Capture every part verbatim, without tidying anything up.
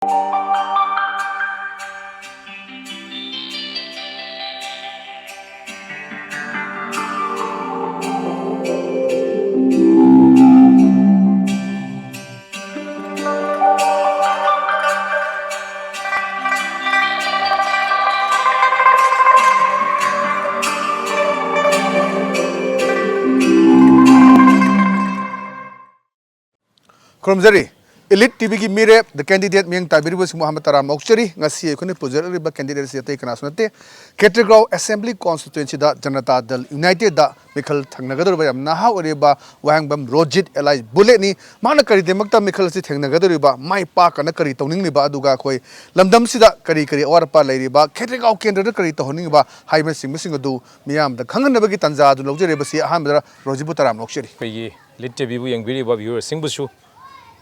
ꯈꯨꯔꯨꯝꯖꯔꯤ꯫ Elite ꯇꯤꯚꯤꯒꯤ ꯃꯤꯔꯦꯞ The Candidate ꯃꯤꯠꯌꯦꯡ ꯇꯥꯕꯤꯔꯤꯕꯁꯤꯡꯕꯨ ꯑꯍꯥꯟꯕ ꯇꯔꯥꯝꯅ ꯑꯣꯛꯆꯔꯤ꯫ ꯉꯁꯤ ꯑꯩꯈꯣꯏꯅ ꯄꯨꯖꯔꯛꯂꯤꯕ candidate ꯑꯁꯤ ꯑꯇꯩ ꯀꯅꯥꯁꯨ ꯅꯠꯇꯦ, ꯈꯦꯇ꯭ꯔꯤꯒꯥꯎ Assembly Constituencyꯗ ꯖꯅꯇꯥ ꯗꯜ Unitedꯗ ꯃꯤꯈꯜ ꯊꯪꯅꯒꯗꯧꯔꯤꯕ ꯌꯥꯝ ꯅꯍꯥ ꯑꯣꯏꯔꯤꯕ ꯋꯥꯍꯦꯡꯕꯝ ꯔꯣꯖꯤꯠ alias Bulletꯅꯤ꯫ ꯃꯍꯥꯛꯅ ꯀꯔꯤꯒꯤꯗꯃꯛꯇ ꯃꯤꯈꯜ ꯑꯁꯤ ꯊꯦꯡꯅꯒꯗꯧꯔꯤꯕ, ꯃꯥꯏ ꯄꯥꯛꯀꯅ ꯀꯔꯤ ꯇꯧꯅꯤꯡꯂꯤꯕ, ꯑꯗꯨꯒ ꯑꯩꯈꯣꯏ ꯂꯝꯗꯝꯁꯤꯗ ꯀꯔꯤ ꯀꯔꯤ ꯑꯋꯥꯠ ꯑꯄꯥ ꯂꯩꯔꯤꯕ, ꯈꯦꯇ꯭ꯔꯤꯒꯥꯎ ꯀꯦꯟꯗ꯭ꯔꯗ ꯀꯔꯤ ꯇꯧꯍꯟꯅꯤꯡꯂꯤꯕ ꯍꯥꯏꯕꯅꯆꯤꯡꯕꯁꯤꯡ ꯑꯗꯨ ꯃꯤꯌꯥꯝꯗ ꯈꯪꯍꯟꯅꯕꯒꯤ ꯇꯥꯟꯖꯥ ꯑꯗꯨ ꯂꯧꯖꯔꯤꯕꯁꯤ ꯑꯍꯥꯟꯕꯗ ꯔꯣꯖꯤꯠꯄꯨ ꯇꯔꯥꯝꯅ ꯑꯣꯛꯆꯔꯤ꯫ ꯑꯩꯈꯣꯏꯒꯤ Elite ꯇꯤꯚꯤꯕꯨ ꯌꯦꯡꯕꯤꯔꯤꯕ viewerꯁꯤꯡꯕꯨꯁꯨ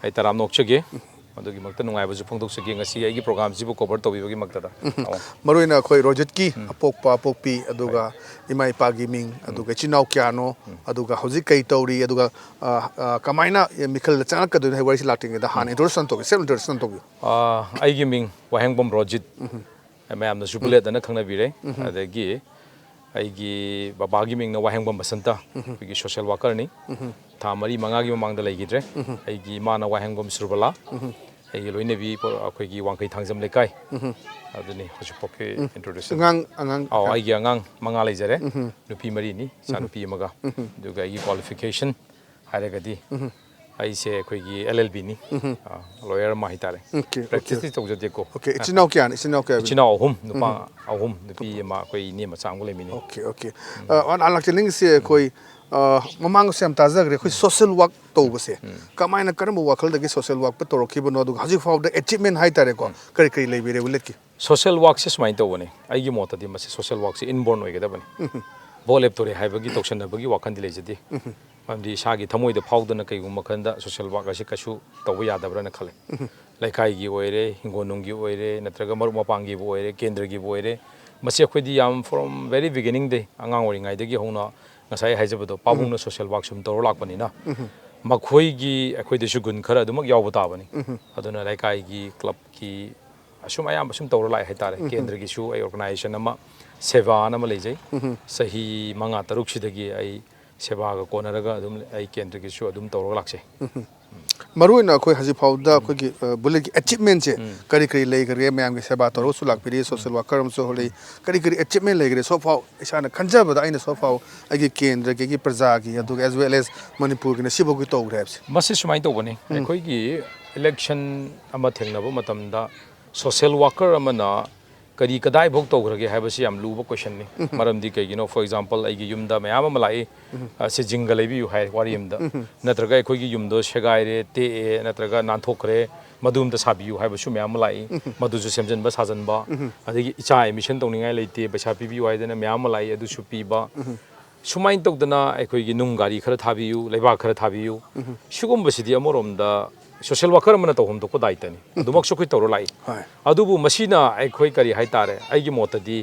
ꯑꯩ ꯇꯔꯥꯝꯅ ꯑꯣꯛꯆꯒꯦ꯫ ꯃꯗꯨꯒꯤꯃꯛꯇ ꯅꯨꯡꯉꯥꯏꯕꯁꯨ ꯐꯣꯡꯗꯣꯛꯆꯒꯦ ꯉꯁꯤ ꯑꯩꯒꯤ programꯁꯤꯕꯨ cover ꯇꯧꯕꯤꯕꯒꯤꯃꯛꯇꯗ꯫ ꯎꯝ꯫ ꯑꯣ꯫ ꯃꯔꯨꯑꯣꯏꯅ ꯑꯩꯈꯣꯏ ꯔꯣꯖꯤꯠꯀꯤ ꯎꯝ꯫ ꯑꯄꯣꯛꯄ ꯑꯄꯣꯛꯄꯤ, ꯑꯗꯨꯒ ꯍꯣꯏ꯫ ꯏꯃꯥ ꯏꯄꯥꯒꯤ ꯃꯤꯡ, ꯎꯝ꯫ ꯑꯗꯨꯒ ꯏꯆꯤꯟ ꯏꯅꯥꯎ ꯀꯌꯥꯅꯣ, ꯎꯝ꯫ ꯑꯗꯨꯒ ꯍꯧꯖꯤꯛ ꯀꯩ ꯇꯧꯔꯤ, ꯑꯗꯨꯒ, ꯑ, ꯑ, ꯀꯃꯥꯏꯅ ꯃꯤꯈꯜꯗ ꯆꯪꯉꯛꯀꯗꯣꯏꯅꯣ ꯍꯥꯏꯕ ꯋꯥꯔꯤꯁꯤ ꯂꯥꯛꯇ꯭ꯔꯤꯉꯩꯗ ꯍꯥꯟꯅ ꯎꯝ꯫ Introduction ꯇꯧꯕꯤꯌꯨ, self introduction ꯇꯧꯕꯤꯌꯨ꯫ ꯑ, ꯑꯩꯒꯤ ꯃꯤꯡ ꯋꯥꯍꯦꯡꯕꯝ ꯔꯣꯖꯤꯠ꯫ ꯎꯝ꯫ ꯃꯌꯥꯝꯅꯁꯨ ꯎꯝ꯫ Bullet ꯑꯅ ꯈꯪꯅꯕꯤꯔꯦ꯫ ꯎꯝ꯫ ꯑꯗꯒꯤ ꯑꯩꯒꯤ ꯕꯕꯥꯒꯤ ꯃꯤꯡꯅ ꯋꯥꯍꯦꯡꯕꯝ ꯕꯁꯟꯇ, ꯎꯝ꯫ ꯑꯩꯈꯣꯏꯒꯤ social workerꯅꯤ꯫ ꯎꯝ꯫ ꯊꯥ ꯃꯔꯤ ꯃꯉꯥꯒꯤ ꯃꯃꯥꯡꯗ ꯂꯩꯈꯤꯗ꯭ꯔꯦ꯫ ꯎꯝ꯫ ꯑꯩꯒꯤ ꯏꯃꯥꯅ ꯋꯥꯍꯦꯡꯕꯝ ꯁꯨꯔꯕꯂꯥ, ꯎꯝ꯫ ꯑꯩꯒꯤ ꯂꯣꯏꯅꯕꯤ ꯄꯣ-, ꯑꯩꯈꯣꯏꯒꯤ ꯋꯥꯡꯈꯩ ꯊꯥꯡꯖꯝ ꯂꯩꯀꯥꯏ꯫ ꯎꯝ꯫ ꯑꯗꯨꯅꯤ ꯍꯧꯖꯤꯛꯐꯥꯎꯀꯤ ꯎꯝ꯫ Introduction꯫ ꯑꯉꯥꯡ, ꯑꯉꯥꯡ ꯑꯥꯎ, ꯀꯌꯥ? ꯑꯩꯒꯤ ꯑꯉꯥꯡ ꯃꯉꯥ ꯂꯩꯖꯔꯦ꯫ ꯎꯝ꯫ ꯅꯨꯄꯤ ꯃꯔꯤꯅꯤ, ꯏꯆꯥ ꯎꯝ꯫ ꯅꯨꯄꯤ ꯑꯃꯒ꯫ ꯎꯝ꯫ ꯑꯗꯨꯒ ꯑꯩꯒꯤ qualification ꯍꯥꯏꯔꯒꯗꯤ ꯎꯝ꯫ ꯑꯩꯁꯦ ꯑꯩꯈꯣꯏꯒꯤ L L Bꯅꯤ꯫ ꯎꯝ꯫ ꯑ, lawyer ꯑꯃ ꯍꯥꯏꯇꯥꯔꯦ꯫ Okay, okay꯫ Practiceꯇꯤ ꯇꯧꯖꯗꯦꯀꯣ꯫ Okay, ꯏꯆꯤꯟ ꯏꯅꯥꯎ ꯀꯌꯥꯅꯣ? ꯏꯆꯤꯟ ꯏꯅꯥꯎ ꯀꯌꯥ? ꯏꯆꯤꯟ ꯏꯅꯥꯎ ꯑꯍꯨꯝ, ꯅꯨꯄꯥ ꯎꯝ꯫ ꯑꯍꯨꯝ, ꯅꯨꯄꯤ ꯑꯃ, ꯑꯩꯈꯣꯏ ꯏꯅꯦ ꯃꯆꯥ ꯑꯃꯒ ꯂꯩꯃꯤꯟꯅꯩ꯫ Okay, okay꯫ ꯎꯝ꯫ ꯑ, ꯑ, ꯂꯥꯛꯆꯅꯤꯡꯉꯤꯁꯦ ꯑꯩꯈꯣꯏ, ꯑ, ꯃꯃꯥꯡꯗꯁꯨ ꯌꯥꯝ ꯇꯥꯖꯈ꯭ꯔꯦ, ꯑꯩꯈꯣꯏ ꯎꯝ꯫ Social work ꯇꯧꯕꯁꯦ꯫ ꯎꯝ꯫ ꯀꯃꯥꯏꯅ, ꯀꯔꯝꯕ ꯋꯥꯈꯜꯗꯒꯤ social workꯄꯨ ꯇꯧꯔꯛꯈꯤꯕꯅꯣ, ꯑꯗꯨꯒ ꯍꯧꯖꯤꯛ ꯐꯥꯎꯕꯗ achievement ꯍꯥꯏꯇꯥꯔꯦꯀꯣ, ꯎꯝ꯫ ꯀꯔꯤ ꯀꯔꯤ ꯂꯩꯕꯤꯔꯦ Bulletꯀꯤ? Social workꯁꯦ ꯁꯨꯃꯥꯏꯅ ꯇꯧꯕꯅꯦ, ꯑꯩꯒꯤ ꯃꯣꯠꯇꯗꯤ ꯃꯁꯤ social workꯁꯦ inborn ꯑꯣꯏꯒꯗꯕꯅꯤ꯫ ꯎꯝ꯫ Vote ꯂꯦꯞꯇꯣꯔꯦ ꯍꯥꯏꯕꯒꯤ ꯇꯧꯁꯟꯅꯕꯒꯤ ꯋꯥꯈꯜꯗꯤ ꯂꯩꯖꯗꯦ꯫ ꯎꯝ꯫ ꯃꯔꯝꯗꯤ ꯏꯁꯥꯒꯤ ꯊꯃꯣꯏꯗ ꯐꯥꯎꯗꯅ ꯀꯩꯒꯨꯝꯕ ꯃꯈꯜꯗ social work ꯑꯁꯤ ꯀꯩꯁꯨ ꯇꯧꯕ ꯌꯥꯗꯕ꯭ꯔꯥꯅ ꯈꯜꯂꯦ꯫ ꯎꯝ꯫ ꯂꯩꯀꯥꯏꯒꯤ ꯑꯣꯏꯔꯦ, ꯍꯤꯡꯒꯣꯜꯅꯨꯡꯒꯤ ꯑꯣꯏꯔꯦ, ꯅꯠꯇ꯭ꯔꯒ ꯃꯔꯨꯞ ꯃꯄꯥꯡꯒꯤꯕꯨ ꯑꯣꯏꯔꯦ, ꯀꯦꯟꯗ꯭ꯔꯒꯤꯕꯨ ꯑꯣꯏꯔꯦ, ꯃꯁꯤ ꯑꯩꯈꯣꯏꯗꯤ ꯌꯥꯝ from very beginningꯗꯩ, ꯑꯉꯥꯡ ꯑꯣꯏꯔꯤꯉꯩꯗꯒꯤ ꯍꯧꯅ ꯉꯁꯥꯏ ꯍꯥꯏꯖꯕꯗꯣ, ꯄꯥꯕꯨꯡꯅ ꯎꯝ꯫ Social work ꯁꯨꯝ ꯇꯧꯔ ꯂꯥꯛꯄꯅꯤꯅ, ꯎꯝ꯫ ꯃꯈꯣꯏꯒꯤ ꯑꯩꯈꯣꯏꯗꯁꯨ ꯒꯨꯟ ꯈꯔ ꯑꯗꯨꯃꯛ ꯌꯥꯎꯕ ꯇꯥꯕꯅꯤ꯫ ꯑꯗꯨꯅ ꯂꯩꯀꯥꯏꯒꯤ, ꯀ꯭ꯂꯕꯀꯤ ꯑꯁꯨꯝ ꯑꯌꯥꯝꯕ ꯁꯨꯝ ꯇꯧꯔ ꯂꯥꯛꯑꯦ ꯍꯥꯏꯇꯥꯔꯦ꯫ ꯀꯦꯟꯗ꯭ꯔꯒꯤꯁꯨ ꯑꯩ organization ꯑꯃ, ꯁꯦꯕꯥꯅ ꯑꯃ ꯂꯩꯖꯩ꯫ ꯆꯍꯤ ꯃꯉꯥ ꯇꯔꯨꯛꯁꯤꯗꯒꯤ ꯑꯩ ꯁꯦꯕꯥꯒ ꯀꯣꯟꯅꯔꯒ ꯑꯗꯨꯝ ꯑꯩ ꯀꯦꯟꯗ꯭ꯔꯒꯤꯁꯨ ꯑꯗꯨꯝ ꯇꯧꯔꯒ ꯂꯥꯛꯆꯩ꯫ ꯃꯔꯨ ꯑꯣꯏꯅ ꯑꯩꯈꯣꯏ ꯍꯧꯖꯤꯛ ꯐꯥꯎꯗ ꯑꯩꯈꯣꯏꯒꯤ ꯕꯨꯂꯦꯠꯀꯤ ꯑꯦꯆꯤꯞꯃꯦꯟꯁꯦ ꯀꯔꯤ ꯀꯔꯤ ꯂꯩꯈ꯭ꯔꯒꯦ? ꯃꯌꯥꯝꯒꯤ ꯁꯦꯕꯥ ꯇꯧꯔꯒꯁꯨ ꯂꯥꯛꯄꯤꯔꯤ, ꯁꯣꯁꯦꯜ ꯋꯥꯀꯔ ꯑꯃꯁꯨ ꯍꯣꯜꯂꯤ꯫ ꯀꯔꯤ ꯀꯔꯤ ꯑꯦꯆꯤꯞꯃꯦꯟ ꯂꯩꯈ꯭ꯔꯦ? ꯁꯣꯐꯥꯎ ꯏꯁꯥꯅ ꯈꯟꯖꯕꯗ, ꯑꯩꯅ ꯁꯣꯐꯥꯎ ꯑꯩꯒꯤ ꯀꯦꯟꯗ꯭ꯔꯒꯤ, ꯑꯩꯒꯤ ꯄ꯭ꯔꯖꯥꯒꯤ, ꯑꯗꯨꯒ as well as ꯃꯅꯤꯄꯨꯔꯒꯤꯅ ꯁꯤꯐꯥꯎꯒꯤ ꯇꯧꯈ꯭ꯔꯦ ꯍꯥꯏꯕꯁꯦ꯫ ꯃꯁꯤ ꯁꯨꯃꯥꯏꯅ ꯇꯧꯕꯅꯤ, ꯑꯩꯈꯣꯏꯒꯤ election ꯑꯃ ꯊꯦꯡꯅꯕ ꯃꯇꯝꯗ social worker ꯑꯃꯅ ꯀꯔꯤ ꯀꯗꯥꯏꯐꯥꯎ ꯇꯧꯈ꯭ꯔꯒꯦ ꯍꯥꯏꯕꯁꯤ ꯌꯥꯝ ꯂꯨꯕ questionꯅꯤ꯫ ꯃꯔꯝꯗꯤ ꯀꯩꯒꯤꯅꯣ, for example, ꯑꯩꯒꯤ ꯌꯨꯝꯗ ꯃꯌꯥꯝ ꯑꯃ ꯂꯥꯛꯏ, "ꯑ, ꯁꯤ ꯖꯤꯡꯒ ꯂꯩꯕꯤꯌꯨ" ꯍꯥꯏ, ꯋꯥꯔꯤ ꯑꯃꯗ꯫ ꯅꯠꯇ꯭ꯔꯒ ꯑꯩꯈꯣꯏꯒꯤ ꯌꯨꯝꯗꯣ ꯁꯦꯒꯥꯏꯔꯦ, ꯇꯦꯛꯑꯦ, ꯅꯠꯇ꯭ꯔꯒ ꯅꯥꯟꯊꯣꯛꯈ꯭ꯔꯦ, ꯃꯗꯨ ꯑꯝꯇ ꯁꯥꯕꯤꯌꯨ ꯍꯥꯏꯕꯁꯨ ꯃꯌꯥꯝ ꯑꯃ ꯂꯥꯛꯏ꯫ ꯃꯗꯨꯁꯨ ꯁꯦꯝꯖꯤꯟꯕ ꯁꯥꯖꯟꯕ, ꯑꯗꯒꯤ "ꯏꯆꯥ admission ꯇꯧꯅꯤꯡꯉꯥꯏ ꯂꯩꯇꯦ, ꯄꯩꯁꯥ ꯄꯤꯕꯤꯌꯨ" ꯍꯥꯏꯗꯅ ꯃꯌꯥꯝ ꯑꯃ ꯂꯥꯛꯏ, ꯑꯗꯨꯁꯨ ꯄꯤꯕ꯫ ꯁꯨꯃꯥꯏꯅ ꯇꯧꯗꯅ ꯑꯩꯈꯣꯏꯒꯤ ꯅꯨꯡ ꯒꯥꯔꯤ ꯈꯔ ꯊꯥꯕꯤꯌꯨ, ꯂꯩꯕꯥꯛ ꯈꯔ ꯊꯥꯕꯤꯌꯨ, ꯁꯤꯒꯨꯝꯕꯁꯤꯗꯤ ꯑꯃꯔꯣꯝꯗ social worker ꯑꯃꯅ ꯇꯧꯐꯝ ꯊꯣꯛꯄ ꯗꯥꯏꯇꯅꯤ꯫ ꯑꯗꯨꯃꯛꯁꯨ ꯑꯩꯈꯣꯏ ꯇꯧꯔ ꯂꯥꯛꯏ꯫ ꯍꯣꯏ꯫ ꯑꯗꯨꯕꯨ ꯃꯁꯤꯅ ꯑꯩꯈꯣꯏ, ꯀꯔꯤ ꯍꯥꯏꯇꯥꯔꯦ, ꯑꯩꯒꯤ ꯃꯣꯠꯇꯗꯤ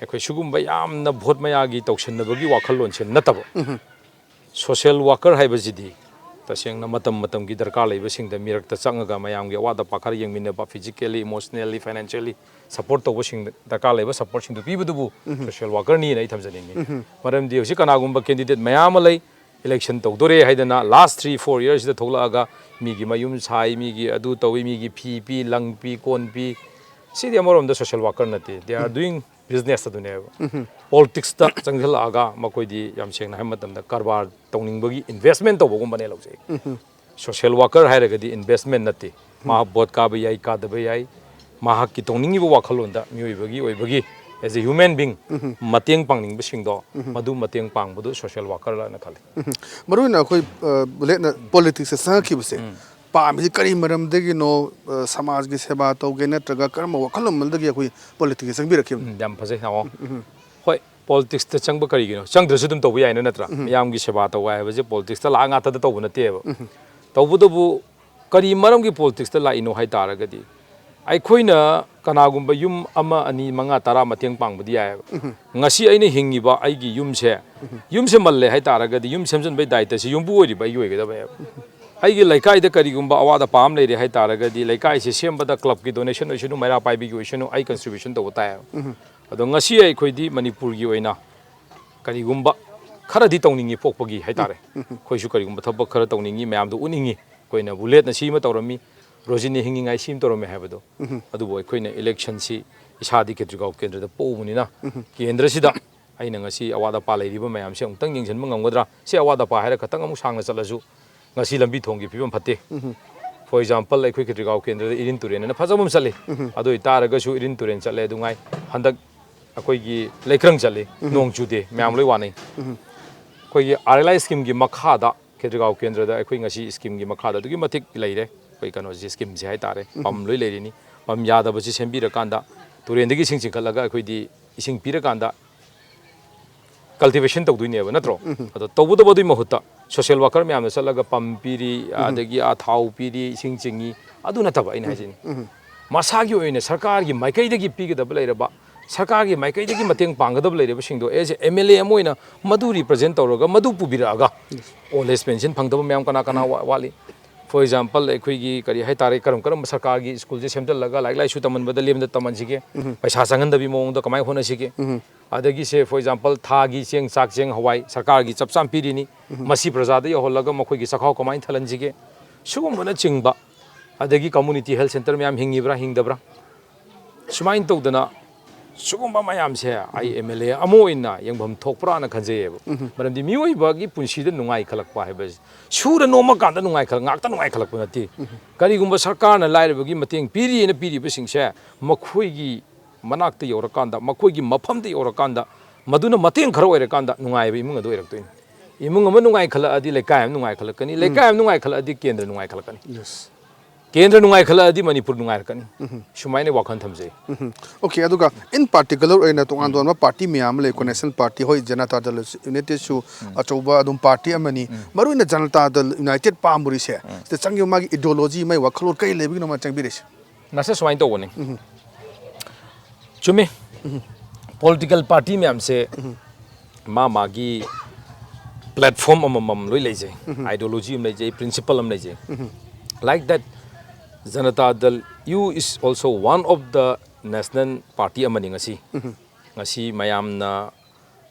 ꯑꯩꯈꯣꯏ ꯁꯤꯒꯨꯝꯕ ꯌꯥꯝꯅ ꯚꯣꯠ ꯃꯌꯥꯒꯤ ꯇꯧꯁꯤꯟꯅꯕꯒꯤ ꯋꯥꯈꯜꯂꯣꯟꯁꯦ ꯅꯠꯇꯕ, social worker ꯍꯥꯏꯕꯁꯤꯗꯤ ꯇꯁꯦꯡꯅ ꯃꯇꯝ ꯃꯇꯝꯒꯤ ꯗꯔꯀꯥꯔ ꯂꯩꯕꯁꯤꯡꯗ ꯃꯤꯔꯛꯇ ꯆꯪꯉꯒ ꯃꯌꯥꯝꯒꯤ ꯑꯋꯥꯠ ꯑꯄꯥ ꯈꯔ ꯌꯦꯡꯃꯤꯟꯅꯕ, physically, emotionally, financially support ꯇꯧꯕꯁꯤꯡ, ꯗꯔꯀꯥꯔ ꯂꯩꯕ supportꯁꯤꯡꯗꯨ ꯄꯤꯕꯗꯨꯕꯨ social workerꯅꯤꯅ ꯑꯩ ꯊꯝꯖꯅꯤꯡꯉꯤ꯫ ꯃꯔꯝꯗꯤ ꯍꯧꯖꯤꯛ ꯀꯅꯥꯒꯨꯝꯕ candidate ꯃꯌꯥꯝ ꯑꯃ ꯂꯩ, election ꯇꯧꯗꯣꯔꯦ ꯍꯥꯏꯗꯅ last three four yearsꯁꯤꯗ ꯊꯣꯛꯂꯛꯑꯒ ꯃꯤꯒꯤ ꯃꯌꯨꯝ ꯁꯥꯏ, ꯃꯤꯒꯤ ꯑꯗꯨ ꯇꯧꯏ, ꯃꯤꯒꯤ ꯐꯤ ꯄꯤ, ꯂꯪ ꯄꯤ, ꯀꯣꯟ ꯄꯤ, ꯁꯤꯗꯤ ꯑꯃꯔꯣꯝꯗ social worker ꯅꯠꯇꯦ, they are doing business ꯑꯗꯨꯅꯦꯕ꯫ Politicsꯇ ꯆꯪꯁꯤꯜꯂꯛꯑꯒ ꯃꯈꯣꯏꯗꯤ ꯌꯥꯝ ꯁꯦꯡꯅ ꯍꯥꯏꯕ ꯃꯇꯝꯗ ꯀꯔꯕꯥꯔ ꯇꯧꯅꯤꯡꯕꯒꯤ investment ꯇꯧꯕꯒꯨꯝꯕꯅꯦ ꯂꯧꯖꯩ꯫ Social worker ꯍꯥꯏꯔꯒꯗꯤ investment ꯅꯠꯇꯦ꯫ ꯃꯥ ꯚꯣꯠ ꯀꯥꯕ ꯌꯥꯏ, ꯀꯥꯗꯕ ꯌꯥꯏ, ꯃꯍꯥꯛꯀꯤ ꯇꯧꯅꯤꯡꯉꯤꯕ ꯋꯥꯈꯜꯂꯣꯟꯗ ꯃꯤꯑꯣꯏꯕꯒꯤ ꯑꯣꯏꯕꯒꯤ as a human being ꯃꯇꯦꯡ ꯄꯥꯡꯅꯤꯡꯕꯁꯤꯡꯗꯣ, ꯃꯗꯨ ꯃꯇꯦꯡ ꯄꯥꯡꯕꯗꯨ social workerꯂꯅ ꯈꯜꯂꯤ꯫ ꯃꯔꯨ ꯑꯣꯏꯅ ꯑꯩꯈꯣꯏ, ꯑ, ꯕꯨꯂꯦꯠꯅ politicsꯇ ꯆꯪꯉꯛꯈꯤꯕꯁꯦ ꯄꯥꯝꯃꯤꯁꯦ ꯀꯔꯤ ꯃꯔꯝꯗꯒꯤꯅꯣ? ꯑ, ꯁꯃꯥꯖꯒꯤ ꯁꯦꯕꯥ ꯇꯧꯒꯦ ꯅꯠꯇ꯭ꯔꯒ ꯀꯔꯝꯕ ꯋꯥꯈꯜꯂꯣꯟ ꯑꯃꯗꯒꯤ ꯑꯩꯈꯣꯏ politicsꯇ ꯆꯪꯕꯤꯔꯛꯈꯤꯕꯅꯣ? ꯎꯝ, ꯌꯥꯝ ꯐꯖꯩ, ꯅꯥꯎ꯫ ꯍꯣꯏ, politicsꯇ ꯆꯪꯕ ꯀꯔꯤꯒꯤꯅꯣ? ꯆꯪꯗ꯭ꯔꯁꯨ ꯑꯗꯨꯝ ꯇꯧꯕ ꯌꯥꯏꯅ, ꯅꯠꯇ꯭ꯔꯥ? ꯃꯤꯌꯥꯝꯒꯤ ꯁꯦꯕꯥ ꯇꯧꯕ ꯍꯥꯏꯕꯁꯦ politicsꯇ ꯂꯥꯛꯑ ꯉꯥꯛꯇꯗ ꯇꯧꯕ ꯅꯠꯇꯦꯕ꯫ ꯇꯧꯕꯇꯕꯨ ꯀꯔꯤ ꯃꯔꯝꯒꯤ politicsꯇ ꯂꯥꯛꯏꯅꯣ ꯍꯥꯏ ꯇꯥꯔꯒꯗꯤ, ꯑꯩꯈꯣꯏꯅ ꯀꯅꯥꯒꯨꯝꯕ ꯌꯨꯝ ꯑꯃ, ꯑꯅꯤ, ꯃꯉꯥ, ꯇꯔꯥ ꯃꯇꯦꯡ ꯄꯥꯡꯕꯗꯤ ꯌꯥꯏꯑꯕ꯫ ꯉꯁꯤ ꯑꯩꯅ ꯍꯤꯡꯉꯤꯕ ꯑꯩꯒꯤ ꯌꯨꯝꯁꯦ, ꯌꯨꯝꯁꯦ ꯃꯜꯂꯦ ꯍꯥꯏꯇꯥꯔꯒꯗꯤ, ꯌꯨꯝ ꯁꯦꯝꯖꯤꯟꯕꯒꯤ ꯗꯥꯏꯇꯁꯤ ꯌꯨꯝꯕꯨ ꯑꯣꯏꯔꯤꯕ ꯑꯩꯒꯤ ꯑꯣꯏꯒꯗꯕꯅꯦꯕ꯫ ꯑꯩꯒꯤ ꯂꯩꯀꯥꯏꯗ ꯀꯔꯤꯒꯨꯝꯕ ꯑꯋꯥꯠ ꯑꯄꯥ ꯑꯃ ꯂꯩꯔꯦ ꯍꯥꯏꯇꯥꯔꯒꯗꯤ, ꯂꯩꯀꯥꯏꯁꯦ ꯁꯦꯝꯕꯗ clubꯀꯤ donation ꯑꯣꯏꯁꯅꯨ, ꯃꯩꯔꯥ ꯄꯥꯏꯕꯤꯒꯤ ꯑꯣꯏꯁꯅꯨ, ꯑꯩ contribution ꯇꯧꯕ ꯇꯥꯏꯌꯦꯕ꯫ ꯑꯗꯣ ꯉꯁꯤ ꯑꯩꯈꯣꯏꯗꯤ ꯃꯅꯤꯄꯨꯔꯒꯤ ꯑꯣꯏꯅ ꯀꯔꯤꯒꯨꯝꯕ ꯈꯔꯗꯤ ꯇꯧꯅꯤꯡꯉꯤ ꯄꯣꯛꯄꯒꯤ ꯍꯥꯏꯇꯥꯔꯦ꯫ ꯑꯩꯈꯣꯏꯁꯨ ꯀꯔꯤꯒꯨꯝꯕ ꯊꯕꯛ ꯈꯔ ꯇꯧꯅꯤꯡꯉꯤ, ꯃꯌꯥꯝꯗ ꯎꯠꯅꯤꯡꯉꯤ꯫ ꯑꯩꯈꯣꯏꯅ ꯕꯨꯂꯦꯠꯅ ꯁꯤ ꯑꯃ ꯇꯧꯔꯝꯃꯤ, ꯔꯣꯖꯤꯅ ꯍꯤꯡꯉꯤꯉꯥꯏ ꯁꯤ ꯑꯃ ꯇꯧꯔꯝꯃꯤ ꯍꯥꯏꯕꯗꯣ꯫ ꯑꯗꯨꯕꯨ ꯑꯩꯈꯣꯏꯅ electionꯁꯤ ꯏꯁꯥꯗꯤ ꯈꯦꯇ꯭ꯔꯤꯒꯥꯎ ꯀꯦꯟꯗ꯭ꯔꯗ ꯄꯣꯛꯎꯕꯅꯤꯅ, ꯀꯦꯟꯗ꯭ꯔꯁꯤꯗ ꯑꯩꯅ ꯉꯁꯤ ꯑꯋꯥꯠ ꯑꯄꯥ ꯂꯩꯔꯤꯕ ꯃꯌꯥꯝꯁꯦ ꯑꯃꯨꯛꯇꯪ ꯌꯦꯡꯁꯤꯟꯕ ꯉꯝꯒꯗ꯭ꯔꯥ? ꯁꯤ ꯑꯋꯥꯠ ꯑꯄꯥ ꯍꯥꯏꯔ ꯈꯇꯪ ꯑꯃꯨꯛ ꯁꯥꯡꯅ ꯆꯠꯂꯁꯨ, ꯉꯁꯤ ꯂꯝꯕꯤ ꯊꯣꯡꯒꯤ ꯐꯤꯕꯝ ꯐꯠꯇꯦ꯫ For example, ꯑꯩꯈꯣꯏ ꯈꯦꯇ꯭ꯔꯤꯒꯥꯎ ꯀꯦꯟꯗ꯭ꯔꯗ ꯏꯔꯤꯟ ꯇꯨꯔꯦꯟ ꯑꯅ ꯐꯖꯕ ꯑꯃ ꯆꯠꯂꯤ꯫ ꯑꯗꯨ ꯑꯣꯏꯇꯥꯔꯒꯁꯨ ꯏꯔꯤꯟ ꯇꯨꯔꯦꯟ ꯆꯠꯂꯦ ꯑꯗꯨꯉꯥꯏ, ꯍꯟꯗꯛ ꯑꯩꯈꯣꯏꯒꯤ ꯂꯩꯀ꯭ꯔꯪ ꯆꯠꯂꯤ, ꯅꯣꯡ ꯆꯨꯗꯦ, ꯃꯌꯥꯝ ꯂꯣꯏ ꯋꯥꯅꯩ꯫ ꯑꯩꯈꯣꯏꯒꯤ ꯑꯥꯔ ꯑꯦꯜ ꯑꯥꯏ scheme ꯒꯤ ꯃꯈꯥꯗ, ꯈꯦꯇ꯭ꯔꯤꯒꯥꯎ ꯀꯦꯟꯗ꯭ꯔꯗ ꯑꯩꯈꯣꯏ ꯉꯁꯤ scheme ꯒꯤ ꯃꯈꯥꯗ ꯑꯗꯨꯛꯀꯤ ꯃꯇꯤꯛ ꯂꯩꯔꯦ꯫ ꯑꯩꯈꯣꯏ ꯀꯩꯅꯣꯁꯦ, scheme ꯁꯦ ꯍꯥꯏꯇꯥꯔꯦ, ꯄꯝ ꯂꯣꯏ ꯂꯩꯔꯤꯅꯤ꯫ ꯄꯝ ꯌꯥꯗꯕꯁꯤ ꯁꯦꯝꯕꯤꯔꯀꯥꯟꯗ, ꯇꯨꯔꯦꯟꯗꯒꯤ ꯏꯁꯤꯡ ꯆꯤꯡꯈꯠꯂꯒ ꯑꯩꯈꯣꯏꯗꯤ ꯏꯁꯤꯡ ꯄꯤꯔꯀꯥꯟꯗ cultivation ꯇꯧꯗꯣꯏꯅꯦꯕ, ꯅꯠꯇ꯭ꯔꯣ? ꯑꯗꯣ ꯇꯧꯕꯇꯕꯨ ꯑꯗꯨꯒꯤ ꯃꯍꯨꯠꯇ social worker ꯃꯌꯥꯝꯗ ꯆꯠꯂꯒ ꯄꯝ ꯄꯤꯔꯤ, ꯑꯗꯒꯤ ꯑꯥ ꯊꯥꯎ ꯄꯤꯔꯤ, ꯏꯁꯤꯡ ꯆꯤꯡꯉꯤ, ꯑꯗꯨ ꯅꯠꯇꯕ ꯑꯩꯅ ꯍꯥꯏꯁꯤꯅꯤ꯫ ꯃꯁꯥꯒꯤ ꯑꯣꯏꯅ ꯁꯔꯀꯥꯔꯒꯤ ꯃꯥꯏꯀꯩꯗꯒꯤ ꯄꯤꯒꯗꯕ ꯂꯩꯔꯕ, ꯁꯔꯀꯥꯔꯒꯤ ꯃꯥꯏꯀꯩꯗꯒꯤ ꯃꯇꯦꯡ ꯄꯥꯡꯒꯗꯕ ꯂꯩꯔꯕꯁꯤꯡꯗꯣ, as a M L A ꯑꯃ ꯑꯣꯏꯅ ꯃꯗꯨ represent ꯇꯧꯔꯒ, ꯃꯗꯨ ꯄꯨꯕꯤꯔꯛꯑꯒ, old age pension ꯐꯪꯗꯕ ꯃꯌꯥꯝ ꯀꯅꯥ ꯀꯅꯥ ꯋꯥ-, ꯋꯥꯠꯂꯤ? For example, ꯑꯩꯈꯣꯏꯒꯤ ꯀꯔꯤ ꯍꯥꯏꯇꯥꯔꯦ, ꯀꯔꯝ ꯀꯔꯝꯕ ꯁꯔꯀꯥꯔꯒꯤ school ꯁꯦ ꯁꯦꯝꯖꯤꯜꯂꯒ ꯂꯥꯏꯔꯤꯛ ꯂꯥꯏꯁꯨ ꯇꯝꯍꯟꯕꯗ ꯂꯦꯝꯗ ꯇꯝꯍꯟꯁꯤꯒꯦ? ꯄꯩꯁꯥ ꯆꯪꯍꯟꯗꯕꯤ ꯃꯑꯣꯡꯗ ꯀꯃꯥꯏꯅ ꯍꯣꯠꯅꯁꯤꯒꯦ? ꯑꯗꯒꯤ ꯁꯦ, for example, ꯊꯥꯒꯤ ꯆꯦꯡ, ꯆꯥꯛ, ꯆꯦꯡ, ꯍꯋꯥꯏ ꯁꯔꯀꯥꯔꯒꯤ ꯆꯞ ꯆꯥꯅ ꯄꯤꯔꯤꯅꯤ꯫ ꯃꯁꯤ ꯄ꯭ꯔꯖꯥꯗ ꯌꯧꯍꯜꯂꯒ ꯃꯈꯣꯏꯒꯤ ꯆꯈꯥꯎ ꯀꯃꯥꯏꯅ ꯊꯜꯍꯟꯁꯤꯒꯦ? ꯁꯤꯒꯨꯝꯕꯅꯆꯤꯡꯕ, ꯑꯗꯒꯤ community health centre ꯃꯌꯥꯝ ꯍꯤꯡꯉꯤꯕ꯭ꯔꯥ, ꯍꯤꯡꯗꯕ꯭ꯔꯥ? ꯁꯨꯃꯥꯏꯅ ꯇꯧꯗꯅ ꯁꯤꯒꯨꯝꯕ ꯃꯌꯥꯝꯁꯦ ꯑꯩ M L A ꯑꯃ ꯑꯣꯏꯅ ꯌꯦꯡꯐꯝ ꯊꯣꯛꯄ꯭ꯔꯥꯅ ꯈꯟꯖꯩꯌꯦꯕ꯫ ꯃꯔꯝꯗꯤ ꯃꯤꯑꯣꯏꯕꯒꯤ ꯄꯨꯟꯁꯤꯗ ꯅꯨꯡꯉꯥꯏ ꯈꯜꯂꯛꯄ ꯍꯥꯏꯕꯁꯦ, ꯁꯨꯔ ꯅꯣꯝꯃꯀꯥꯟꯗ ꯅꯨꯡꯉꯥꯏ ꯈꯜꯂꯛ-, ꯉꯥꯛꯇ ꯅꯨꯡꯉꯥꯏ ꯈꯜꯂꯛꯄ ꯅꯠꯇꯦ꯫ ꯀꯔꯤꯒꯨꯝꯕ ꯁꯔꯀꯥꯔꯅ ꯂꯥꯏꯔꯕꯒꯤ ꯃꯇꯦꯡ ꯄꯤꯔꯤꯅ ꯄꯤꯔꯤꯕꯁꯤꯡꯁꯦ ꯃꯈꯣꯏꯒꯤ ꯃꯅꯥꯛꯇ ꯌꯧꯔꯀꯥꯟꯗ, ꯃꯈꯣꯏꯒꯤ ꯃꯐꯝꯗ ꯌꯧꯔꯀꯥꯟꯗ, ꯃꯗꯨꯅ ꯃꯇꯦꯡ ꯈꯔ ꯑꯣꯏꯔꯀꯥꯟꯗ ꯅꯨꯡꯉꯥꯏꯕ ꯏꯃꯨꯡ ꯑꯗꯨ ꯑꯣꯏꯔꯛꯇꯣꯏꯅꯤ꯫ ꯏꯃꯨꯡ ꯑꯃ ꯅꯨꯡꯉꯥꯏ ꯈꯜꯂꯛꯑꯗꯤ ꯂꯩꯀꯥꯏ ꯑꯃ ꯅꯨꯡꯉꯥꯏ ꯈꯜꯂꯛꯀꯅꯤ, ꯂꯩꯀꯥꯏ ꯑꯃ ꯅꯨꯡꯉꯥꯏ ꯈꯜꯂꯛꯑꯗꯤ ꯀꯦꯟꯗ꯭ꯔ ꯅꯨꯡꯉꯥꯏ ꯈꯜꯂꯛꯀꯅꯤ꯫ ꯀꯦꯟꯗ꯭ꯔ ꯅꯨꯡꯉꯥꯏꯈꯠꯂꯛꯑꯗꯤ ꯃꯅꯤꯄꯨꯔ ꯅꯨꯡꯉꯥꯏꯔꯛꯀꯅꯤ꯫ ꯁꯨꯃꯥꯏꯅ ꯋꯥꯈꯜ ꯊꯝꯖꯩ꯫ Okay, ꯑꯗꯨꯒ in particular ꯑꯣꯏꯅ ꯇꯣꯉꯥꯟ ꯇꯣꯉꯥꯟꯕ party ꯃꯌꯥꯝ ꯑꯃ ꯂꯩꯀꯣ, national party, ꯍꯣꯏ, ꯖꯅꯇꯥ ꯗꯜ ꯌꯨꯅꯥꯏꯇꯦꯗꯁꯨ ꯑꯆꯧꯕ ꯑꯗꯨꯝ party ꯑꯃꯅꯤ꯫ ꯃꯔꯨꯑꯣꯏꯅ ꯖꯅꯇꯥ ꯗꯜ ꯌꯨꯅꯥꯏꯇꯦꯗ ꯄꯥꯝꯃꯨꯔꯤꯁꯦ, ꯁꯤꯗ ꯆꯪꯈꯤꯕ ꯃꯥꯒꯤ ideology, ꯃꯥꯒꯤ ꯋꯥꯈꯜꯂꯣꯟ ꯀꯔꯤ ꯂꯩꯕꯒꯤꯅꯣ ꯃꯥ ꯆꯪꯕꯤꯔꯤꯁꯦ? ꯅꯁꯦ ꯁꯨꯃꯥꯏꯅ ꯇꯧꯕꯅꯤ꯫ ꯆꯨꯝꯃꯤ꯫ ꯄꯣꯂꯤꯇꯤꯀꯦꯜ ꯄꯥꯔꯇꯤ ꯃꯌꯥꯝꯁꯦ ꯃꯥ ꯃꯥꯒꯤ ꯄ꯭ꯂꯦꯠꯐꯣꯝ ꯑꯃꯃꯝ ꯂꯣꯏ ꯂꯩꯖꯩ꯫ ꯑꯥꯏꯗꯤꯌꯣꯂꯣꯖꯤ ꯑꯃ ꯂꯩꯖꯩ, ꯄ꯭ꯔꯤꯟꯁꯤꯄꯜ ꯑꯃ ꯂꯩꯖꯩ꯫ Like that, ꯖꯅꯇꯥ ꯗꯜ U is also one of the national party ꯑꯃꯅꯤ ꯉꯁꯤ꯫ ꯉꯁꯤ ꯃꯌꯥꯝꯅ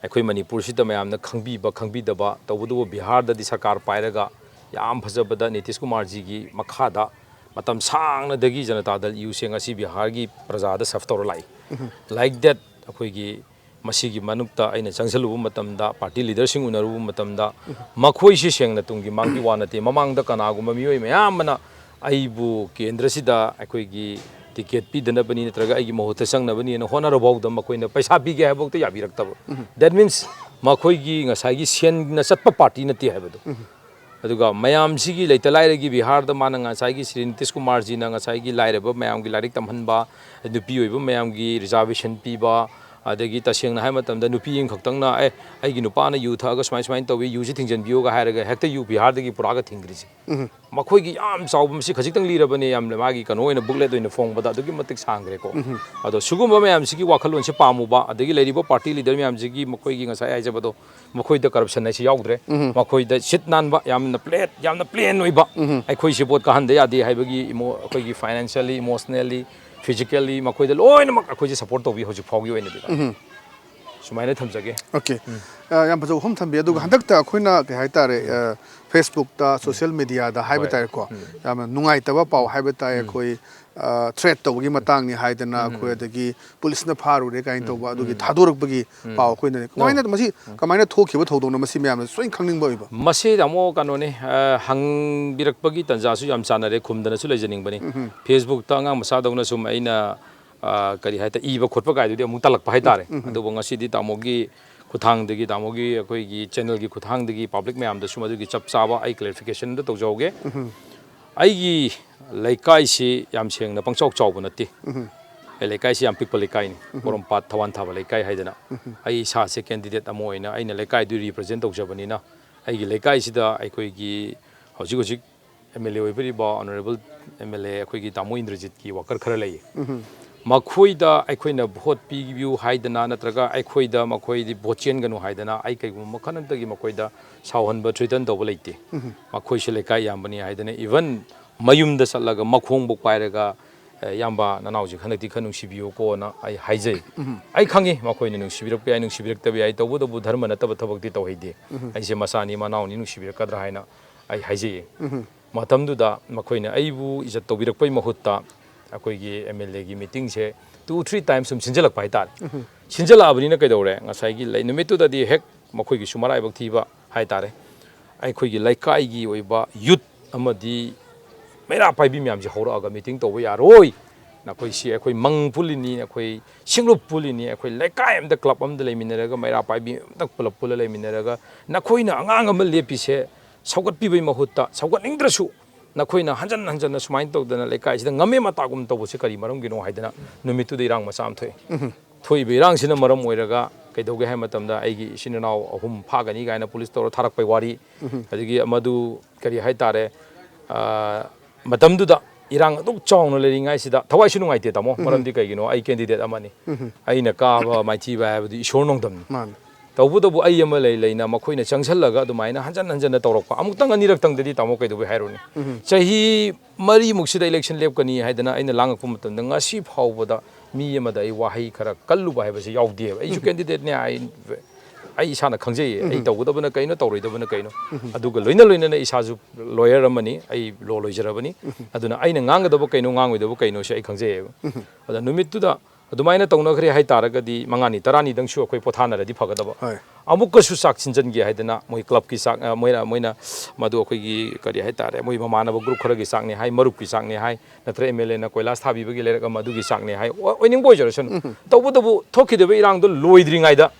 ꯑꯩꯈꯣꯏ ꯃꯅꯤꯄꯨꯔꯁꯤꯗ ꯃꯌꯥꯝꯅ ꯈꯪꯕꯤꯕ ꯈꯪꯕꯤꯗꯕ, ꯇꯧꯕꯇꯕꯨ ꯕꯤꯍꯥꯔꯗꯗꯤ ꯁꯔꯀꯥꯔ ꯄꯥꯏꯔꯒ ꯌꯥꯝ ꯐꯖꯕꯗ ꯅꯤꯇꯤꯁ ꯀꯨꯃꯥꯔꯖꯤꯒꯤ ꯃꯈꯥꯗ ꯃꯇꯝ ꯁꯥꯡꯅꯗꯒꯤ ꯖꯅꯇꯥ ꯗꯜ ꯌꯨꯁꯦ ꯉꯁꯤ ꯕꯤꯍꯥꯔꯒꯤ ꯄ꯭ꯔꯖꯥꯗ ꯁꯔꯐ ꯇꯧꯔ ꯂꯥꯛꯏ꯫ Like that, ꯑꯩꯈꯣꯏꯒꯤ ꯃꯁꯤꯒꯤ ꯃꯅꯨꯡꯗ ꯑꯩꯅ ꯆꯪꯁꯤꯜꯂꯨꯕ ꯃꯇꯝꯗ, ꯄꯥꯔꯇꯤ ꯂꯤꯗꯔꯁꯤꯡ ꯎꯅꯔꯨꯕ ꯃꯇꯝꯗ, ꯃꯈꯣꯏꯁꯤ ꯁꯦꯡꯅ ꯇꯨꯡꯒꯤ ꯃꯥꯡꯒꯤ ꯋꯥ ꯅꯠꯇꯦ꯫ ꯃꯃꯥꯡꯗ ꯀꯅꯥꯒꯨꯝꯕ ꯃꯤꯑꯣꯏ ꯃꯌꯥꯝ ꯑꯃꯅ ꯑꯩꯕꯨ ꯀꯦꯟꯗ꯭ꯔꯁꯤꯗ ꯑꯩꯈꯣꯏꯒꯤ ꯇꯤꯀꯦꯠ ꯄꯤꯗꯅꯕꯅꯤ ꯅꯠꯇ꯭ꯔꯒ ꯑꯩꯒꯤ ꯃꯍꯨꯠꯇ ꯆꯪꯅꯕꯅꯤꯅ ꯍꯣꯠꯅꯔꯐꯥꯎꯗ ꯃꯈꯣꯏꯅ ꯄꯩꯁꯥ ꯄꯤꯒꯦ ꯍꯥꯏꯕꯐꯥꯎꯗ ꯌꯥꯕꯤꯔꯛꯇꯕ꯫ That means ꯃꯈꯣꯏꯒꯤ ꯉꯁꯥꯏꯒꯤ ꯁꯦꯟꯅ ꯆꯠꯄ ꯄꯥꯔꯇꯤ ꯅꯠꯇꯦ ꯍꯥꯏꯕꯗꯣ꯫ ꯑꯗꯨꯒ ꯃꯌꯥꯝꯁꯤꯒꯤ ꯂꯩꯇ ꯂꯥꯏꯔꯒꯤ ꯕꯤꯍꯥꯔꯗ ꯃꯥꯅ ꯉꯁꯥꯏꯒꯤ ꯁ꯭ꯔꯤ ꯅꯤꯇꯤꯁ ꯀꯨꯃꯥꯔꯖꯤꯅ ꯉꯁꯥꯏꯒꯤ ꯂꯥꯏꯔꯕ ꯃꯌꯥꯝꯒꯤ ꯂꯥꯏꯔꯤꯛ ꯇꯝꯍꯟꯕ, ꯅꯨꯄꯤ ꯑꯣꯏꯕ ꯃꯌꯥꯝꯒꯤ ꯔꯤꯖꯥꯔꯕꯦꯁꯟ ꯄꯤꯕ, ꯑꯗꯒꯤ ꯇꯁꯦꯡꯅ ꯍꯥꯏꯕ ꯃꯇꯝꯗ ꯅꯨꯄꯤ ꯑꯃꯈꯛꯇꯪꯅ "ꯑꯦ, ꯑꯩꯒꯤ ꯅꯨꯄꯥꯅ ꯌꯨ ꯊꯛꯑꯒ ꯁꯨꯃꯥꯏ ꯁꯨꯃꯥꯏꯅ ꯇꯧꯏ, ꯌꯨꯁꯤ ꯊꯤꯡꯖꯤꯟꯕꯤꯌꯨꯒ" ꯍꯥꯏꯔꯒ ꯍꯦꯛꯇ ꯌꯨ ꯕꯤꯍꯥꯔꯗꯒꯤ ꯄꯨꯔꯛꯑꯒ ꯊꯤꯡꯈ꯭ꯔꯤꯁꯦ꯫ ꯃꯈꯣꯏꯒꯤ ꯌꯥꯝ ꯆꯥꯎꯕ, ꯃꯁꯤ ꯈꯖꯤꯛꯇꯪ ꯂꯤꯔꯕꯅꯤ, ꯌꯥꯝꯅ ꯃꯥꯒꯤ ꯀꯩꯅꯣ ꯑꯣꯏꯅ, ꯕꯨꯛꯂꯦꯠ ꯑꯣꯏꯅ ꯐꯣꯡꯕꯗ ꯑꯗꯨꯛꯀꯤ ꯃꯇꯤꯛ ꯁꯥꯡꯈ꯭ꯔꯦꯀꯣ꯫ ꯑꯗꯣ ꯁꯤꯒꯨꯝꯕ ꯃꯌꯥꯝꯁꯤꯒꯤ ꯋꯥꯈꯜꯂꯣꯟꯁꯦ ꯄꯥꯝꯃꯨꯕ, ꯑꯗꯒꯤ ꯂꯩꯔꯤꯕ ꯄꯥꯔꯇꯤ ꯂꯤꯗꯔ ꯃꯌꯥꯝꯁꯤꯒꯤ ꯃꯈꯣꯏꯒꯤ ꯉꯁꯥꯏ ꯍꯥꯏꯖꯕꯗꯣ, ꯃꯈꯣꯏꯗ ꯀꯔꯞꯁꯟ ꯍꯥꯏꯁꯤ ꯌꯥꯎꯗ꯭ꯔꯦ꯫ ꯃꯈꯣꯏꯗ ꯁꯤꯠ ꯅꯥꯟꯕ, ꯌꯥꯝꯅ ꯄ꯭ꯂꯦꯠ, ꯌꯥꯝꯅ ꯄ꯭ꯂꯦꯟ ꯑꯣꯏꯕ, ꯑꯩꯈꯣꯏꯁꯤ ꯚꯣꯠ ꯀꯥꯍꯟꯗ ꯌꯥꯗꯦ ꯍꯥꯏꯕꯒꯤ ꯏꯃꯣ-, ꯑꯩꯈꯣꯏꯒꯤ ꯐꯥꯏꯅꯥꯟꯁꯤꯌꯦꯜꯂꯤ, ꯏꯃꯣꯁꯅꯦꯜꯂꯤ, ꯐꯤꯖꯤꯀꯦꯜꯂꯤ, ꯃꯈꯣꯏꯗ ꯂꯣꯏꯅꯃꯛ ꯑꯩꯈꯣꯏꯁꯦ ꯁꯄꯣꯔꯠ ꯇꯧꯕꯤ ꯍꯧꯖꯤꯛ ꯐꯥꯎꯒꯤ ꯑꯣꯏꯅꯗꯤ꯫ ꯁꯨꯃꯥꯏꯅ ꯊꯝꯖꯒꯦ꯫ ꯑꯣꯀꯦ꯫ ꯑ, ꯌꯥꯝ ꯐꯖꯕ ꯋꯥꯐꯝ ꯊꯝꯕꯤ꯫ ꯑꯗꯨꯒ ꯍꯟꯗꯛꯇ ꯑꯩꯈꯣꯏꯅ ꯀꯩ ꯍꯥꯏꯇꯥꯔꯦ, ꯑ, ꯐꯦꯁꯕꯨꯛꯇ, ꯁꯣꯁꯤꯌꯦꯜ ꯃꯦꯗꯤꯌꯥꯗ ꯍꯥꯏꯕ ꯇꯥꯔꯦꯀꯣ, ꯌꯥꯝꯅ ꯅꯨꯡꯉꯥꯏꯇꯕ ꯄꯥꯎ ꯍꯥꯏꯕ ꯇꯥꯏ, ꯑꯩꯈꯣꯏ, ꯑ, ꯊ꯭ꯔꯦꯠ ꯇꯧꯕꯒꯤ ꯃꯇꯥꯡꯅꯤ ꯍꯥꯏꯗꯅ ꯑꯩꯈꯣꯏ, ꯑꯗꯒꯤ ꯄꯨꯂꯤꯁꯅ ꯐꯥꯔꯨꯔꯦ ꯀꯥꯏꯅ ꯇꯧꯕ, ꯑꯗꯨꯒꯤ ꯊꯥꯗꯣꯔꯛꯄꯒꯤ ꯄꯥꯎ ꯑꯩꯈꯣꯏꯅꯅꯦ꯫ ꯀꯃꯥꯏꯅ, ꯃꯁꯤ ꯀꯃꯥꯏꯅ ꯊꯣꯛꯈꯤꯕ ꯊꯧꯗꯣꯛꯅꯣ, ꯃꯁꯤ ꯃꯌꯥꯝꯅ ꯁꯣꯏꯅ ꯈꯪꯅꯤꯡꯕ ꯑꯣꯏꯕ꯫ ꯃꯁꯤ ꯇꯥꯃꯣ ꯀꯩꯅꯣꯅꯤ, ꯑ, ꯍꯪꯕꯤꯔꯛꯄꯒꯤ ꯇꯥꯟꯖꯥꯁꯨ ꯌꯥꯝ ꯆꯥꯟꯅꯔꯦ, ꯈꯨꯝꯗꯅꯁꯨ ꯂꯩꯖꯅꯤꯡꯕꯅꯤ꯫ ꯐꯦꯁꯕꯨꯛꯇ ꯑꯉꯥꯡ ꯃꯆꯥꯗꯧꯅ ꯁꯨꯝ ꯑꯩꯅ, ꯑ, ꯀꯔꯤ ꯍꯥꯏꯇꯥꯔꯦ, ꯏꯕ ꯈꯣꯠꯄ ꯀꯥꯏꯗꯨꯗꯤ ꯑꯃꯨꯛ ꯇꯜꯂꯛꯄ ꯍꯥꯏꯇꯥꯔꯦ꯫ ꯑꯗꯨꯕꯨ ꯉꯁꯤꯗꯤ ꯇꯥꯃꯣꯒꯤ ꯈꯨꯠꯊꯥꯡꯗꯒꯤ, ꯇꯥꯃꯣꯒꯤ ꯑꯩꯈꯣꯏꯒꯤ ꯆꯦꯅꯦꯜꯒꯤ ꯈꯨꯠꯊꯥꯡꯗꯒꯤ ꯄꯕ꯭ꯂꯤꯛ ꯃꯌꯥꯝꯗꯁꯨ ꯃꯗꯨꯒꯤ ꯆꯞ ꯆꯥꯕ ꯑꯩ ꯀ꯭ꯂꯦꯔꯤꯐꯤꯀꯦꯁꯟ ꯑꯝꯇ ꯇꯧꯖꯍꯧꯒꯦ꯫ ꯑꯩꯒꯤ ꯂꯩꯀꯥꯏꯁꯤ ꯌꯥꯝ ꯁꯦꯡꯅ ꯄꯪꯆꯥꯎ ꯆꯥꯎꯕ ꯅꯠꯇꯦ꯫ ꯑꯩ ꯂꯩꯀꯥꯏꯁꯤ ꯌꯥꯝ ꯄꯤꯛꯄ ꯂꯩꯀꯥꯏꯅꯤ, ꯄꯣꯔꯣꯝꯄꯥꯠ ꯊꯋꯥꯟ ꯊꯥꯕ ꯂꯩꯀꯥꯏ ꯍꯥꯏꯗꯅ꯫ ꯑꯩ ꯏꯁꯥꯁꯦ ꯀꯦꯟꯗꯤꯗꯦꯠ ꯑꯃ ꯑꯣꯏꯅ ꯑꯩꯅ ꯂꯩꯀꯥꯏꯗꯨ ꯔꯤꯄ꯭ꯔꯖꯦꯟ ꯇꯧꯖꯕꯅꯤꯅ, ꯑꯩꯒꯤ ꯂꯩꯀꯥꯏꯁꯤꯗ ꯑꯩꯈꯣꯏꯒꯤ ꯍꯧꯖꯤꯛ ꯍꯧꯖꯤꯛ ꯑꯦꯝ ꯑꯦꯜ ꯑꯦ ꯑꯣꯏꯕꯤꯔꯤꯕ ꯑꯣꯅꯔꯦꯕꯜ ꯑꯦꯝ ꯑꯦꯜ ꯑꯦ ꯑꯩꯈꯣꯏꯒꯤ ꯇꯥꯃꯣ ꯏꯟꯗ꯭ꯔꯖꯤꯠꯀꯤ ꯋꯥꯀꯔ ꯈꯔ ꯂꯩꯌꯦ꯫ ꯃꯈꯣꯏꯗ ꯑꯩꯈꯣꯏꯅ ꯚꯣꯠ ꯄꯤꯕꯤꯌꯨ ꯍꯥꯏꯗꯅ, ꯅꯠꯇ꯭ꯔꯒ ꯑꯩꯈꯣꯏꯗ ꯃꯈꯣꯏꯗꯤ ꯚꯣꯠ ꯆꯦꯟꯒꯅꯨ ꯍꯥꯏꯗꯅ ꯑꯩ ꯀꯩꯒꯨꯝꯕ ꯃꯈꯜ ꯑꯃꯠꯇꯒꯤ ꯃꯈꯣꯏꯗ ꯁꯥꯎꯍꯟꯕ, ꯊ꯭ꯔꯤꯇꯟ ꯇꯧꯕ ꯂꯩꯇꯦ꯫ ꯃꯈꯣꯏꯁꯨ ꯂꯩꯀꯥꯏ ꯌꯥꯝꯕꯅꯤ ꯍꯥꯏꯗꯅ, ꯏꯚꯟ ꯃꯌꯨꯝꯗ ꯆꯠꯂꯒ ꯃꯈꯣꯡꯕꯨꯛ ꯄꯥꯏꯔꯒ, "ꯑꯦ, ꯏꯌꯥꯝꯕ, ꯅꯅꯥꯎꯁꯦ ꯍꯟꯗꯛꯇꯤ ꯈꯔ ꯅꯨꯡꯁꯤꯕꯤꯌꯨꯀꯣꯅ" ꯑꯩ ꯍꯥꯏꯖꯩ꯫ ꯑꯩ ꯈꯪꯉꯤ ꯃꯈꯣꯏꯅ ꯅꯨꯡꯁꯤꯕꯤꯔꯛꯄ ꯌꯥꯏ, ꯅꯨꯡꯁꯤꯕꯤꯔꯛꯇꯕ ꯌꯥꯏ, ꯇꯧꯕꯇꯕꯨ ꯙꯔꯃ ꯅꯠꯇꯕ ꯊꯕꯛꯇꯤ ꯇꯧꯍꯩꯗꯦ꯫ ꯑꯩꯁꯦ ꯃꯆꯥꯅꯤ, ꯃꯅꯥꯎꯅꯤ, ꯅꯨꯡꯁꯤꯕꯤꯔꯛꯀꯗ꯭ꯔꯥ ꯍꯥꯏꯅ ꯑꯩ ꯍꯥꯏꯖꯩꯌꯦ꯫ ꯃꯇꯝꯗꯨꯗ ꯃꯈꯣꯏꯅ ꯑꯩꯕꯨ ꯏꯖꯠ ꯇꯧꯕꯤꯔꯛꯄꯩ ꯃꯍꯨꯠꯇ ꯑꯩꯈꯣꯏꯒꯤ ꯑꯦꯝ ꯑꯦꯜ ꯑꯦꯒꯤ ꯃꯤꯇꯤꯡꯁꯦ two three times ꯁꯨꯝ ꯁꯤꯟꯖꯜꯂꯛꯄ ꯍꯥꯏꯇꯥꯔꯦ꯫ ꯁꯤꯟꯖꯜꯂꯛꯑꯕꯅꯤꯅ ꯀꯩꯗꯧꯔꯦ? ꯉꯁꯥꯏꯒꯤ ꯂꯩ-, ꯅꯨꯃꯤꯠꯇꯨꯗꯗꯤ ꯍꯦꯛ ꯃꯈꯣꯏꯒꯤꯁꯨ ꯃꯔꯥꯏꯕꯛ ꯊꯤꯕ ꯍꯥꯏꯇꯥꯔꯦ, ꯑꯩꯈꯣꯏꯒꯤ ꯂꯩꯀꯥꯏꯒꯤ ꯑꯣꯏꯕ ꯌꯨꯠ ꯑꯃꯗꯤ ꯃꯩꯔꯥ ꯄꯥꯏꯕꯤ ꯃꯌꯥꯝꯁꯦ ꯍꯧꯔꯛꯑꯒ, "ꯃꯤꯇꯤꯡ ꯇꯧꯕ ꯌꯥꯔꯣꯏ, ꯅꯈꯣꯏꯁꯤ ꯑꯩꯈꯣꯏ ꯃꯪ ꯄꯨꯜꯂꯤꯅꯤ, ꯑꯩꯈꯣꯏ ꯁꯤꯡꯂꯨꯞ ꯄꯨꯜꯂꯤꯅꯤ, ꯑꯩꯈꯣꯏ ꯂꯩꯀꯥꯏ ꯑꯃꯗ, ꯀ꯭ꯂꯕ ꯑꯃꯗ ꯂꯩꯃꯤꯟꯅꯔꯒ, ꯃꯩꯔꯥ ꯄꯥꯏꯕꯤ ꯑꯃꯗ ꯄꯨꯂꯞ ꯄꯨꯜꯂ ꯂꯩꯃꯤꯟꯅꯔꯒ, ꯅꯈꯣꯏꯅ ꯑꯉꯥꯡ ꯑꯃ ꯂꯦꯞꯄꯤꯁꯦ ꯁꯧꯒꯠꯄꯤꯕꯩ ꯃꯍꯨꯠꯇ, ꯁꯧꯒꯠꯅꯤꯡꯗ꯭ꯔꯁꯨ ꯅꯈꯣꯏꯅ ꯍꯟꯖꯟ ꯍꯟꯖꯟꯅ ꯁꯨꯃꯥꯏꯅ ꯇꯧꯗꯅ ꯂꯩꯀꯥꯏꯁꯤꯗ ꯉꯝꯃꯦ ꯃꯇꯥꯒꯨꯝ ꯇꯧꯕꯁꯦ ꯀꯔꯤ ꯃꯔꯝꯒꯤꯅꯣ?" ꯍꯥꯏꯗꯅ ꯅꯨꯃꯤꯠꯇꯨꯗ ꯏꯔꯥꯡ ꯃꯆꯥ ꯑꯃ ꯊꯣꯛꯑꯦ꯫ ꯊꯣꯛꯏꯕ ꯏꯔꯥꯡꯁꯤꯅ ꯃꯔꯝ ꯑꯣꯏꯔꯒ ꯀꯩꯗꯧꯒꯦ ꯍꯥꯏꯕ ꯃꯇꯝꯗ, ꯑꯩꯒꯤ ꯏꯆꯤꯟ ꯏꯅꯥꯎ ꯑꯍꯨꯝ ꯐꯥꯒꯅꯤ ꯀꯥꯏꯅ ꯄꯨꯂꯤꯁ ꯇꯧꯔ ꯊꯥꯔꯛꯄꯩ ꯋꯥꯔꯤ, ꯑꯗꯒꯤ ꯑꯃꯗꯨ ꯀꯔꯤ ꯍꯥꯏꯇꯥꯔꯦ, ꯑ, ꯃꯇꯝꯗꯨꯗ ꯏꯔꯥꯡ ꯑꯗꯨꯛ ꯆꯥꯎꯅ ꯂꯩꯔꯤꯉꯩꯁꯤꯗ ꯊꯋꯥꯏꯁꯨ ꯅꯨꯡꯉꯥꯏꯇꯦ, ꯇꯥꯃꯣ꯫ ꯃꯔꯝꯗꯤ ꯀꯩꯒꯤꯅꯣ? ꯑꯩ ꯀꯦꯟꯗꯤꯗꯦꯠ ꯑꯃꯅꯤ꯫ ꯑꯩꯅ ꯀꯥꯕ ꯃꯥꯏꯊꯤꯕ ꯍꯥꯏꯕꯗꯤ ꯏꯁꯣꯔ ꯅꯣꯡꯗꯝꯅꯤ꯫ ꯃꯥꯅꯤ꯫ ꯇꯧꯕꯇꯕꯨ ꯑꯩ ꯑꯃ ꯂꯩ ꯂꯩꯅ ꯃꯈꯣꯏꯅ ꯆꯪꯁꯜꯂꯒ ꯑꯗꯨꯃꯥꯏꯅ ꯍꯟꯖꯟ ꯍꯟꯖꯟꯅ ꯇꯧꯔꯛꯄ, ꯑꯃꯨꯛꯇꯪ ꯑꯅꯤꯔꯛꯇꯪꯗꯗꯤ, ꯇꯥꯃꯣ, ꯀꯩꯗꯧꯕꯩ ꯍꯥꯏꯔꯨꯅꯤ? ꯆꯍꯤ ꯃꯔꯤꯃꯨꯛꯁꯤꯗ ꯏꯂꯦꯛꯁꯟ ꯂꯦꯞꯀꯅꯤ ꯍꯥꯏꯗꯅ ꯑꯩꯅ ꯂꯥꯡꯉꯛꯄ ꯃꯇꯝꯗ, ꯉꯁꯤ ꯐꯥꯎꯕꯗ ꯃꯤ ꯑꯃꯗ ꯑꯩ ꯋꯥꯍꯩ ꯈꯔ ꯀꯜꯂꯨꯕ ꯍꯥꯏꯕꯁꯤ ꯌꯥꯎꯗꯦꯕ꯫ ꯑꯩꯁꯨ ꯀꯦꯟꯗꯤꯗꯦꯠꯅꯦ, ꯑꯩ, ꯑꯩ ꯏꯁꯥꯅ ꯈꯪꯖꯩꯌꯦ, ꯑꯩ ꯇꯧꯒꯗꯕꯅ ꯀꯩꯅꯣ, ꯇꯧꯔꯣꯏꯗꯕꯅ ꯀꯩꯅꯣ꯫ ꯑꯗꯨꯒ ꯂꯣꯏꯅ ꯂꯣꯏꯅꯅ ꯏꯁꯥꯁꯨ ꯂꯣꯌꯔ ꯑꯃꯅꯤ, ꯑꯩ ꯂꯣ ꯂꯣꯏꯖꯔꯕꯅꯤ꯫ ꯑꯗꯨꯅ ꯑꯩꯅ ꯉꯥꯡꯒꯗꯕ ꯀꯩꯅꯣ, ꯉꯥꯡꯉꯣꯏꯗꯕ ꯀꯩꯅꯣꯁꯦ ꯑꯩ ꯈꯪꯖꯩꯌꯦꯕ꯫ ꯑꯗ ꯅꯨꯃꯤꯠꯇꯨꯗ ꯑꯗꯨꯃꯥꯏꯅ ꯇꯧꯅꯈ꯭ꯔꯦ ꯍꯥꯏ ꯇꯥꯔꯒꯗꯤ, ꯃꯉꯥꯅꯤ ꯇꯔꯥꯅꯤꯗꯪꯁꯨ ꯑꯩꯈꯣꯏ ꯄꯣꯊꯥꯅꯔꯗꯤ ꯐꯒꯗꯕ꯫ ꯍꯣꯏ꯫ ꯑꯃꯨꯛꯀꯁꯨ ꯆꯥꯛ ꯁꯤꯟꯖꯟꯒꯦ ꯍꯥꯏꯗꯅ ꯃꯣꯏ ꯀ꯭ꯂꯕꯀꯤ ꯆꯥꯛ, ꯑ, ꯃꯣꯏꯅ, ꯃꯣꯏꯅ ꯃꯗꯨ ꯑꯩꯈꯣꯏꯒꯤ ꯀꯔꯤ ꯍꯥꯏꯇꯥꯔꯦ, ꯃꯣꯏ ꯃꯃꯥꯟꯅꯕ ꯒ꯭ꯔꯨꯞ ꯈꯔꯒꯤ ꯆꯥꯛꯅꯦ ꯍꯥꯏ, ꯃꯔꯨꯞꯀꯤ ꯆꯥꯛꯅꯦ ꯍꯥꯏ, ꯅꯠꯇ꯭ꯔ ꯑꯦꯝ ꯑꯦꯜ ꯑꯦꯅ ꯀꯣꯏꯂꯥꯁ ꯊꯥꯕꯤꯕꯒꯤ ꯂꯩꯔꯛ ꯑꯃ ꯑꯗꯨꯒꯤ ꯆꯥꯛꯅꯦ ꯍꯥꯏ, ꯑꯣ-, ꯑꯣꯏꯅꯤꯡꯕ ꯑꯣꯏꯖꯔꯁꯅꯨ꯫ ꯇꯧꯕꯇꯕꯨ ꯊꯣꯛꯈꯤꯗꯕ ꯏꯔꯥꯡꯗꯣ ꯂꯣꯏꯗ꯭ꯔꯤꯉꯩꯗ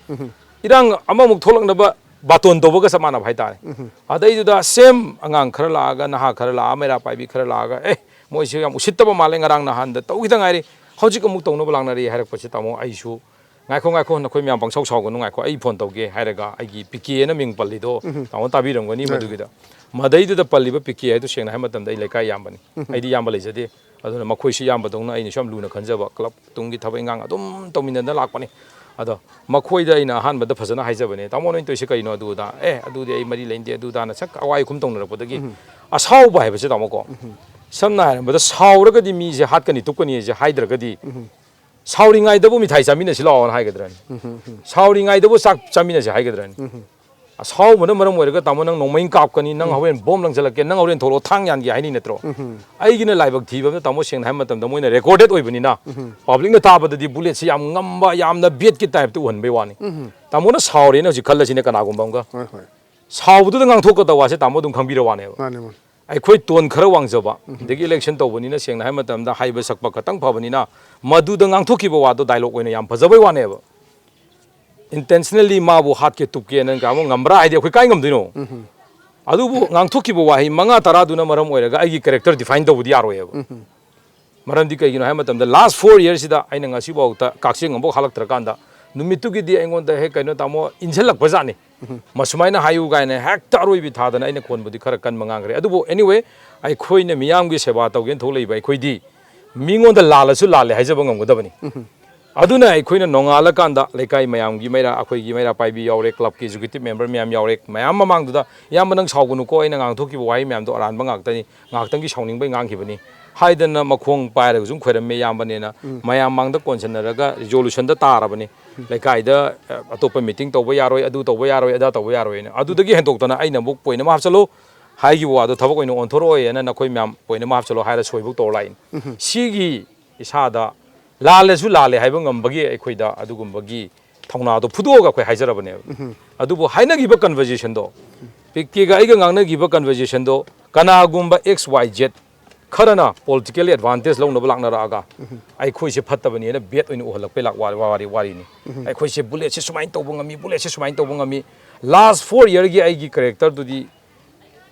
ꯏꯔꯥꯡ ꯑꯃꯃꯨꯛ ꯊꯣꯛꯂꯛꯅꯕ ꯕꯥꯇꯣꯟ ꯇꯧꯕꯒ ꯆꯞ ꯃꯥꯟꯅꯕ ꯍꯥꯏꯇꯥꯔꯦ꯫ ꯑꯗꯩꯗꯨꯗ ꯁꯦꯝ ꯑꯉꯥꯡ ꯈꯔ ꯂꯥꯛꯑꯒ, ꯅꯍꯥ ꯈꯔ ꯂꯥꯛꯑ, ꯃꯩꯔꯥ ꯄꯥꯏꯕꯤ ꯈꯔ ꯂꯥꯛꯑꯒ, "ꯑꯦ, ꯃꯣꯏꯁꯦ ꯌꯥꯝ ꯎꯁꯤꯠꯇꯕ ꯃꯥꯜꯂꯦ, ꯉꯔꯥꯡ ꯅꯍꯥꯟꯗ ꯇꯧꯈꯤꯗ ꯉꯥꯏꯔꯤ, ꯍꯧꯖꯤꯛ ꯑꯃꯨꯛ ꯇꯧꯅꯕ ꯂꯥꯛꯅꯔꯤ" ꯍꯥꯏꯔꯛꯄꯁꯦ, ꯇꯥꯃꯣ, ꯑꯩꯁꯨ, "ꯉꯥꯏꯈꯣ, ꯉꯥꯏꯈꯣ, ꯅꯈꯣꯏ ꯃꯌꯥꯝ ꯄꯪꯁꯥꯎ ꯁꯥꯎꯒꯅꯨ, ꯉꯥꯏꯈꯣ, ꯑꯩ ꯐꯣꯟ ꯇꯧꯒꯦ" ꯍꯥꯏꯔꯒ, ꯑꯩꯒꯤ ꯄꯤ ꯀꯦ ꯑꯅ ꯃꯤꯡ ꯄꯜꯂꯤꯗꯣ, ꯇꯥꯃꯣ ꯇꯥꯕꯤꯔꯝꯒꯅꯤ ꯃꯗꯨꯒꯤꯗ꯫ ꯃꯗꯩꯗꯨꯗ ꯄꯜꯂꯤꯕ ꯄꯤꯀꯦ ꯍꯥꯏꯗꯨ ꯁꯦꯡꯅ ꯍꯥꯏꯕ ꯃꯇꯝꯗ ꯑꯩ ꯂꯩꯀꯥꯏ ꯏꯌꯥꯝꯕꯅꯤ꯫ ꯑꯩꯗꯤ ꯏꯌꯥꯝꯕ ꯂꯩꯖꯗꯦ꯫ ꯑꯗꯨꯅ ꯃꯈꯣꯏꯁꯨ ꯏꯌꯥꯝꯕꯗꯧꯅ ꯑꯩꯅꯁꯨ ꯌꯥꯝ ꯂꯨꯅ ꯈꯟꯖꯕ, ꯀ꯭ꯂꯕ ꯇꯨꯡꯒꯤ ꯊꯕꯛ ꯏꯟꯈꯥꯡ ꯑꯗꯨꯝ ꯇꯧꯃꯤꯟꯅꯗꯅ ꯂꯥꯛꯄꯅꯤ꯫ ꯑꯗꯣ ꯃꯈꯣꯏꯗ ꯑꯩꯅ ꯑꯍꯥꯟꯕꯗ ꯐꯖꯅ ꯍꯥꯏꯖꯕꯅꯦ, "ꯇꯥꯃꯣ, ꯅꯣꯏ ꯇꯧꯔꯤꯁꯦ ꯀꯩꯅꯣ?" ꯑꯗꯨꯗ, "ꯑꯦ, ꯑꯗꯨꯗꯤ ꯑꯩ ꯃꯔꯤ ꯂꯩꯅꯗꯦ, ꯑꯗꯨꯗꯥꯅ" ꯁꯛ ꯑꯋꯥꯏ ꯑꯈꯨꯝ ꯇꯧꯅꯔꯛꯄꯗꯒꯤ, ꯑꯁꯥꯎꯕ ꯍꯥꯏꯕꯁꯦ, ꯇꯥꯃꯣꯀꯣ, ꯁꯝꯅ ꯍꯥꯏꯔꯕꯗ ꯁꯥꯎꯔꯒꯗꯤ ꯃꯤꯁꯦ ꯍꯥꯠꯀꯅꯤ ꯇꯨꯞꯀꯅꯤ ꯍꯥꯏꯁꯦ ꯍꯥꯏꯗ꯭ꯔꯒꯗꯤ, ꯁꯥꯎꯔꯤꯉꯩꯗꯕꯨ ꯃꯤꯊꯥꯏ ꯆꯥꯃꯤꯟꯅꯁꯤ ꯂꯥꯛꯑꯣꯅ ꯍꯥꯏꯒꯗ꯭ꯔꯅꯤ? ꯁꯥꯎꯔꯤꯉꯩꯗꯕꯨ ꯆꯥꯛ ꯆꯥꯃꯤꯟꯅꯁꯤ ꯍꯥꯏꯒꯗ꯭ꯔꯅꯤ? ꯑꯁꯥꯎꯕꯅ ꯃꯔꯝ ꯑꯣꯏꯔꯒ, "ꯇꯥꯃꯣ, ꯅꯪ ꯅꯣꯡꯃꯩ ꯀꯥꯞꯀꯅꯤ, ꯅꯪ ꯍꯣꯔꯦꯟ ꯕꯣꯝ ꯂꯪꯁꯤꯜꯂꯛꯀꯦ, ꯅꯪ ꯍꯣꯔꯦꯟ ꯊꯣꯛꯂꯛꯑꯣ, ꯊꯥꯡ ꯌꯥꯟꯒꯦ" ꯍꯥꯏꯅꯤ ꯅꯠꯇ꯭ꯔꯣ? ꯑꯩꯒꯤꯅ ꯂꯥꯏꯕꯛ ꯊꯤꯕ ꯑꯃꯅ, ꯇꯥꯃꯣ, ꯁꯦꯡꯅ ꯍꯥꯏꯕ ꯃꯇꯝꯗ ꯃꯣꯏꯅ ꯔꯦꯀꯣꯔꯗꯦꯠ ꯑꯣꯏꯕꯅꯤꯅ, ꯄꯕ꯭ꯂꯤꯛꯅ ꯇꯥꯕꯗꯗꯤ ꯕꯨꯂꯦꯠꯁꯤ ꯌꯥꯝ ꯉꯝꯕ, ꯌꯥꯝꯅ ꯕꯦꯠꯀꯤ ꯇꯥꯏꯞꯇ ꯎꯍꯟꯕꯩ ꯋꯥꯅꯤ꯫ ꯇꯥꯃꯣꯅ ꯁꯥꯎꯔꯦꯅ ꯍꯧꯖꯤꯛ ꯈꯜꯂꯁꯤꯅꯦ, ꯀꯅꯥꯒꯨꯝꯕ ꯑꯃꯒ꯫ ꯍꯣꯏ, ꯍꯣꯏ꯫ ꯁꯥꯎꯕꯗꯨꯗ ꯉꯥꯡꯊꯣꯛꯀꯗꯕ ꯋꯥꯁꯦ ꯇꯥꯃꯣ ꯑꯗꯨꯝ ꯈꯪꯕꯤꯔ ꯋꯥꯅꯦꯕ꯫ ꯃꯥꯅꯦ, ꯃꯥꯅꯦ꯫ ꯑꯩꯈꯣꯏ ꯇꯣꯟ ꯈꯔ ꯋꯥꯡꯖꯕ, ꯑꯗꯒꯤ ꯏꯂꯦꯛꯁꯟ ꯇꯧꯕꯅꯤꯅ, ꯁꯦꯡꯅ ꯍꯥꯏꯕ ꯃꯇꯝꯗ, ꯍꯩꯕ ꯁꯛꯄ ꯈꯇꯪ ꯐꯕꯅꯤꯅ, ꯃꯗꯨꯗ ꯉꯥꯡꯊꯣꯛꯈꯤꯕ ꯋꯥꯗꯣ ꯗꯥꯏꯂꯣꯛ ꯑꯣꯏꯅ ꯌꯥꯝ ꯐꯖꯕꯩ ꯋꯥꯅꯦꯕ꯫ ꯏꯟꯇꯦꯟꯁꯅꯦꯜꯂꯤ ꯃꯥꯕꯨ ꯍꯥꯠꯀꯦ ꯇꯨꯞꯀꯦꯅ ꯀꯌꯥꯃꯨꯛ ꯉꯝꯕ꯭ꯔꯥ? ꯍꯥꯏꯗꯤ ꯑꯩꯈꯣꯏ ꯀꯥꯏ ꯉꯝꯗꯣꯏꯅꯣ? ꯑꯗꯨꯕꯨ ꯉꯥꯡꯊꯣꯛꯈꯤꯕ ꯋꯥꯍꯩ ꯃꯉꯥ ꯇꯔꯥꯗꯨꯅ ꯃꯔꯝ ꯑꯣꯏꯔꯒ ꯑꯩꯒꯤ ꯀꯦꯔꯦꯛꯇꯔ ꯗꯤꯐꯥꯏꯟ ꯇꯧꯕꯗꯤ ꯌꯥꯔꯣꯏꯌꯦꯕ꯫ ꯃꯔꯝꯗꯤ ꯀꯩꯒꯤꯅꯣ ꯍꯥꯏꯕ ꯃꯇꯝꯗ, ꯂꯥꯁ ꯐꯣꯔ ꯌꯔꯁꯤꯗ ꯑꯩꯅ ꯉꯁꯤꯐꯥꯎꯗ ꯀꯛꯆꯦꯡ ꯑꯃꯐꯥꯎ ꯍꯥꯠꯂꯛꯇ꯭ꯔꯀꯥꯟꯗ, ꯅꯨꯃꯤꯠꯇꯨꯒꯤꯗꯤ ꯑꯩꯉꯣꯟꯗ ꯍꯦꯛ, "ꯀꯩꯅꯣ ꯇꯥꯃꯣ, ꯏꯟꯁꯤꯜꯂꯛꯄ ꯖꯥꯠꯅꯤ, ꯃꯁꯨꯃꯥꯏꯅ ꯍꯥꯏꯌꯨ" ꯀꯥꯏꯅ ꯍꯦꯛꯇ ꯑꯔꯣꯏꯕꯤ ꯊꯥꯗꯅ ꯑꯩꯅ ꯈꯣꯟꯕꯨꯗꯤ ꯈꯔ ꯀꯟꯕ ꯉꯥꯡꯈ꯭ꯔꯦ꯫ ꯑꯗꯨꯕꯨ, anyway, ꯑꯩꯈꯣꯏꯅ ꯃꯤꯌꯥꯝꯒꯤ ꯁꯦꯕꯥ ꯇꯧꯒꯦꯅ ꯊꯣꯛꯂꯛꯏꯕ ꯑꯩꯈꯣꯏꯗꯤ ꯃꯤꯉꯣꯟꯗ ꯂꯥꯜꯂꯁꯨ ꯂꯥꯜꯂꯦ ꯍꯥꯏꯖꯕ ꯉꯝꯒꯗꯕꯅꯤ꯫ ꯑꯗꯨꯅ ꯑꯩꯈꯣꯏꯅ ꯅꯣꯡꯉꯥꯜꯂꯀꯥꯟꯗ ꯂꯩꯀꯥꯏ ꯃꯌꯥꯝꯒꯤ ꯃꯩꯔꯥ, ꯑꯩꯈꯣꯏꯒꯤ ꯃꯩꯔꯥ ꯄꯥꯏꯕꯤ ꯌꯥꯎꯔꯦ, ꯀ꯭ꯂꯕꯀꯤ ꯑꯦꯛꯖꯤꯀ꯭ꯌꯨꯇꯤꯚ ꯃꯦꯝꯕꯔ ꯃꯌꯥꯝ ꯌꯥꯎꯔꯦ, ꯃꯌꯥꯝ ꯃꯃꯥꯡꯗꯨꯗ, "ꯏꯌꯥꯝꯕ, ꯅꯪ ꯁꯥꯎꯒꯅꯨꯀꯣ, ꯑꯩꯅ ꯉꯥꯡꯊꯣꯛꯈꯤꯕ ꯋꯥꯍꯩ ꯃꯌꯥꯝꯗꯣ ꯑꯔꯥꯟꯕ ꯉꯥꯛꯇꯅꯤ, ꯉꯥꯏꯍꯥꯛꯇꯪꯒꯤ ꯁꯥꯎꯅꯤꯡꯕꯩ ꯉꯥꯡꯈꯤꯕꯅꯤ" ꯍꯥꯏꯗꯅ ꯃꯈꯣꯡ ꯄꯥꯏꯔꯒ ꯁꯨꯝ ꯈꯣꯏꯔꯝꯃꯦ ꯏꯌꯥꯝꯕꯅꯦꯅ꯫ ꯃꯌꯥꯝ ꯃꯥꯡꯗ ꯀꯣꯟꯁꯤꯟꯅꯔꯒ ꯔꯤꯖꯣꯂꯨꯁꯟꯗ ꯇꯥꯔꯕꯅꯤ꯫ ꯂꯩꯀꯥꯏꯗ, ꯑ, ꯑꯇꯣꯞꯄ ꯃꯤꯇꯤꯡ ꯇꯧꯕ ꯌꯥꯔꯣꯏ, ꯑꯗꯨ ꯇꯧꯕ ꯌꯥꯔꯣꯏ, ꯑꯗꯥ ꯇꯧꯕ ꯌꯥꯔꯣꯏꯅ꯫ ꯑꯗꯨꯗꯒꯤ ꯍꯦꯟꯗꯣꯛꯇꯅ ꯑꯩꯅ ꯑꯃꯨꯛ ꯄꯣꯏꯟ ꯑꯃ ꯍꯥꯞꯆꯜꯂꯨ, ꯍꯥꯏꯈꯤꯕ ꯋꯥꯗꯣ ꯊꯕꯛ ꯑꯣꯏꯅ ꯑꯣꯟꯊꯣꯔꯛꯑꯣꯏꯅ ꯅꯈꯣꯏ ꯃꯌꯥꯝ ꯄꯣꯏꯟ ꯑꯃ ꯍꯥꯞꯆꯜꯂꯣ ꯍꯥꯏꯔ ꯁꯣꯏꯕꯨꯛ ꯇꯧꯔ ꯂꯥꯛꯏꯅꯤ꯫ ꯁꯤꯒꯤ ꯏꯁꯥꯗ ꯂꯥꯜꯂꯁꯨ ꯂꯥꯜꯂꯦ ꯍꯥꯏꯕ ꯉꯝꯕꯒꯤ ꯑꯩꯈꯣꯏꯗ ꯑꯗꯨꯒꯨꯝꯕꯒꯤ ꯊꯧꯅꯥꯗꯣ ꯐꯨꯗꯣꯛꯑꯒ ꯑꯩꯈꯣꯏ ꯍꯥꯏꯖꯔꯕꯅꯦꯕ꯫ ꯑꯗꯨꯕꯨ ꯍꯥꯏꯅꯈꯤꯕ ꯀꯟꯚꯔꯖꯦꯁꯟꯗꯣ, ꯄꯤꯛꯀꯦꯒ ꯑꯩꯒ ꯉꯥꯡꯅꯈꯤꯕ ꯀꯟꯚꯔꯖꯦꯁꯟꯗꯣ, ꯀꯅꯥꯒꯨꯝꯕ X Y Z ꯈꯔꯅ ꯄꯣꯂꯤꯇꯤꯀꯦꯜ ꯑꯦꯗꯚꯥꯟꯇꯦꯖ ꯂꯧꯅꯕ ꯂꯥꯛꯅꯔꯛꯑꯒ, ꯑꯩꯈꯣꯏꯁꯦ ꯐꯠꯇꯕꯅꯤꯅ ꯕꯦꯠ ꯑꯣꯏꯅ ꯎꯍꯜꯂꯛꯄꯩ ꯂꯥꯛ-, ꯋꯥ-, ꯋꯥꯔꯤ-, ꯋꯥꯔꯤꯅꯤ꯫ ꯑꯩꯈꯣꯏꯁꯦ ꯕꯨꯂꯦꯠꯁꯦ ꯁꯨꯃꯥꯏꯅ ꯇꯧꯕ ꯉꯝꯃꯤ, ꯕꯨꯂꯦꯠꯁꯦ ꯁꯨꯃꯥꯏꯅ ꯇꯧꯕ ꯉꯝꯃꯤ꯫ ꯂꯥꯁ ꯐꯣꯔ ꯌꯔꯒꯤ ꯑꯩꯒꯤ ꯀꯦꯔꯦꯛꯇꯔꯗꯨꯗꯤ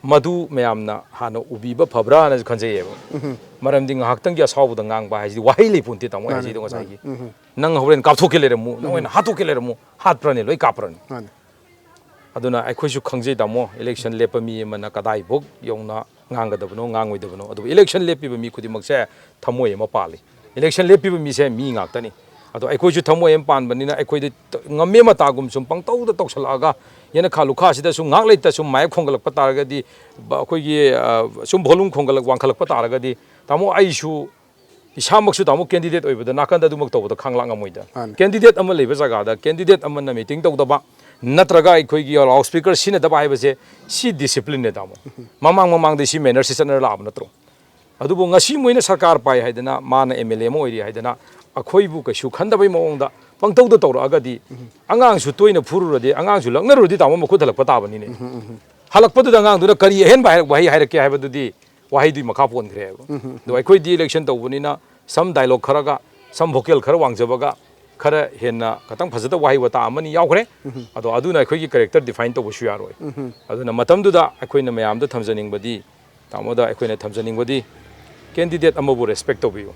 ꯃꯗꯨ ꯃꯌꯥꯝꯅ ꯍꯥꯟꯅ ꯎꯕꯤꯕ ꯐꯕ꯭ꯔꯥꯅꯁꯨ ꯈꯟꯖꯩꯌꯦꯕ꯫ ꯃꯔꯝꯗꯤ ꯉꯥꯏꯍꯥꯛꯇꯪꯒꯤ ꯑꯁꯥꯎꯕꯗ ꯉꯥꯡꯕ ꯍꯥꯏꯁꯤꯗꯤ ꯋꯥꯍꯩ ꯂꯩꯄꯣꯟꯇꯦ, ꯇꯥꯃꯣ꯫ ꯃꯥꯅꯦ, ꯍꯥꯏꯁꯤꯗꯤ ꯃꯥꯅꯦ꯫ ꯉꯁꯥꯏꯒꯤ, "ꯅꯪ ꯍꯣꯔꯦꯟ ꯀꯥꯞꯊꯣꯛꯀꯦ ꯂꯩꯔꯝꯃꯨ, ꯅꯪ ꯍꯣꯔꯦꯟ ꯍꯥꯠꯇꯣꯛꯀꯦ ꯂꯩꯔꯝꯃꯨ", ꯍꯥꯠꯄ꯭ꯔꯅꯦ? ꯂꯣꯏ ꯀꯥꯞꯄ꯭ꯔꯅꯦ? ꯃꯥꯅꯦ꯫ ꯑꯗꯨꯅ ꯑꯩꯈꯣꯏꯁꯨ ꯈꯪꯖꯩ, ꯇꯥꯃꯣ, ꯏꯂꯦꯛꯁꯟ ꯂꯦꯞꯄ ꯃꯤ ꯑꯃꯅ ꯀꯗꯥꯏꯐꯥꯎ ꯌꯧꯅ ꯉꯥꯡꯒꯗꯕꯅꯣ, ꯉꯥꯡꯉꯣꯏꯗꯕꯅꯣ꯫ ꯑꯗꯨꯕꯨ ꯏꯂꯦꯛꯁꯟ ꯂꯦꯞꯄꯤꯕ ꯃꯤ ꯈꯨꯗꯤꯡꯃꯛꯁꯦ ꯊꯃꯣꯏ ꯑꯃ ꯄꯥꯜꯂꯤ꯫ ꯏꯂꯦꯛꯁꯟ ꯂꯦꯞꯄꯤꯕ ꯃꯤꯁꯦ ꯃꯤ ꯉꯥꯛꯇꯅꯤ꯫ ꯑꯗꯣ ꯑꯩꯈꯣꯏꯁꯨ ꯊꯃꯣꯏ ꯑꯃ ꯄꯥꯟꯕꯅꯤꯅ, ꯑꯩꯈꯣꯏꯗ ꯉꯝꯃꯦ ꯃꯇꯥꯒꯨꯝ ꯁꯨꯝ ꯄꯪꯇꯧꯗ ꯇꯧꯁꯜꯂꯛꯑꯒ, ꯌꯦꯅꯈꯥ ꯂꯨꯈꯥꯁꯤꯗ ꯁꯨꯝ ꯉꯥꯏꯍꯥꯛ ꯂꯩꯇ ꯁꯨꯝ ꯃꯥꯏꯛ ꯈꯣꯡꯒꯠꯂꯛꯄ ꯇꯥꯔꯒꯗꯤ, ꯕ-, ꯑꯩꯈꯣꯏꯒꯤ, ꯑ, ꯁꯨꯝ ꯚꯣꯂꯨꯝ ꯈꯣꯡꯒꯠꯂꯛ-, ꯋꯥꯡꯈꯠꯂꯛꯄ ꯇꯥꯔꯒꯗꯤ, ꯇꯥꯃꯣ, ꯑꯩꯁꯨ ꯏꯁꯥꯃꯛꯁꯨ, ꯇꯥꯃꯣ, ꯀꯦꯟꯗꯤꯗꯦꯠ ꯑꯣꯏꯕꯗ ꯅꯥꯀꯟꯗ ꯑꯗꯨꯃꯛ ꯇꯧꯕꯗ ꯈꯥꯡꯂꯥꯛ ꯉꯝꯃꯣꯏꯗ꯫ ꯃꯥꯅꯤ꯫ ꯀꯦꯟꯗꯤꯗꯦꯠ ꯑꯃ ꯂꯩꯕ ꯖꯒꯥꯗ ꯀꯦꯟꯗꯤꯗꯦꯠ ꯑꯃꯅ ꯃꯤꯇꯤꯡ ꯇꯧꯗꯕ, ꯅꯠꯇ꯭ꯔꯒ ꯑꯩꯈꯣꯏꯒꯤ ꯂꯥꯎꯠ ꯁ꯭ꯄꯤꯀꯔ ꯁꯤꯖꯤꯟꯅꯗꯕ ꯍꯥꯏꯕꯁꯦ, ꯁꯤ ꯗꯤꯁꯤꯄ꯭ꯂꯤꯟꯅꯦ, ꯇꯥꯃꯣ꯫ ꯃꯃꯥꯡ ꯃꯃꯥꯡꯗ ꯁꯤ ꯃꯦꯅꯔꯁꯤ ꯆꯠꯅꯔ ꯂꯥꯛꯑꯕ ꯅꯠꯇ꯭ꯔꯣ? ꯑꯗꯨꯕꯨ ꯉꯁꯤ ꯃꯣꯏꯅ ꯁꯔꯀꯥꯔ ꯄꯥꯏ ꯍꯥꯏꯗꯅ, ꯃꯥꯅ ꯑꯦꯝ ꯑꯦꯜ ꯑꯦ ꯑꯃ ꯑꯣꯏꯔꯤ ꯍꯥꯏꯗꯅ, ꯑꯩꯈꯣꯏꯕꯨ ꯀꯩꯁꯨ ꯈꯟꯗꯕꯩ ꯃꯑꯣꯡꯗ ꯄꯪꯇꯧꯗ ꯇꯧꯔꯛꯑꯒꯗꯤ, ꯑꯉꯥꯡꯁꯨ ꯇꯣꯏꯅ ꯐꯨꯔꯨꯔꯗꯤ, ꯑꯉꯥꯡꯁꯨ ꯂꯛꯅꯔꯨꯔꯗꯤ, ꯇꯥꯃꯣ, ꯃꯈꯨꯠ ꯍꯜꯂꯛꯄ ꯇꯥꯕꯅꯤꯅꯦ꯫ ꯍꯜꯂꯛꯄꯗꯨꯗ ꯑꯉꯥꯡꯗꯨꯅ ꯀꯔꯤ ꯑꯍꯦꯟꯕ ꯍꯥꯏꯔꯛ-, ꯋꯥꯍꯩ ꯍꯥꯏꯔꯛꯀꯦ ꯍꯥꯏꯕꯗꯨꯗꯤ ꯋꯥꯍꯩꯗꯨꯒꯤ ꯃꯈꯥ ꯄꯣꯟꯈ꯭ꯔꯦꯕ꯫ ꯑꯗꯣ ꯑꯩꯈꯣꯏꯗꯤ ꯏꯂꯦꯛꯁꯟ ꯇꯧꯕꯅꯤꯅ, ꯁꯝ ꯗꯥꯏꯂꯣꯛ ꯈꯔꯒ, ꯁꯝ ꯚꯣꯀꯦꯜ ꯈꯔ ꯋꯥꯡꯖꯕꯒ, ꯈꯔ ꯍꯦꯟꯅ ꯈꯇꯪ ꯐꯖꯗꯕ ꯋꯥꯍꯩ ꯋꯥꯇꯥ ꯑꯃꯅꯤ ꯌꯥꯎꯈ꯭ꯔꯦ꯫ ꯑꯗꯣ ꯑꯗꯨꯅ ꯑꯩꯈꯣꯏꯒꯤ ꯀꯦꯔꯦꯛꯇꯔ ꯗꯤꯐꯥꯏꯟ ꯇꯧꯕꯁꯨ ꯌꯥꯔꯣꯏ꯫ ꯑꯗꯨꯅ ꯃꯇꯝꯗꯨꯗ ꯑꯩꯈꯣꯏꯅ ꯃꯌꯥꯝꯗ ꯊꯝꯖꯅꯤꯡꯕꯗꯤ, ꯇꯥꯃꯣꯗ ꯑꯩꯈꯣꯏꯅ ꯊꯝꯖꯅꯤꯡꯕꯗꯤ, ꯀꯦꯟꯗꯤꯗꯦꯠ ꯑꯃꯕꯨ ꯔꯦꯁꯄꯦꯛ ꯇꯧꯕꯤꯌꯨ꯫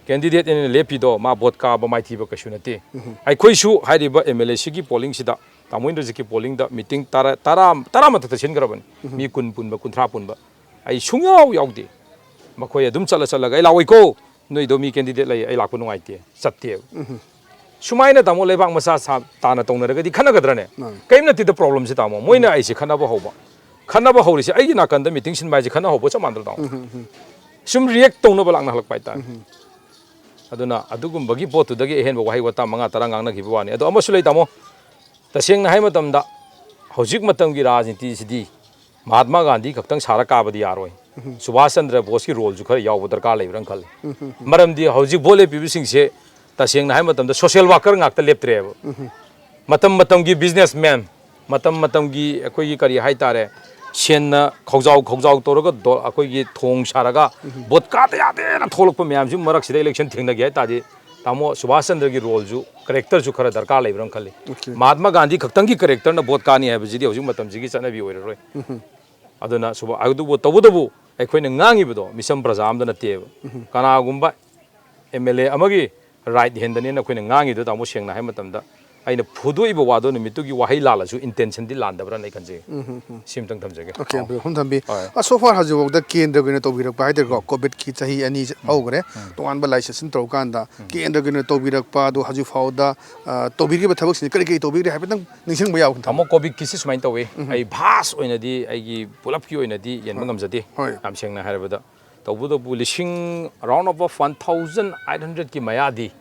ꯀꯦꯟꯗꯤꯗꯦꯠ ꯑꯩꯅ ꯂꯦꯞꯄꯤꯗꯣ, ꯃꯥ ꯚꯣꯠ ꯀꯥꯕ ꯃꯥꯏꯊꯤꯕ ꯀꯩꯁꯨ ꯅꯠꯇꯦ꯫ ꯑꯩꯈꯣꯏꯁꯨ ꯍꯥꯏꯔꯤꯕ ꯑꯦꯝ ꯑꯦꯜ ꯑꯦ ꯁꯤꯒꯤ ꯄꯣꯂꯤꯡꯁꯤꯗ, ꯇꯥꯃꯣ ꯏꯟꯗ꯭ꯔꯖꯤꯠꯀꯤ ꯄꯣꯂꯤꯡꯗ ꯃꯤꯇꯤꯡ ꯇꯔꯥ, ꯇꯔꯥ, ꯇꯔꯥ ꯃꯊꯛꯇ ꯁꯤꯟꯈ꯭ꯔꯕꯅꯤ꯫ ꯃꯤ ꯀꯨꯟ ꯄꯨꯟꯕ, ꯀꯨꯟꯊ꯭ꯔꯥ ꯄꯨꯟꯕ꯫ ꯑꯩ ꯁꯨꯡꯌꯥꯎ ꯌꯥꯎꯗꯦ꯫ ꯃꯈꯣꯏ ꯑꯗꯨꯝ ꯆꯠꯂ ꯆꯠꯂꯒ, "ꯑꯩ ꯂꯥꯛꯑꯣꯏꯀꯣ, ꯅꯣꯏꯗꯣ ꯃꯤ ꯀꯦꯟꯗꯤꯗꯦꯠ ꯂꯩ, ꯑꯩ ꯂꯥꯛꯄ ꯅꯨꯡꯉꯥꯏꯇꯦ", ꯆꯠꯇꯦꯕ꯫ ꯁꯨꯃꯥꯏꯅ, ꯇꯥꯃꯣ, ꯂꯩꯕꯥꯛ ꯃꯆꯥ ꯁꯥ-, ꯇꯥꯅ ꯇꯧꯅꯔꯒꯗꯤ ꯈꯟꯅꯒꯗ꯭ꯔꯅꯦ? ꯃꯥꯅꯤ꯫ ꯀꯔꯤꯝ ꯅꯠꯇꯦꯗ ꯄ꯭ꯔꯣꯕ꯭ꯂꯦꯝꯁꯦ, ꯇꯥꯃꯣ꯫ ꯃꯣꯏꯅ ꯑꯩꯁꯦ ꯈꯠꯅꯕ ꯍꯧꯕ꯫ ꯈꯠꯅꯕ ꯍꯧꯔꯤꯁꯦ ꯑꯩꯒꯤ ꯅꯥꯀꯟꯗ ꯃꯤꯇꯤꯡ ꯁꯤꯟꯕ ꯍꯥꯏꯁꯦ ꯈꯠꯅ ꯍꯧꯕ ꯆꯞ ꯃꯥꯟꯅꯗ꯭ꯔꯣ, ꯇꯥꯃꯣ? ꯁꯨꯝ ꯔꯤꯌꯦꯛ ꯇꯧꯅꯕ ꯂꯥꯛꯅꯍꯜꯂꯛꯄ ꯍꯥꯏꯇꯥꯔꯦ꯫ ꯑꯗꯨꯅ ꯑꯗꯨꯒꯨꯝꯕꯒꯤ ꯄꯣꯠꯇꯨꯗꯒꯤ ꯑꯍꯦꯟꯕ ꯋꯥꯍꯩ ꯋꯥꯇꯥ ꯃꯉꯥ ꯇꯔꯥ ꯉꯥꯡꯅꯈꯤꯕ ꯋꯥꯅꯤ꯫ ꯑꯗꯣ ꯑꯃꯁꯨ ꯂꯩ, ꯇꯥꯃꯣ꯫ ꯇꯁꯦꯡꯅ ꯍꯥꯏ ꯃꯇꯝꯗ, ꯍꯧꯖꯤꯛ ꯃꯇꯝꯒꯤ ꯔꯥꯖꯅꯤꯇꯤꯁꯤꯗꯤ ꯃꯍꯥꯠꯃꯥ ꯒꯥꯟꯙꯤ ꯈꯛꯇꯪ ꯁꯥꯔ ꯀꯥꯕꯗꯤ ꯌꯥꯔꯣꯏ꯫ ꯁꯨꯚꯥꯁ ꯆꯟꯗ꯭ꯔ ꯕꯣꯁꯀꯤ ꯔꯣꯜꯁꯨ ꯈꯔ ꯌꯥꯎꯕ ꯗꯔꯀꯥꯔ ꯂꯩꯕ꯭ꯔꯥ ꯈꯜꯂꯤ꯫ ꯃꯔꯝꯗꯤ ꯍꯧꯖꯤꯛ ꯚꯣꯠ ꯂꯦꯞꯄꯤꯕꯁꯤꯡꯁꯦ, ꯇꯁꯦꯡꯅ ꯍꯥꯏ ꯃꯇꯝꯗ, ꯁꯣꯁꯤꯌꯦꯜ ꯋꯥꯀꯔ ꯉꯥꯛꯇ ꯂꯦꯞꯇ꯭ꯔꯦꯕ꯫ ꯃꯇꯝ ꯃꯇꯝꯒꯤ ꯕꯤꯖꯤꯅꯦꯁꯃꯦꯟ, ꯃꯇꯝ ꯃꯇꯝꯒꯤ ꯑꯩꯈꯣꯏꯒꯤ ꯀꯔꯤ ꯍꯥꯏꯇꯥꯔꯦ, ꯁꯦꯟꯅ ꯈꯧꯖꯥꯎ ꯈꯧꯖꯥꯎ ꯇꯧꯔꯒ ꯗꯣ-, ꯑꯩꯈꯣꯏꯒꯤ ꯊꯣꯡ ꯁꯥꯔꯒ ꯚꯣꯠ ꯀꯥꯗ ꯌꯥꯗꯦꯅ ꯊꯣꯛꯂꯛꯄ ꯃꯌꯥꯝꯁꯤ ꯃꯔꯛꯁꯤꯗ ꯏꯂꯦꯛꯁꯟ ꯊꯦꯡꯅꯒꯦ ꯍꯥꯏ ꯇꯥꯔꯗꯤ, ꯇꯥꯃꯣ, ꯁꯨꯚꯥꯁ ꯆꯟꯗ꯭ꯔꯒꯤ ꯔꯣꯜꯁꯨ, ꯀꯦꯔꯦꯛꯇꯔꯁꯨ ꯈꯔ ꯗꯔꯀꯥꯔ ꯂꯩꯕ꯭ꯔꯥ ꯈꯜꯂꯤ꯫ ꯃꯍꯥꯠꯃꯥ ꯒꯥꯟꯙꯤ ꯈꯛꯇꯪꯒꯤ ꯀꯦꯔꯦꯛꯇꯔꯅ ꯚꯣꯠ ꯀꯥꯅꯤ ꯍꯥꯏꯕꯁꯤꯗꯤ ꯍꯧꯖꯤꯛ ꯃꯇꯝꯁꯤꯒꯤ ꯆꯠꯅꯕꯤ ꯑꯣꯏꯔꯔꯣꯏ꯫ ꯑꯗꯨꯅ ꯁꯨꯚꯥ-, ꯑꯗꯨꯕꯨ ꯇꯧꯕꯇꯕꯨ ꯑꯩꯈꯣꯏꯅ ꯉꯥꯡꯉꯤꯕꯗꯣ ꯃꯤꯆꯝ ꯄ꯭ꯔꯖꯥ ꯑꯝꯗ ꯅꯠꯇꯦꯕ꯫ ꯀꯅꯥꯒꯨꯝꯕ ꯑꯦꯝ ꯑꯦꯜ ꯑꯦ ꯑꯃꯒꯤ ꯔꯥꯏꯠ ꯍꯦꯟꯗꯅꯦꯅ ꯑꯩꯈꯣꯏꯅ ꯉꯥꯡꯉꯤꯗꯣ, ꯇꯥꯃꯣ, ꯁꯦꯡꯅ ꯍꯥꯏ ꯃꯇꯝꯗ, ꯑꯩꯅ ꯐꯣꯡꯗꯣꯛꯏꯕ ꯋꯥꯗꯣ ꯅꯨꯃꯤꯠꯇꯨꯒꯤ ꯋꯥꯍꯩ ꯂꯥꯜꯂꯁꯨ intentionꯗꯤ ꯂꯥꯟꯗꯕ꯭꯭ꯔꯥꯅ ꯑꯩ ꯈꯟꯖꯩ꯫ ꯁꯤꯝꯇꯪ ꯊꯝꯖꯒꯦ꯫ ꯑꯣꯀꯦ, ꯃꯐꯝ ꯊꯝꯕꯤ꯫ ꯍꯣꯏ꯫ ꯑ, so far ꯍꯧꯖꯤꯛꯐꯥꯎꯗ ꯀꯦꯟꯗ꯭ꯔꯒꯤ ꯑꯣꯏꯅ ꯇꯧꯕꯤꯔꯛꯄ ꯍꯥꯏꯇꯥꯔꯦꯀꯣ, ꯀꯣꯚꯤꯗꯀꯤ ꯆꯍꯤ ꯑꯅꯤ ꯍꯧꯈ꯭ꯔꯦ꯫ ꯇꯣꯉꯥꯟꯕ ꯂꯥꯏꯁꯦꯟꯁ ꯇꯧꯔꯀꯥꯟꯗ ꯀꯦꯟꯗ꯭ꯔꯒꯤ ꯑꯣꯏꯅ ꯇꯧꯕꯤꯔꯛꯄ ꯑꯗꯣ ꯍꯧꯖꯤꯛꯐꯥꯎꯗ, ꯑ, ꯇꯧꯕꯤꯔꯤꯕ ꯊꯕꯛꯁꯤꯡꯁꯦ ꯀꯔꯤ ꯀꯔꯤ ꯇꯧꯕꯤꯔꯤ ꯍꯥꯏꯐꯦꯠꯇꯪ ꯅꯤꯡꯁꯤꯡꯕ ꯌꯥꯎ ꯊꯝꯕꯤꯌꯨ꯫ ꯇꯥꯃꯣ, ꯀꯣꯚꯤꯗꯀꯤꯁꯤ ꯁꯨꯃꯥꯏꯅ ꯇꯧꯋꯤ꯫ ꯑꯩ vast ꯑꯣꯏꯅꯗꯤ ꯑꯩꯒꯤ ꯄꯨꯂꯞꯀꯤ ꯑꯣꯏꯅꯗꯤ ꯌꯦꯟꯕ ꯉꯝꯖꯗꯦ꯫ ꯍꯣꯏ꯫ ꯌꯥꯝ ꯁꯦꯡꯅ ꯍꯥꯏꯔꯕꯗ, ꯇꯧꯕꯇꯕꯨ ꯂꯤꯁꯤꯡ, round of one thousand eight hundredꯀꯤ ꯃꯌꯥꯗꯤ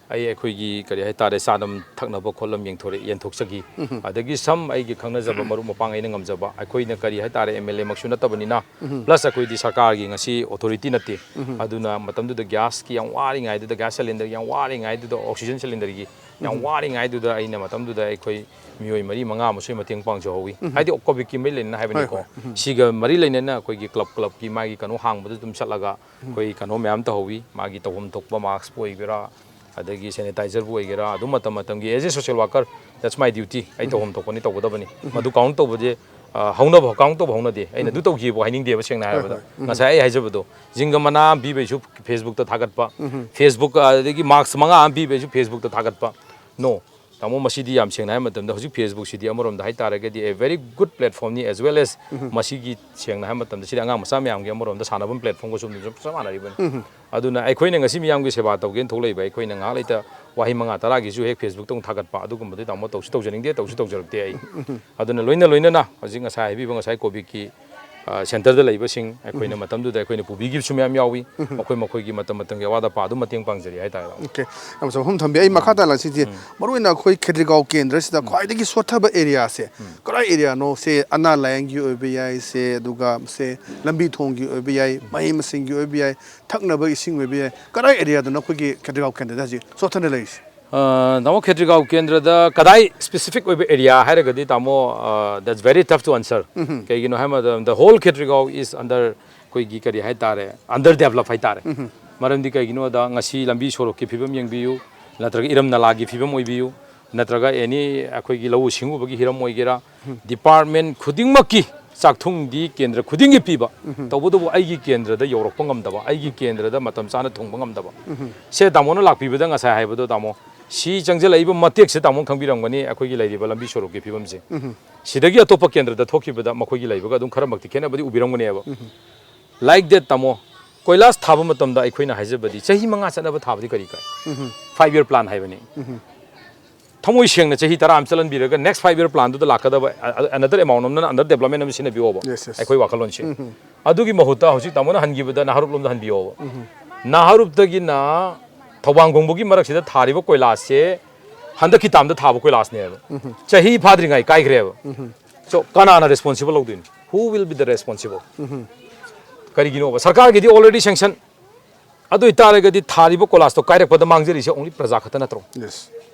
ꯑꯩ ꯑꯩꯈꯣꯏꯒꯤ ꯀꯔꯤ ꯍꯥꯏꯇꯥꯔꯦ, ꯆꯥꯅꯝ ꯊꯛꯅꯕ ꯈꯣꯠꯂꯝ ꯌꯦꯡꯊꯣꯔꯛ-, ꯌꯦꯟꯊꯣꯛꯆꯈꯤ꯫ ꯑꯗꯒꯤ some ꯑꯩꯒꯤ ꯈꯪꯅꯖꯕ ꯃꯔꯨꯞ ꯃꯄꯥꯡ ꯑꯩꯅ ꯉꯝꯖꯕ, ꯑꯩꯈꯣꯏꯅ ꯀꯔꯤ ꯍꯥꯏꯇꯥꯔꯦ, MLAꯃꯛꯁꯨ ꯅꯠꯇꯕꯅꯤꯅ, plus ꯑꯩꯈꯣꯏꯗꯤ ꯁꯔꯀꯥꯔꯒꯤ ꯉꯁꯤ authority ꯅꯠꯇꯦ꯫ ꯑꯗꯨꯅ ꯃꯇꯝꯗꯨꯗ gasꯀꯤ ꯌꯥꯝ ꯋꯥꯔꯤꯉꯩꯗꯨꯗ, gas cylinderꯒꯤ ꯌꯥꯝ ꯋꯥꯔꯤꯉꯩꯗꯨꯗ, oxygen cylinderꯒꯤ ꯌꯥꯝ ꯋꯥꯔꯤꯉꯩꯗꯨꯗ ꯑꯩꯅ ꯃꯇꯝꯗꯨꯗ ꯑꯩꯈꯣꯏ ꯃꯤꯑꯣꯏ ꯃꯔꯤ ꯃꯉꯥ ꯑꯃꯁꯨ ꯃꯇꯦꯡ ꯄꯥꯡꯖꯍꯧꯋꯤ꯫ ꯍꯥꯏꯗꯤ ꯀꯣꯚꯤꯗꯀꯤ ꯃꯔꯤ ꯂꯩꯅꯅ ꯍꯥꯏꯕꯅꯤꯀꯣ꯫ ꯁꯤꯒ ꯃꯔꯤ ꯂꯩꯅꯅ ꯑꯩꯈꯣꯏꯒꯤ club clubꯀꯤ ꯃꯥꯒꯤ ꯀꯩꯅꯣ ꯍꯥꯡꯕꯗ ꯑꯗꯨꯝ ꯆꯠꯂꯒ ꯑꯩꯈꯣꯏ ꯀꯩꯅꯣ ꯃꯌꯥꯝ ꯇꯧꯍꯧꯋꯤ꯫ ꯃꯥꯒꯤ ꯇꯧꯐꯝ ꯊꯣꯛꯄ maskꯄꯨ ꯑꯣꯏꯒꯦꯔꯥ, ꯑꯗꯒꯤ sanitizerꯕꯨ ꯑꯣꯏꯒꯦꯔꯥ, ꯑꯗꯨꯝ ꯃꯇꯝ ꯃꯇꯝꯒꯤ as a social worker, that's my duty, ꯑꯩ ꯇꯧꯐꯝ ꯊꯣꯛꯄꯅꯤ, ꯇꯧꯒꯗꯕꯅꯤ꯫ ꯃꯗꯨ count ꯇꯧꯕꯁꯦ, ꯑ, ꯍꯧꯅꯕ, count ꯇꯧꯕ ꯍꯧꯅꯗꯦ꯫ ꯑꯩꯅ ꯑꯗꯨ ꯇꯧꯈꯤꯕ ꯍꯥꯏꯅꯤꯡꯗꯦꯕ, ꯁꯦꯡꯅ ꯍꯥꯏꯔꯕꯗ꯫ ꯉꯁꯥꯏ ꯑꯩ ꯍꯥꯏꯖꯕꯗꯣ, ꯖꯤꯡꯒ ꯃꯅꯥ ꯑꯃ ꯄꯤꯕꯩꯁꯨ Facebookꯇ ꯊꯥꯒꯠꯄ, Facebook, ꯑꯗꯒꯤ mask ꯃꯉꯥ ꯑꯃ ꯄꯤꯕꯩꯁꯨ Facebookꯇ ꯊꯥꯒꯠꯄ꯫ No, ꯇꯥꯃꯣ, ꯃꯁꯤꯗꯤ ꯌꯥꯝ ꯁꯦꯡꯅ ꯍꯥꯏꯕ ꯃꯇꯝꯗ ꯍꯧꯖꯤꯛ Facebookꯁꯤꯗꯤ ꯑꯃꯔꯣꯝꯗ ꯍꯥꯏꯇꯥꯔꯒꯗꯤ a very good platformꯅꯤ, as well as ꯃꯁꯤꯒꯤ ꯁꯦꯡꯅ ꯍꯥꯏꯕ ꯃꯇꯝꯗ ꯁꯤꯗꯤ ꯑꯉꯥꯡ ꯃꯆꯥ ꯃꯌꯥꯝꯒꯤ ꯑꯃꯔꯣꯝꯗ ꯁꯥꯟꯅꯐꯝ platformꯒꯁꯨ ꯑꯗꯨꯝ ꯆꯞ ꯃꯥꯟꯅꯔꯤꯕꯅꯤ꯫ ꯑꯗꯨꯅ ꯑꯩꯈꯣꯏꯅ ꯉꯁꯤ ꯃꯤꯌꯥꯝꯒꯤ ꯁꯦꯕꯥ ꯇꯧꯒꯦꯅ ꯊꯣꯛꯂꯛꯏꯕ, ꯑꯩꯈꯣꯏꯅ ꯉꯥꯏꯍꯥꯛ ꯂꯩꯇ ꯋꯥꯍꯩ ꯃꯉꯥ ꯇꯔꯥꯒꯤꯁꯨ ꯍꯦꯛ Facebookꯇ ꯑꯃꯨꯛ ꯊꯥꯒꯠꯄ, ꯑꯗꯨꯒꯨꯝꯕꯗꯤ ꯇꯥꯃꯣ ꯇꯧꯁꯨ ꯇꯧꯖꯅꯤꯡꯗꯦ, ꯇꯧꯁꯨ ꯇꯧꯖꯔꯛꯇꯦ ꯑꯩ꯫ ꯑꯗꯨꯅ ꯂꯣꯏꯅ ꯂꯣꯏꯅꯅ ꯍꯧꯖꯤꯛ ꯉꯁꯥꯏ ꯍꯥꯏꯕꯤꯕ ꯉꯁꯥꯏ ꯀꯣꯚꯤꯗꯀꯤ ꯑ, centreꯗ ꯂꯩꯕꯁꯤꯡ ꯑꯩꯈꯣꯏꯅ ꯃꯇꯝꯗꯨꯗ ꯑꯩꯈꯣꯏꯅ ꯄꯨꯕꯤꯈꯤꯕꯁꯨ ꯃꯌꯥꯝ ꯌꯥꯎꯏ꯫ ꯃꯈꯣꯏ ꯃꯈꯣꯏꯒꯤ ꯃꯇꯝ ꯃꯇꯝꯒꯤ ꯑꯋꯥꯠ ꯑꯄꯥ ꯑꯗꯨꯝ ꯃꯇꯦꯡ ꯄꯥꯡꯖꯔꯤ ꯍꯥꯏꯇꯥꯔꯦ꯫ ꯑꯣꯀꯦ, ꯌꯥꯝ ꯆꯥꯎꯕ ꯃꯐꯝ ꯊꯝꯕꯤ꯫ ꯑꯩ ꯃꯈꯥ ꯇꯥꯅ ꯁꯤꯁꯦ, ꯃꯔꯨꯑꯣꯏꯅ ꯑꯩꯈꯣꯏ ꯈꯦꯇ꯭ꯔꯤꯒꯥꯎ ꯀꯦꯟꯗ꯭ꯔꯁꯤꯗ ꯈ꯭ꯋꯥꯏꯗꯒꯤ ꯁꯣꯠꯊꯕ areaꯁꯦ ꯀꯗꯥꯏ areaꯅꯣ? ꯁꯦ ꯑꯅꯥ ꯂꯥꯏꯌꯦꯡꯒꯤ ꯑꯣꯏꯕ ꯌꯥꯏ, ꯁꯦ ꯑꯗꯨꯒ ꯁꯦ ꯂꯝꯕꯤ ꯊꯣꯡꯒꯤ ꯑꯣꯏꯕ ꯌꯥꯏ, ꯃꯍꯩ ꯃꯁꯤꯡꯒꯤ ꯑꯣꯏꯕ ꯌꯥꯏ, ꯊꯛꯅꯕ ꯏꯁꯤꯡ ꯑꯣꯏꯕ ꯌꯥꯏ, ꯀꯗꯥꯏ areaꯗꯅꯣ ꯑꯩꯈꯣꯏꯒꯤ ꯈꯦꯇ꯭ꯔꯤꯒꯥꯎ ꯀꯦꯟꯗ꯭ꯔꯗ ꯍꯧꯖꯤꯛ ꯁꯣꯠꯊꯅ ꯂꯩꯔꯤꯁꯦ? ꯑ, ꯇꯥꯃꯣ, ꯈꯦꯇ꯭ꯔꯤꯒꯥꯎ ꯀꯦꯟꯗ꯭ꯔꯗ ꯀꯗꯥꯏ specific ꯑꯣꯏꯕ area ꯍꯥꯏꯔꯒꯗꯤ, ꯇꯥꯃꯣ, ꯑ, that's very tough to answer꯫ ꯀꯩꯒꯤꯅꯣ ꯍꯥꯏꯕ ꯃꯇꯝꯗ whole ꯈꯦꯇ꯭ꯔꯤꯒꯥꯎ is under ꯑꯩꯈꯣꯏꯒꯤ ꯀꯔꯤ ꯍꯥꯏꯇꯥꯔꯦ, under develop ꯍꯥꯏꯇꯥꯔꯦ꯫ ꯃꯔꯝꯗꯤ ꯀꯩꯒꯤꯅꯣꯗ ꯉꯁꯤ ꯂꯝꯕꯤ ꯁꯣꯔꯣꯛꯀꯤ ꯐꯤꯕꯝ ꯌꯦꯡꯕꯤꯌꯨ, ꯅꯠꯇ꯭ꯔꯒ ꯏꯔꯝ ꯅꯂꯥꯒꯤ ꯐꯤꯕꯝ ꯑꯣꯏꯕꯤꯌꯨ, ꯅꯠꯇ꯭ꯔꯒ any ꯑꯩꯈꯣꯏꯒꯤ ꯂꯧꯎ ꯁꯤꯡꯎꯕꯒꯤ ꯍꯤꯔꯝ ꯑꯣꯏꯒꯦꯔꯥ, department ꯈꯨꯗꯤꯡꯃꯛꯀꯤ ꯆꯥꯛꯊꯨꯡꯗꯤ ꯀꯦꯟꯗ꯭ꯔ ꯈꯨꯗꯤꯡꯒꯤ ꯄꯤꯕ, ꯇꯧꯕꯇꯕꯨ ꯑꯩꯒꯤ ꯀꯦꯟꯗ꯭ꯔꯗ ꯌꯧꯔꯛꯄ ꯉꯝꯗꯕ, ꯑꯩꯒꯤ ꯀꯦꯟꯗ꯭ꯔꯗ ꯃꯇꯝ ꯆꯥꯅ ꯊꯨꯡꯕ ꯉꯝꯗꯕ꯫ ꯁꯦ ꯇꯥꯃꯣꯅ ꯂꯥꯛꯄꯤꯕꯗ ꯉꯁꯥꯏ ꯍꯥꯏꯕꯗꯣ, ꯇꯥꯃꯣ, ꯁꯤ ꯆꯪꯁꯤꯜꯂꯛꯏꯕ ꯃꯇꯦꯛꯁꯦ ꯇꯥꯃꯣꯅ ꯈꯪꯕꯤꯔꯝꯒꯅꯤ, ꯑꯩꯈꯣꯏꯒꯤ ꯂꯩꯔꯤꯕ ꯂꯝꯕꯤ ꯁꯣꯔꯣꯛꯀꯤ ꯐꯤꯕꯝꯁꯦ꯫ ꯁꯤꯗꯒꯤ ꯑꯇꯣꯞꯄ ꯀꯦꯟꯗ꯭ꯔꯗ ꯊꯣꯛꯈꯤꯕꯗ ꯃꯈꯣꯏꯒꯤ ꯂꯩꯕꯒ ꯑꯗꯨꯝ ꯈꯔꯃꯛꯇꯤ ꯈꯦꯠꯅꯕꯗꯤ ꯎꯕꯤꯔꯝꯒꯅꯦꯕ꯫ Like that, ꯇꯥꯃꯣ, ꯀꯣꯏꯂꯥꯁ ꯊꯥꯕ ꯃꯇꯝꯗ ꯑꯩꯈꯣꯏꯅ ꯍꯥꯏꯖꯕꯗꯤ ꯆꯍꯤ ꯃꯉꯥ ꯆꯠꯅꯕ ꯊꯥꯕꯗꯤ ꯀꯔꯤ ꯀꯥꯏ? Five year plan ꯍꯥꯏꯕꯅꯤ꯫ ꯊꯃꯣꯏ ꯁꯦꯡꯅ ꯆꯍꯤ ꯇꯔꯥ ꯑꯃ ꯆꯠꯍꯟꯕꯤꯔꯒ next five year planꯗꯨꯗ ꯂꯥꯛꯀꯗꯕ another amount ꯑꯃꯅ under development ꯑꯃ ꯁꯤꯖꯤꯟꯅꯕꯤꯌꯣꯕ꯫ Yes, yes. ꯑꯩꯈꯣꯏ ꯋꯥꯈꯜꯂꯣꯟꯁꯤ꯫ ꯑꯗꯨꯒꯤ ꯃꯍꯨꯠꯇ ꯍꯧꯖꯤꯛ ꯇꯥꯃꯣꯅ ꯍꯟꯈꯤꯕꯗ ꯅꯍꯥꯔꯨꯞꯂꯣꯝꯗ ꯍꯟꯕꯤꯌꯣꯕ꯫ ꯅꯍꯥꯔꯨꯞꯇꯒꯤꯅ ꯊꯧꯕꯥꯜ ꯈꯣꯡꯕꯒꯤ ꯃꯔꯛꯁꯤꯗ ꯊꯥꯔꯤꯕ ꯀꯣꯏꯂꯥꯁꯁꯦ ꯍꯟꯗꯛꯀꯤ ꯇꯥꯝꯗ ꯊꯥꯕ ꯀꯣꯏꯂꯥꯁꯅꯦꯕ꯫ ꯆꯍꯤ ꯐꯥꯗ꯭ꯔꯤꯉꯩ ꯀꯥꯏꯈ꯭ꯔꯦꯕ꯫ So ꯀꯅꯥꯅ responsible ꯂꯧꯗꯣꯏꯅꯣ? Who will be the responsible? ꯀꯔꯤꯒꯤꯅꯣꯕ? ꯁꯔꯀꯥꯔꯒꯤꯗꯤ already sanction꯫ ꯑꯗꯨ ꯑꯣꯏꯇꯥꯔꯒꯗꯤ ꯊꯥꯔꯤꯕ ꯀꯣꯏꯂꯥꯁꯇꯣ ꯀꯥꯏꯔꯛꯄꯗ ꯃꯥꯡꯖꯔꯤꯁꯦ only ꯄ꯭ꯔꯖꯥ ꯈꯛꯇ ꯅꯠꯇ꯭ꯔꯣ? Yes.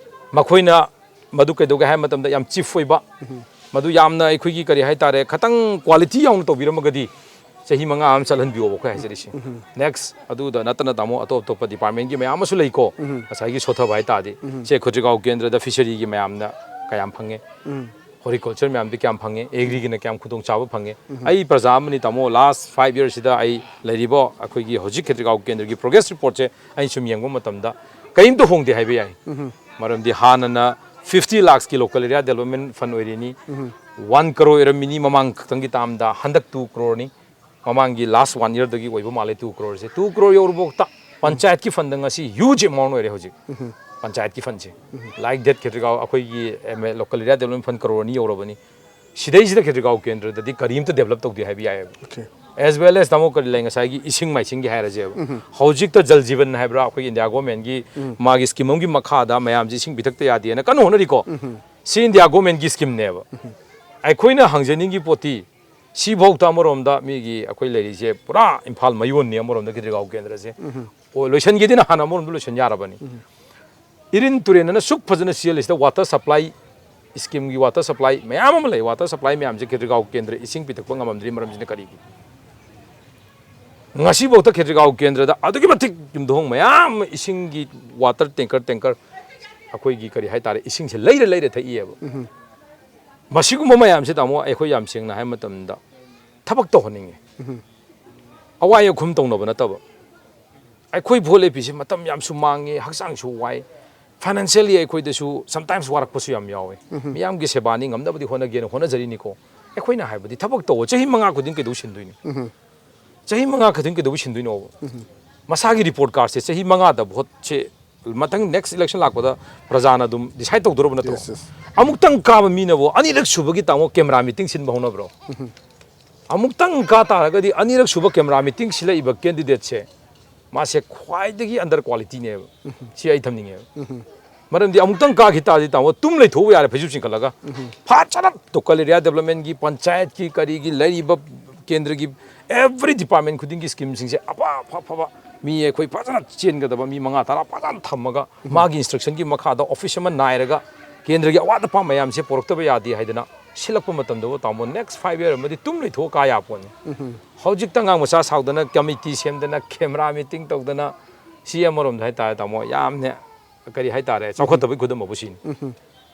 ꯃꯈꯣꯏꯅ ꯃꯗꯨ ꯀꯩꯗꯧꯒꯦ ꯍꯥꯏꯕ ꯃꯇꯝꯗ ꯌꯥꯝ cheap ꯑꯣꯏꯕ, ꯃꯗꯨ ꯌꯥꯝꯅ ꯑꯩꯈꯣꯏꯒꯤ ꯀꯔꯤ ꯍꯥꯏꯇꯥꯔꯦ, ꯈꯇꯪ quality ꯌꯥꯎꯅ ꯇꯧꯕꯤꯔꯝꯃꯒꯗꯤ ꯆꯍꯤ ꯃꯉꯥ ꯑꯃ ꯆꯠꯍꯟꯕꯤꯌꯣꯕ ꯑꯩꯈꯣꯏ ꯍꯥꯏꯖꯔꯤꯁꯦ꯫ Next, ꯑꯗꯨꯗ ꯅꯠꯇꯅ ꯇꯥꯃꯣ ꯑꯇꯣꯞ ꯑꯇꯣꯞꯄ departmentꯀꯤ ꯃꯌꯥꯝ ꯑꯃꯁꯨ ꯂꯩꯀꯣ, ꯉꯁꯥꯏꯒꯤ ꯁꯣꯊꯕ ꯍꯥꯏꯇꯥꯔꯗꯤ꯫ ꯁꯦ ꯈꯦꯇ꯭ꯔꯤꯒꯥꯎ ꯀꯦꯟꯗ꯭ꯔꯗ fisheryꯒꯤ ꯃꯌꯥꯝꯅ ꯀꯌꯥꯝ ꯐꯪꯉꯦ? Horticulture ꯃꯌꯥꯝꯗꯤ ꯀꯌꯥꯝ ꯐꯪꯉꯦ? Agriꯒꯤꯅ ꯀꯌꯥꯝ ꯈꯨꯗꯣꯡꯆꯥꯕ ꯐꯪꯉꯦ? ꯑꯩ ꯄ꯭ꯔꯖꯥ ꯑꯃꯅꯤ ꯇꯥꯃꯣ, last five yearꯁꯤꯗ ꯑꯩ ꯂꯩꯔꯤꯕ ꯑꯩꯈꯣꯏꯒꯤ ꯍꯧꯖꯤꯛ ꯈꯦꯇ꯭ꯔꯤꯒꯥꯎ ꯀꯦꯟꯗ꯭ꯔꯒꯤ progress reportꯁꯦ ꯑꯩꯅ ꯁꯨꯝ ꯌꯦꯡꯕ ꯃꯇꯝꯗ ꯀꯔꯤꯝꯇ ꯍꯣꯡꯗꯦ ꯍꯥꯏꯕ ꯌꯥꯏ꯫ ꯃꯔꯝꯗꯤ ꯍꯥꯟꯅꯅ fifty lakhꯀꯤ local area development fund ꯑꯣꯏꯔꯤꯅꯤ, one crore ꯑꯣꯏꯔꯝꯃꯤꯅꯤ ꯃꯃꯥꯡ ꯈꯛꯇꯪꯒꯤ ꯇꯥꯝꯗ, ꯍꯟꯗꯛ two croreꯅꯤ꯫ ꯃꯃꯥꯡꯒꯤ last one yearꯗꯒꯤ ꯑꯣꯏꯕ ꯃꯥꯜꯂꯦ two croreꯁꯦ꯫ Two crore ꯌꯧꯔꯕꯧꯇ ꯄꯟꯆꯥꯌꯠꯀꯤ fundꯅ ꯉꯁꯤ huge amount ꯑꯣꯏꯔꯦ ꯍꯧꯖꯤꯛ꯫ ꯄꯟꯆꯥꯌꯠꯀꯤ fundꯁꯦ꯫ Like that ꯈꯦꯇ꯭ꯔꯤꯒꯥꯎ ꯑꯩꯈꯣꯏꯒꯤ local area development fund crore ꯑꯅꯤ ꯌꯧꯔꯕꯅꯤ꯫ ꯁꯤꯗꯩꯁꯤꯗ ꯈꯦꯇ꯭ꯔꯤꯒꯥꯎ ꯀꯦꯟꯗ꯭ꯔꯗꯗꯤ ꯀꯔꯤꯝꯇ develop ꯇꯧꯗꯦ ꯍꯥꯏꯕ ꯌꯥꯏꯑꯕ꯫ Okay. As well as ꯇꯥꯃꯣ ꯀꯔꯤ ꯂꯩ, ꯉꯁꯥꯏꯒꯤ ꯏꯁꯤꯡ ꯃꯥꯏꯁꯤꯡꯒꯤ ꯍꯥꯏꯔꯁꯦꯕ꯫ ꯍꯧꯖꯤꯛꯇ ꯖꯜ ꯖꯤꯕꯟ ꯍꯥꯏꯕ꯭ꯔꯥ, ꯑꯩꯈꯣꯏꯒꯤ ꯏꯟꯗꯤꯌꯥ ꯒꯣꯔꯃꯦꯟꯒꯤ ꯃꯥꯒꯤ scheme ꯑꯃꯒꯤ ꯃꯈꯥꯗ ꯃꯌꯥꯝꯁꯦ ꯏꯁꯤꯡ ꯄꯤꯊꯛꯇ ꯌꯥꯗꯦꯅ ꯀꯟꯅ ꯍꯣꯠꯅꯔꯤꯀꯣ꯫ ꯁꯤ ꯏꯟꯗꯤꯌꯥ ꯒꯣꯔꯃꯦꯟꯒꯤ schemeꯅꯦꯕ꯫ ꯑꯩꯈꯣꯏꯅ ꯍꯪꯖꯅꯤꯡꯉꯤ ꯄꯣꯠꯇꯤ ꯁꯤꯐꯥꯎꯗ ꯑꯃꯔꯣꯝꯗ ꯃꯤꯒꯤ ꯑꯩꯈꯣꯏ ꯂꯩꯔꯤꯁꯦ ꯄꯨꯔꯥ ꯏꯝꯐꯥꯜ ꯃꯌꯣꯟꯅꯤ ꯑꯃꯔꯣꯝꯗ ꯈꯦꯇ꯭ꯔꯤꯒꯥꯎ ꯀꯦꯟꯗ꯭ꯔꯁꯦ꯫ ꯑꯣ, ꯂꯣꯏꯁꯤꯟꯒꯦꯗꯤꯅ ꯍꯥꯟꯅ ꯑꯃꯔꯣꯝꯗ ꯂꯣꯏꯁꯤꯟ ꯌꯥꯔꯕꯅꯤ꯫ ꯏꯔꯤꯟ ꯇꯨꯔꯦꯟ ꯑꯅ ꯁꯨꯛ ꯐꯖꯅ ꯆꯦꯜꯂꯤꯁꯤꯗ water supply schemeꯒꯤ water supply ꯃꯌꯥꯝ ꯑꯃ ꯂꯩ꯫ Water supply ꯃꯌꯥꯝꯁꯦ ꯈꯦꯇ꯭ꯔꯤꯒꯥꯎ ꯀꯦꯟꯗ꯭ꯔ ꯏꯁꯤꯡ ꯄꯤꯊꯛꯄ ꯉꯝꯃꯝꯗ꯭ꯔꯤ ꯃꯔꯝꯁꯤꯅ ꯀꯔꯤꯒꯤ? ꯉꯁꯤꯐꯥꯎꯗ ꯈꯦꯇ꯭ꯔꯤꯒꯥꯎ ꯀꯦꯟꯗ꯭ꯔꯗ ꯑꯗꯨꯛꯀꯤ ꯃꯇꯤꯛ ꯌꯨꯝꯊꯣꯡ ꯃꯌꯥꯝ ꯑꯃ ꯏꯁꯤꯡꯒꯤ water tanker tanker ꯑꯩꯈꯣꯏꯒꯤ ꯀꯔꯤ ꯍꯥꯏꯇꯥꯔꯦ, ꯏꯁꯤꯡꯁꯦ ꯂꯩꯔ ꯂꯩꯔ ꯊꯛꯏꯑꯕ꯫ ꯃꯁꯤꯒꯨꯝꯕ ꯃꯌꯥꯝꯁꯦ ꯇꯥꯃꯣ ꯑꯩꯈꯣꯏ ꯌꯥꯝ ꯁꯦꯡꯅ ꯍꯥꯏꯕ ꯃꯇꯝꯗ ꯊꯕꯛ ꯇꯧꯍꯟꯅꯤꯡꯉꯦ꯫ ꯑꯋꯥꯏ ꯑꯈꯨꯝ ꯇꯧꯅꯕ ꯅꯠꯇꯕ꯫ ꯑꯩꯈꯣꯏ ꯚꯣꯠ ꯂꯦꯞꯄꯤꯁꯦ ꯃꯇꯝ ꯌꯥꯝꯁꯨ ꯃꯥꯡꯉꯦ, ꯍꯛꯆꯥꯡꯁꯨ ꯋꯥꯏ꯫ ꯐꯥꯏꯅꯥꯟꯁꯤꯌꯦꯜꯂꯤ ꯑꯩꯈꯣꯏꯗꯁꯨ ꯁꯝꯇꯥꯏꯝꯁ ꯋꯥꯔꯛꯄꯁꯨ ꯌꯥꯝ ꯌꯥꯎꯋꯦ꯫ ꯃꯤꯌꯥꯝꯒꯤ ꯁꯦꯕꯥꯅꯤ, ꯉꯝꯅꯕꯗꯤ ꯍꯣꯠꯅꯒꯦꯅ ꯍꯣꯠꯅꯖꯔꯤꯅꯤꯀꯣ꯫ ꯑꯩꯈꯣꯏꯅ ꯍꯥꯏꯕꯗꯤ ꯊꯕꯛ ꯇꯧꯕ ꯆꯍꯤ ꯃꯉꯥ ꯈꯨꯗꯤꯡ ꯀꯩꯗꯧ ꯁꯤꯟꯗꯣꯏꯅꯣ? ꯆꯍꯤ ꯃꯉꯥ ꯈꯨꯗꯤꯡ ꯀꯩꯗꯧꯕ ꯁꯤꯟꯗꯣꯏꯅꯣꯕ? ꯃꯁꯥꯒꯤ ꯔꯤꯄꯣꯔꯠ ꯀꯥꯔꯠꯁꯦ ꯆꯍꯤ ꯃꯉꯥꯗ ꯚꯣꯠꯁꯦ ꯃꯊꯪ ꯅꯦꯛꯁ ꯏꯂꯦꯛꯁꯟ ꯂꯥꯛꯄꯗ ꯄ꯭ꯔꯖꯥꯅ ꯑꯗꯨꯝ ꯗꯤꯁꯥꯏꯗ ꯇꯧꯗꯣꯔꯕ ꯅꯠꯇ꯭ꯔꯣ? Yes, yes. ꯑꯃꯨꯛꯇꯪ ꯀꯥꯕ ꯃꯤꯅꯕꯨ ꯑꯅꯤꯔꯛ ꯁꯨꯕꯒꯤ ꯇꯥꯃꯣ ꯀꯦꯃꯦꯔꯥ ꯃꯤꯇꯤꯡ ꯁꯤꯟꯕ ꯍꯧꯅꯕ꯭ꯔꯣ? ꯑꯃꯨꯛꯇꯪ ꯀꯥ ꯇꯥꯔꯒꯗꯤ ꯑꯅꯤꯔꯛ ꯁꯨꯕ ꯀꯦꯃꯦꯔꯥ ꯃꯤꯇꯤꯡ ꯁꯤꯜꯂꯛꯏꯕ ꯀꯦꯟꯗꯤꯗꯦꯠꯁꯦ ꯃꯥꯁꯦ ꯈ꯭ꯋꯥꯏꯗꯒꯤ ꯑꯟꯗꯔ ꯀ꯭ꯋꯥꯂꯤꯇꯤꯅꯦꯕ꯫ ꯁꯤ ꯑꯩ ꯊꯝꯅꯤꯡꯉꯦꯕ꯫ ꯃꯔꯝꯗꯤ ꯑꯃꯨꯛꯇꯪ ꯀꯥꯈꯤ ꯇꯥꯔꯗꯤ ꯇꯥꯃꯣ ꯇꯨꯝ ꯂꯩꯊꯣꯛꯎ ꯌꯥꯔꯦ ꯐꯩꯖꯨꯞ ꯆꯤꯡꯈꯠꯂꯒ꯫ ꯐꯖꯅ ꯇꯣꯀꯜ ꯑꯦꯔꯤꯌꯥ ꯗꯦꯕꯂꯞꯃꯦꯟꯒꯤ, ꯄꯟꯆꯥꯌꯠꯀꯤ, ꯀꯔꯤꯒꯤ ꯂꯩꯔꯤꯕ ꯀꯦꯟꯗ꯭ꯔꯒꯤ ꯑꯦꯚ꯭ꯔꯤ ꯗꯤꯄꯥꯔꯠꯃꯦꯟ ꯈꯨꯗꯤꯡꯒꯤ ꯁ꯭ꯀꯤꯝꯁꯤꯡꯁꯦ ꯑꯐ ꯑꯐ ꯑꯐꯕ ꯃꯤ ꯑꯩꯈꯣꯏ ꯐꯖꯅ ꯆꯦꯟꯒꯗꯕ ꯃꯤ ꯃꯉꯥ ꯇꯔꯥ ꯐꯖꯅ ꯊꯝꯃꯒ ꯃꯥꯒꯤ ꯏꯟꯁꯇ꯭ꯔꯛꯁꯟꯒꯤ ꯃꯈꯥꯗ ꯑꯣꯐꯤꯁ ꯑꯃ ꯅꯥꯏꯔꯒ ꯀꯦꯟꯗ꯭ꯔꯒꯤ ꯑꯋꯥꯠ ꯑꯄꯥ ꯃꯌꯥꯝꯁꯦ ꯄꯨꯔꯛꯇꯕ ꯌꯥꯗꯦ ꯍꯥꯏꯗꯅ ꯁꯤꯜꯂꯛꯄ ꯃꯇꯝꯗꯕꯨ ꯇꯥꯃꯣ ꯅꯦꯛꯁ ꯐꯥꯏꯚ ꯌꯔ ꯑꯃꯗꯤ ꯇꯨꯝ ꯂꯩꯊꯣꯛꯑ ꯀꯥ ꯌꯥꯄꯣꯠꯅꯤ꯫ ꯍꯧꯖꯤꯛꯇ ꯑꯉꯥꯡ ꯃꯆꯥ ꯁꯥꯎꯗꯅ ꯀꯃꯤꯇꯤ ꯁꯦꯝꯗꯅ ꯀꯦꯃꯦꯔꯥ ꯃꯤꯇꯤꯡ ꯇꯧꯗꯅ ꯁꯤ ꯑꯃꯔꯣꯝꯗ ꯍꯥꯏꯇꯥꯔꯦ ꯇꯥꯃꯣ ꯌꯥꯝꯅ ꯀꯔꯤ ꯍꯥꯏꯇꯥꯔꯦ ꯆꯥꯎꯈꯠꯇꯕꯒꯤ ꯈꯨꯗꯝ ꯑꯃꯕꯨ ꯁꯤꯅꯤ꯫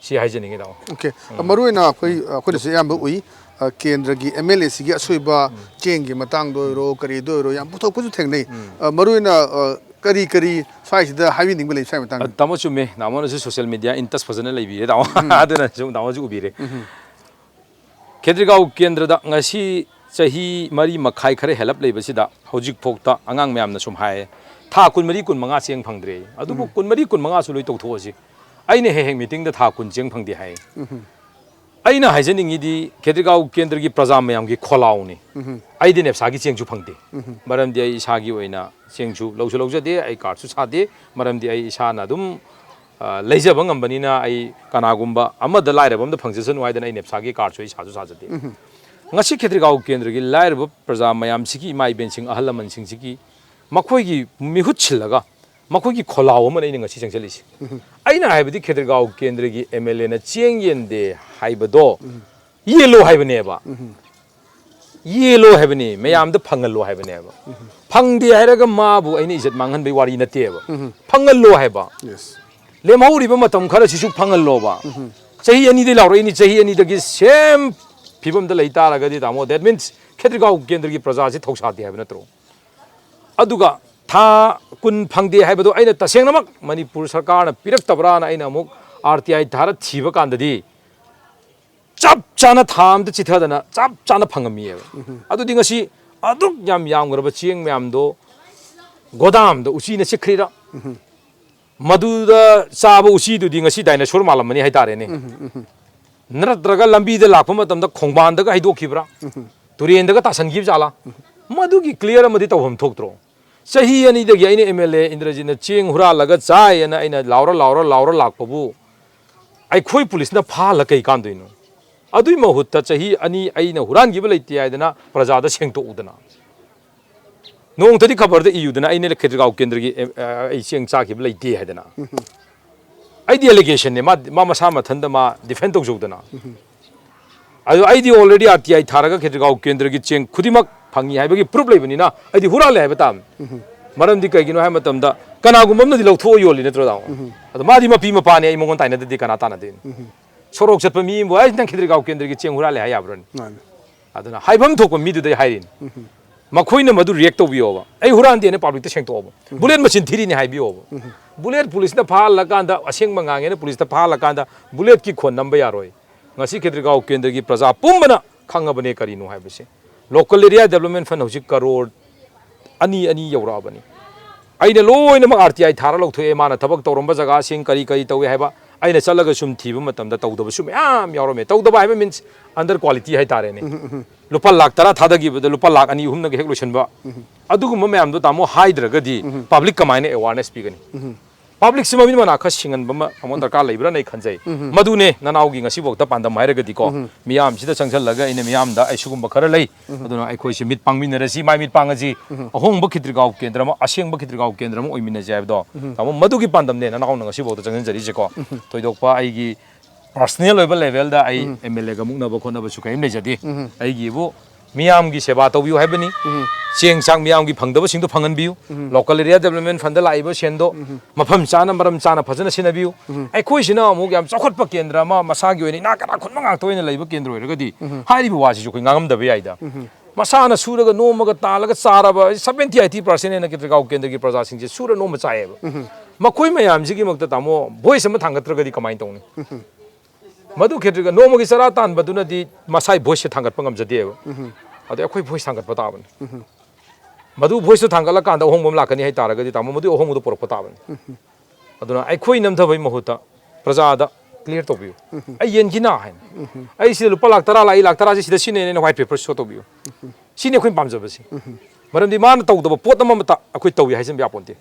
ꯁꯤ ꯍꯥꯏꯖꯅꯤꯡꯉꯤ ꯇꯥꯃꯣ꯫ ꯑꯣꯀꯦ꯫ ꯃꯔꯨ ꯑꯣꯏꯅ ꯑꯩꯈꯣꯏ ꯑꯩꯈꯣꯏꯅꯁꯨ ꯑꯌꯥꯝꯕ ꯎꯏ꯫ ꯑ, ꯀꯦꯟꯗ꯭ꯔꯒꯤ ꯑꯦꯝ ꯑꯦꯜ ꯑꯦ ꯁꯤꯒꯤ ꯑꯁꯣꯏꯕ ꯆꯦꯡꯒꯤ ꯃꯇꯥꯡꯗ ꯑꯣꯏꯔꯣ ꯀꯔꯤꯗ ꯑꯣꯏꯔꯣ ꯌꯥꯝ ꯄꯨꯊꯣꯛꯄꯁꯨ ꯊꯦꯡꯅꯩ꯫ ꯑ, ꯃꯔꯨ ꯑꯣꯏꯅ ꯑ, ꯀꯔꯤ ꯀꯔꯤ ꯁ꯭ꯋꯥꯏꯁꯤꯗ ꯍꯥꯏꯕꯤꯅꯤꯡꯕ ꯂꯩ ꯁ꯭ꯋꯥꯏ ꯃꯇꯥꯡꯗ? ꯇꯥꯃꯣ ꯆꯨꯝꯃꯦ꯫ ꯇꯥꯃꯣꯅꯁꯨ ꯁꯣꯁꯤꯌꯦꯜ ꯃꯤꯗꯤꯌꯥ ꯏꯟ ꯇꯁ ꯐꯖꯅ ꯂꯩꯕꯤꯔꯦ ꯇꯥꯃꯣ꯫ ꯑꯗꯨꯅꯁꯨ ꯇꯥꯃꯣꯁꯨ ꯎꯕꯤꯔꯦ꯫ ꯈꯦꯇ꯭ꯔꯤꯒꯥꯎ ꯀꯦꯟꯗ꯭ꯔꯗ ꯉꯁꯤ ꯆꯍꯤ ꯃꯔꯤ ꯃꯈꯥꯏ ꯈꯔ ꯍꯦꯜꯂꯞ ꯂꯩꯕꯁꯤꯗ ꯍꯧꯖꯤꯛꯐꯥꯎꯗ ꯑꯉꯥꯡ ꯃꯌꯥꯝꯅ ꯁꯨꯝ ꯍꯥꯏ, ꯊꯥ ꯀꯨꯟꯃꯔꯤ ꯀꯨꯟꯃꯉꯥ ꯆꯦꯡ ꯐꯪꯗ꯭ꯔꯦ꯫ ꯑꯗꯨꯕꯨ ꯀꯨꯟꯃꯔꯤ ꯀꯨꯟꯃꯉꯥꯁꯨ ꯂꯣꯏ ꯇꯧꯊꯣꯛꯑꯁꯤ꯫ ꯑꯩꯅ ꯍꯦꯛ ꯍꯦꯛ ꯃꯤꯇꯤꯡꯗ ꯊꯥ ꯀꯨꯟ ꯆꯦꯡ ꯐꯪꯗꯦ ꯍꯥꯏ꯫ ꯑꯩꯅ ꯍꯥꯏꯖꯅꯤꯡꯉꯤꯗꯤ ꯈꯦꯇ꯭ꯔꯤꯒꯥꯎ ꯀꯦꯟꯗ꯭ꯔꯒꯤ ꯄ꯭ꯔꯖꯥ ꯃꯌꯥꯝꯒꯤ ꯈꯣꯜꯂꯥꯎꯅꯤ꯫ ꯑꯩꯗꯤ ꯅꯦꯞꯁꯥꯒꯤ ꯆꯦꯡꯁꯨ ꯐꯪꯗꯦ꯫ ꯃꯔꯝꯗꯤ ꯑꯩ ꯏꯁꯥꯒꯤ ꯑꯣꯏꯅ ꯆꯦꯡꯁꯨ ꯂꯧꯁꯨ ꯂꯧꯖꯗꯦ, ꯑꯩ ꯀꯥꯔꯗꯁꯨ ꯁꯥꯗꯦ꯫ ꯃꯔꯝꯗꯤ ꯑꯩ ꯏꯁꯥꯅ ꯑꯗꯨꯝ ꯑ, ꯂꯩꯖꯕ ꯉꯝꯕꯅꯤꯅ ꯑꯩ ꯀꯅꯥꯒꯨꯝꯕ ꯑꯃꯗ ꯂꯥꯏꯔꯕ ꯑꯃꯗ ꯐꯪꯖꯁꯅꯨ ꯍꯥꯏꯗꯅ ꯑꯩ ꯅꯦꯞꯁꯥꯒꯤ ꯀꯥꯔꯗꯁꯨ ꯑꯩ ꯁꯥꯁꯨ ꯁꯥꯖꯗꯦ꯫ ꯉꯁꯤ ꯈꯦꯇ꯭ꯔꯤꯒꯥꯎ ꯀꯦꯟꯗ꯭ꯔꯒꯤ ꯂꯥꯏꯔꯕ ꯄ꯭ꯔꯖꯥ ꯃꯌꯥꯝꯁꯤꯒꯤ ꯏꯃꯥ ꯏꯕꯦꯟꯁꯤꯡ ꯑꯍꯜ ꯂꯃꯟꯁꯤꯡꯁꯤꯒꯤ ꯃꯈꯣꯏꯒꯤ ꯃꯤꯍꯨꯠ ꯁꯤꯜꯂꯒ ꯃꯈꯣꯏꯒꯤ ꯈꯣꯜꯂꯥꯎ ꯑꯃꯅ ꯑꯩꯅ ꯉꯁꯤ ꯆꯪꯁꯤꯜꯂꯤꯁꯤ꯫ ꯑꯩꯅ ꯍꯥꯏꯕꯗꯤ ꯈꯦꯇ꯭ꯔꯤꯒꯥꯎ ꯀꯦꯟꯗ꯭ꯔꯒꯤ ꯑꯦꯝ ꯑꯦꯜ ꯑꯦꯅ ꯆꯦꯡ ꯌꯦꯟꯗꯦ ꯍꯥꯏꯕꯗꯣ ꯌꯦꯜꯂꯣ ꯍꯥꯏꯕꯅꯦꯕ꯫ ꯌꯦꯜꯂꯣ ꯍꯥꯏꯕꯅꯤ, ꯃꯌꯥꯝꯗ ꯐꯪꯍꯜꯂꯣ ꯍꯥꯏꯕꯅꯦꯕ꯫ ꯐꯪꯗꯦ ꯍꯥꯏꯔꯒ ꯃꯥꯕꯨ ꯑꯩꯅ ꯏꯖꯠ ꯃꯥꯡꯍꯟꯕꯒꯤ ꯋꯥꯔꯤ ꯅꯠꯇꯦꯕ꯫ ꯐꯪꯍꯜꯂꯣ ꯍꯥꯏꯕ꯫ ꯂꯦꯝꯍꯧꯔꯤꯕ ꯃꯇꯝ ꯈꯔꯁꯤꯁꯨ ꯐꯪꯍꯜꯂꯣꯕ꯫ ꯆꯍꯤ ꯑꯅꯤꯗꯩ ꯂꯥꯎꯔꯛꯏꯅꯤ, ꯆꯍꯤ ꯑꯅꯤꯗꯒꯤ ꯁꯦꯝ ꯐꯤꯕꯝꯗ ꯂꯩ ꯇꯥꯔꯒꯗꯤ ꯇꯥꯃꯣ, that means ꯈꯦꯇ꯭ꯔꯤꯒꯥꯎ ꯀꯦꯟꯗ꯭ꯔꯒꯤ ꯄ꯭ꯔꯖꯥꯁꯤ ꯊꯧꯁꯥꯗꯦ ꯍꯥꯏꯕ ꯅꯠꯇ꯭ꯔꯣ? ꯑꯗꯨꯒ ꯊꯥ ꯀꯨꯟ ꯐꯪꯗꯦ ꯍꯥꯏꯕꯗꯣ ꯑꯩꯅ ꯇꯁꯦꯡꯅꯃꯛ ꯃꯅꯤꯄꯨꯔ ꯁꯔꯀꯥꯔꯅ ꯄꯤꯔꯛꯇꯕ꯭ꯔꯥꯅ ꯑꯩꯅ ꯑꯃꯨꯛ ꯑꯥꯔ ꯇꯤ ꯑꯥꯏ ꯊꯥꯔ ꯊꯤꯕ ꯀꯥꯟꯗꯗꯤ, ꯆꯞ ꯆꯥꯅ ꯊꯥ ꯑꯝꯗ ꯆꯤꯊꯗꯅ ꯆꯞ ꯆꯥꯅ ꯐꯪꯉꯝꯃꯤꯑꯕ꯫ ꯑꯗꯨꯗꯤ ꯉꯁꯤ ꯑꯗꯨꯛ ꯌꯥꯝ ꯌꯥꯝꯈ꯭ꯔꯕ ꯆꯦꯡ ꯃꯌꯥꯝꯗꯣ ꯒꯣꯗꯥꯝꯗ ꯎꯆꯤꯅ ꯆꯤꯛꯈ꯭ꯔꯤꯔꯥ? ꯃꯗꯨꯗ ꯆꯥꯕ ꯎꯆꯤꯗꯨꯗꯤ ꯉꯁꯤ ꯗꯥꯏꯅꯣꯁꯣꯔ ꯃꯥꯜꯂꯝꯃꯅꯤ ꯍꯥꯏꯇꯥꯔꯦꯅꯦ꯫ ꯅꯠꯇ꯭ꯔꯒ ꯂꯝꯕꯤꯗ ꯂꯥꯛꯄ ꯃꯇꯝꯗ ꯈꯣꯡꯕꯥꯟꯗꯒ ꯍꯩꯗꯣꯛꯈꯤꯕ꯭ꯔꯥ? ꯇꯨꯔꯦꯟꯗꯒ ꯇꯥꯁꯟꯈꯤꯕ ꯖꯥꯠꯂꯥ? ꯃꯗꯨꯒꯤ clear ꯑꯃꯗꯤ ꯇꯧꯐꯝ ꯊꯣꯛꯇ꯭ꯔꯣ? ꯆꯍꯤ ꯑꯅꯤꯗꯒꯤ ꯑꯩꯅ ꯑꯦꯝ ꯑꯦꯜ ꯑꯦ ꯏꯟꯗ꯭ꯔꯖꯤꯠꯅ ꯆꯦꯡ ꯍꯨꯔꯥꯜꯂꯒ ꯆꯥꯏꯌꯦꯅ ꯑꯩꯅ ꯂꯥꯎꯔ ꯂꯥꯎꯔ ꯂꯥꯎꯔ ꯂꯥꯛꯄꯕꯨ ꯑꯩꯈꯣꯏ ꯄꯨꯂꯤꯁꯅ ꯐꯥꯍꯜꯂ ꯀꯩ ꯀꯥꯟꯗꯣꯏꯅꯣ? ꯑꯗꯨꯏ ꯃꯍꯨꯠꯇ ꯆꯍꯤ ꯑꯅꯤ ꯑꯩꯅ ꯍꯨꯔꯥꯟꯈꯤꯕ ꯂꯩꯇꯦ ꯍꯥꯏꯗꯅ ꯄ꯭ꯔꯖꯥꯗ ꯁꯦꯡꯗꯣꯛꯎꯗꯅ꯫ ꯅꯣꯡꯃꯇꯗꯤ ꯈꯕꯔꯗ ꯏꯌꯨꯗꯅ ꯑꯩꯅ ꯈꯦꯇ꯭ꯔꯤꯒꯥꯎ ꯀꯦꯟꯗ꯭ꯔꯒꯤ, ꯑꯦ, ꯑ, ꯑꯩ ꯆꯦꯡ ꯆꯥꯈꯤꯕ ꯂꯩꯇꯦ ꯍꯥꯏꯗꯅ꯫ ꯑꯩꯗꯤ allegation ꯅꯦ, ꯃꯥ, ꯃꯥ ꯃꯁꯥ ꯃꯊꯟꯇ ꯃꯥ defend ꯇꯧꯖꯧꯗꯅ꯫ ꯑꯗꯨ ꯑꯩꯗꯤ already ꯑꯥꯔ ꯇꯤ ꯑꯥꯏ ꯊꯥꯔꯒ ꯈꯦꯇ꯭ꯔꯤꯒꯥꯎ ꯀꯦꯟꯗ꯭ꯔꯒꯤ ꯆꯦꯡ ꯈꯨꯗꯤꯡꯃꯛ ꯐꯪꯉꯤ ꯍꯥꯏꯕꯒꯤ proof ꯂꯩꯕꯅꯤꯅ ꯑꯩꯗꯤ ꯍꯨꯔꯥꯜꯂꯦ ꯍꯥꯏꯕ ꯇꯥꯕꯅꯤ꯫ ꯃꯔꯝꯗꯤ ꯀꯩꯒꯤꯅꯣ ꯍꯥꯏꯕ ꯃꯇꯝꯗ ꯀꯅꯥꯒꯨꯝꯕ ꯑꯃꯅꯗꯤ ꯂꯧꯊꯣꯛꯑ ꯌꯣꯜꯂꯤ ꯅꯠꯇ꯭ꯔꯣ, ꯇꯥꯃꯣ? ꯑꯗꯣ ꯃꯥꯗꯤ ꯃꯄꯤ ꯃꯄꯥꯅꯦ, ꯑꯩ ꯃꯉꯣꯟ ꯇꯥꯏꯅꯗꯗꯤ ꯀꯅꯥ ꯇꯥꯅꯗꯣꯏꯅꯣ? ꯁꯣꯔꯣꯛ ꯆꯠꯄ ꯃꯤ ꯑꯃꯕꯨ, "ꯑꯩ ꯅꯪ ꯈꯦꯇ꯭ꯔꯤꯒꯥꯎ ꯀꯦꯟꯗ꯭ꯔꯒꯤ ꯆꯦꯡ ꯍꯨꯔꯥꯜꯂꯦ" ꯍꯥꯏ ꯌꯥꯕ꯭ꯔꯅꯦ? ꯃꯥꯅꯦ꯫ ꯑꯗꯨꯅ ꯍꯥꯏꯐꯝ ꯊꯣꯛꯄ ꯃꯤꯗꯨꯗꯩ ꯍꯥꯏꯔꯤꯅꯤ꯫ ꯃꯈꯣꯏꯅ ꯃꯗꯨ react ꯇꯧꯕꯤꯌꯣꯕ꯫ "ꯑꯩ ꯍꯨꯔꯥꯟꯗꯦꯅ public ꯇ ꯁꯦꯡꯗꯣꯛꯑꯣꯕ꯫ ꯕꯨꯂꯦꯠ ꯃꯆꯤꯟ ꯊꯤꯔꯤꯅꯦ" ꯍꯥꯏꯕꯤꯌꯣꯕ꯫ ꯕꯨꯂꯦꯠ ꯄꯨꯂꯤꯁꯅ ꯐꯥꯍꯜꯂꯀꯥꯟꯗ, ꯑꯁꯦꯡꯕ ꯉꯥꯡꯉꯦꯅ ꯄꯨꯂꯤꯁꯇ ꯐꯥꯍꯜꯂꯀꯥꯟꯗ ꯕꯨꯂꯦꯠꯀꯤ ꯈꯣꯟ ꯅꯝꯕ ꯌꯥꯔꯣꯏ꯫ ꯉꯁꯤ ꯈꯦꯇ꯭ꯔꯤꯒꯥꯎ ꯀꯦꯟꯗ꯭ꯔꯒꯤ ꯄ꯭ꯔꯖꯥ ꯄꯨꯝꯕꯅ ꯈꯪꯉꯕꯅꯦ ꯀꯔꯤꯅꯣ ꯍꯥꯏꯕꯁꯦ꯫ Local Area Development Fund ꯍꯧꯖꯤꯛ ꯀꯔꯣꯔ ꯑꯅꯤ, ꯑꯅꯤ ꯌꯧꯔꯛꯑꯕꯅꯤ꯫ ꯑꯩꯅ ꯂꯣꯏꯅꯃꯛ ꯑꯥꯔ ꯇꯤ ꯑꯥꯏ ꯊꯥꯔ ꯂꯧꯊꯣꯛꯑꯦ꯫ ꯃꯥꯅ ꯊꯕꯛ ꯇꯧꯔꯝꯕ ꯖꯒꯥꯁꯤꯡ ꯀꯔꯤ ꯀꯔꯤ ꯇꯧꯏ ꯍꯥꯏꯕ ꯑꯩꯅ ꯆꯠꯂꯒ ꯁꯨꯝ ꯊꯤꯕ ꯃꯇꯝꯗ ꯇꯧꯗꯕꯁꯨ ꯃꯌꯥꯝ ꯌꯥꯎꯔꯝꯃꯦ꯫ ꯇꯧꯗꯕ ꯍꯥꯏꯕ means under quality ꯍꯥꯏꯇꯥꯔꯦꯅꯦ꯫ ꯂꯨꯄꯥ ꯂꯥꯛ ꯇꯔꯥ ꯊꯥꯗꯈꯤꯕꯗ ꯂꯨꯄꯥ ꯂꯥꯛ ꯑꯅꯤ ꯑꯍꯨꯝꯅꯒ ꯍꯦꯛ ꯂꯣꯏꯁꯤꯟꯕ꯫ ꯑꯗꯨꯒꯨꯝꯕ ꯃꯌꯥꯝꯗꯣ ꯇꯥꯃꯣ ꯍꯥꯏꯗ꯭ꯔꯒꯗꯤ public ꯀꯃꯥꯏꯅ awareness ꯄꯤꯒꯅꯤ? Public ꯁꯤ ꯃꯃꯤꯠ ꯃꯅꯥ ꯈꯔ ꯁꯤꯡꯍꯟꯕ ꯑꯃ ꯑꯃ ꯗꯔꯀꯥꯔ ꯂꯩꯕ꯭ꯔꯥꯅ ꯑꯩ ꯈꯟꯖꯩ꯫ ꯃꯗꯨꯅꯦ ꯅꯅꯥꯎꯒꯤ ꯉꯁꯤꯐꯥꯎꯗ ꯄꯥꯟꯗꯝ ꯍꯥꯏꯔꯒꯗꯤꯀꯣ, ꯃꯤꯌꯥꯝꯁꯤꯗ ꯆꯪꯁꯤꯜꯂꯒ ꯑꯩꯅ ꯃꯤꯌꯥꯝꯗ ꯑꯩ ꯁꯤꯒꯨꯝꯕ ꯈꯔ ꯂꯩ, ꯑꯗꯨꯅ ꯑꯩꯈꯣꯏꯁꯤ ꯃꯤꯠ ꯄꯥꯡꯃꯤꯟꯅꯔꯁꯤ, ꯃꯥꯏ ꯃꯤꯠ ꯄꯥꯡꯉꯁꯤ, ꯑꯍꯣꯡꯕ ꯈꯦꯇ꯭ꯔꯤꯒꯥꯎ ꯀꯦꯟꯗ꯭ꯔ ꯑꯃ, ꯑꯁꯦꯡꯕ ꯈꯦꯇ꯭ꯔꯤꯒꯥꯎ ꯀꯦꯟꯗ꯭ꯔ ꯑꯃ ꯑꯣꯏꯃꯤꯟꯅꯁꯤ ꯍꯥꯏꯕꯗꯣ꯫ ꯇꯥꯃꯣ, ꯃꯗꯨꯒꯤ ꯄꯥꯟꯗꯝꯅꯦ ꯅꯅꯥꯎꯅ ꯉꯁꯤꯐꯥꯎꯗ ꯆꯪꯁꯤꯟꯖꯔꯤꯁꯦꯀꯣ꯫ ꯊꯣꯏꯗꯣꯛꯄ ꯑꯩꯒꯤ personal ꯑꯣꯏꯕ level ꯗ ꯑꯩ ꯑꯦꯝ ꯑꯦꯜ ꯑꯦꯒ ꯃꯨꯛꯅꯕ ꯈꯣꯠꯅꯕꯁꯨ ꯀꯔꯤꯝ ꯂꯩꯖꯗꯦ꯫ ꯑꯩꯒꯤꯕꯨ ꯃꯤꯌꯥꯝꯒꯤ ꯁꯦꯕꯥ ꯇꯧꯕꯤꯌꯨ ꯍꯥꯏꯕꯅꯤ꯫ ꯆꯦꯡ ꯆꯥꯛ ꯃꯤꯌꯥꯝꯒꯤ ꯐꯪꯗꯕꯁꯤꯡꯗꯣ ꯐꯪꯍꯟꯕꯤꯌꯨ꯫ Local Area Development Fund ꯗ ꯂꯥꯛꯏꯕ ꯁꯦꯟꯗꯣ ꯃꯐꯝ ꯆꯥꯅ, ꯃꯔꯝ ꯆꯥꯅ, ꯐꯖꯅ ꯁꯤꯖꯤꯟꯅꯕꯤꯌꯨ꯫ ꯑꯩꯈꯣꯏꯁꯤꯅ ꯑꯃꯨꯛ ꯌꯥꯝ ꯆꯥꯎꯈꯠꯄ ꯀꯦꯟꯗ꯭ꯔ ꯑꯃ, ꯃꯁꯥꯒꯤ ꯑꯣꯏꯅ ꯏꯅꯥꯛ ꯀꯅꯥ ꯈꯨꯟꯕ ꯉꯥꯛꯇ ꯑꯣꯏꯅ ꯂꯩꯕ ꯀꯦꯟꯗ꯭ꯔ ꯑꯣꯏꯔꯒꯗꯤ ꯍꯥꯏꯔꯤꯕ ꯋꯥꯁꯤꯁꯨ ꯑꯩꯈꯣꯏ ꯉꯥꯡꯉꯝꯗꯕ ꯌꯥꯏꯗ꯫ ꯃꯁꯥꯅ ꯁꯨꯔꯒ ꯅꯣꯝꯃꯒ ꯇꯥꯜꯂꯒ ꯆꯥꯔꯕ ꯁꯕꯦꯟꯇꯤ ꯑꯩꯠꯇꯤ ꯄꯥꯔꯁꯦꯟ ꯍꯦꯟꯅ ꯈꯦꯇ꯭ꯔꯤꯒꯥꯎ ꯀꯦꯟꯗ꯭ꯔꯒꯤ ꯄ꯭ꯔꯖꯥꯁꯤꯡꯁꯦ ꯁꯨꯔ ꯅꯣꯝꯕ ꯆꯥꯏꯌꯦꯕ꯫ ꯃꯈꯣꯏ ꯃꯌꯥꯝꯁꯤꯒꯤꯃꯛꯇ ꯇꯥꯃꯣ ꯚꯣꯏꯁ ꯑꯃ ꯊꯥꯡꯒꯠꯇ꯭ꯔꯒꯗꯤ ꯀꯃꯥꯏꯅ ꯇꯧꯅꯤ? ꯃꯗꯨ ꯈꯦꯇ꯭ꯔꯤꯒ ꯅꯣꯡꯃꯒꯤ ꯆꯔꯥ ꯇꯥꯟꯕꯗꯨꯅꯗꯤ ꯃꯁꯥꯏ ꯚꯣꯏꯁꯁꯦ ꯊꯥꯡꯒꯠꯄ ꯉꯝꯖꯗꯦꯕ꯫ ꯑꯗꯩ ꯑꯩꯈꯣꯏ ꯚꯣꯏꯁ ꯊꯥꯡꯒꯠꯄ ꯇꯥꯕꯅꯤ꯫ ꯃꯗꯨ ꯚꯣꯏꯁꯇꯨ ꯊꯥꯡꯒꯠꯂꯀꯥꯟꯗ ꯑꯍꯣꯡꯕ ꯑꯃ ꯂꯥꯛꯀꯅꯤ ꯍꯥꯏꯇꯥꯔꯒꯗꯤ ꯇꯥꯃꯣ ꯃꯗꯨ ꯑꯍꯣꯡꯕꯗꯨ ꯄꯨꯔꯛꯄ ꯇꯥꯕꯅꯤ꯫ ꯑꯗꯨꯅ ꯑꯩꯈꯣꯏ ꯅꯝꯊꯕꯒꯤ ꯃꯍꯨꯠꯇ ꯄ꯭ꯔꯖꯥꯗ ꯀ꯭ꯂꯤꯌꯥꯔ ꯇꯧꯕꯤꯌꯨ꯫ ꯑꯩ ꯌꯦꯟꯒꯤꯅ ꯍꯥꯏꯅ, ꯑꯩ ꯁꯤꯗ ꯂꯨꯄꯥ ꯂꯥꯛ ꯇꯔꯥ ꯂꯥꯛꯏ, ꯂꯥꯛ ꯇꯔꯥꯁꯤ ꯁꯤꯗ ꯁꯤꯖꯤꯟꯅꯩꯅ ꯋꯥꯏꯠ ꯄꯦꯄꯔ ꯁꯣ ꯇꯧꯕꯤꯌꯨ꯫ ꯁꯤꯅꯤ ꯑꯩꯈꯣꯏꯅ ꯄꯥꯝꯖꯕꯁꯤ꯫ ꯃꯔꯝꯗꯤ ꯃꯥꯅ ꯇꯧꯗꯕ ꯄꯣꯠ ꯑꯃꯃꯇ ꯑꯩꯈꯣꯏ ꯇꯧꯏ ꯍꯥꯏꯖꯟꯕ ꯌꯥꯄꯣꯟꯇꯦ꯫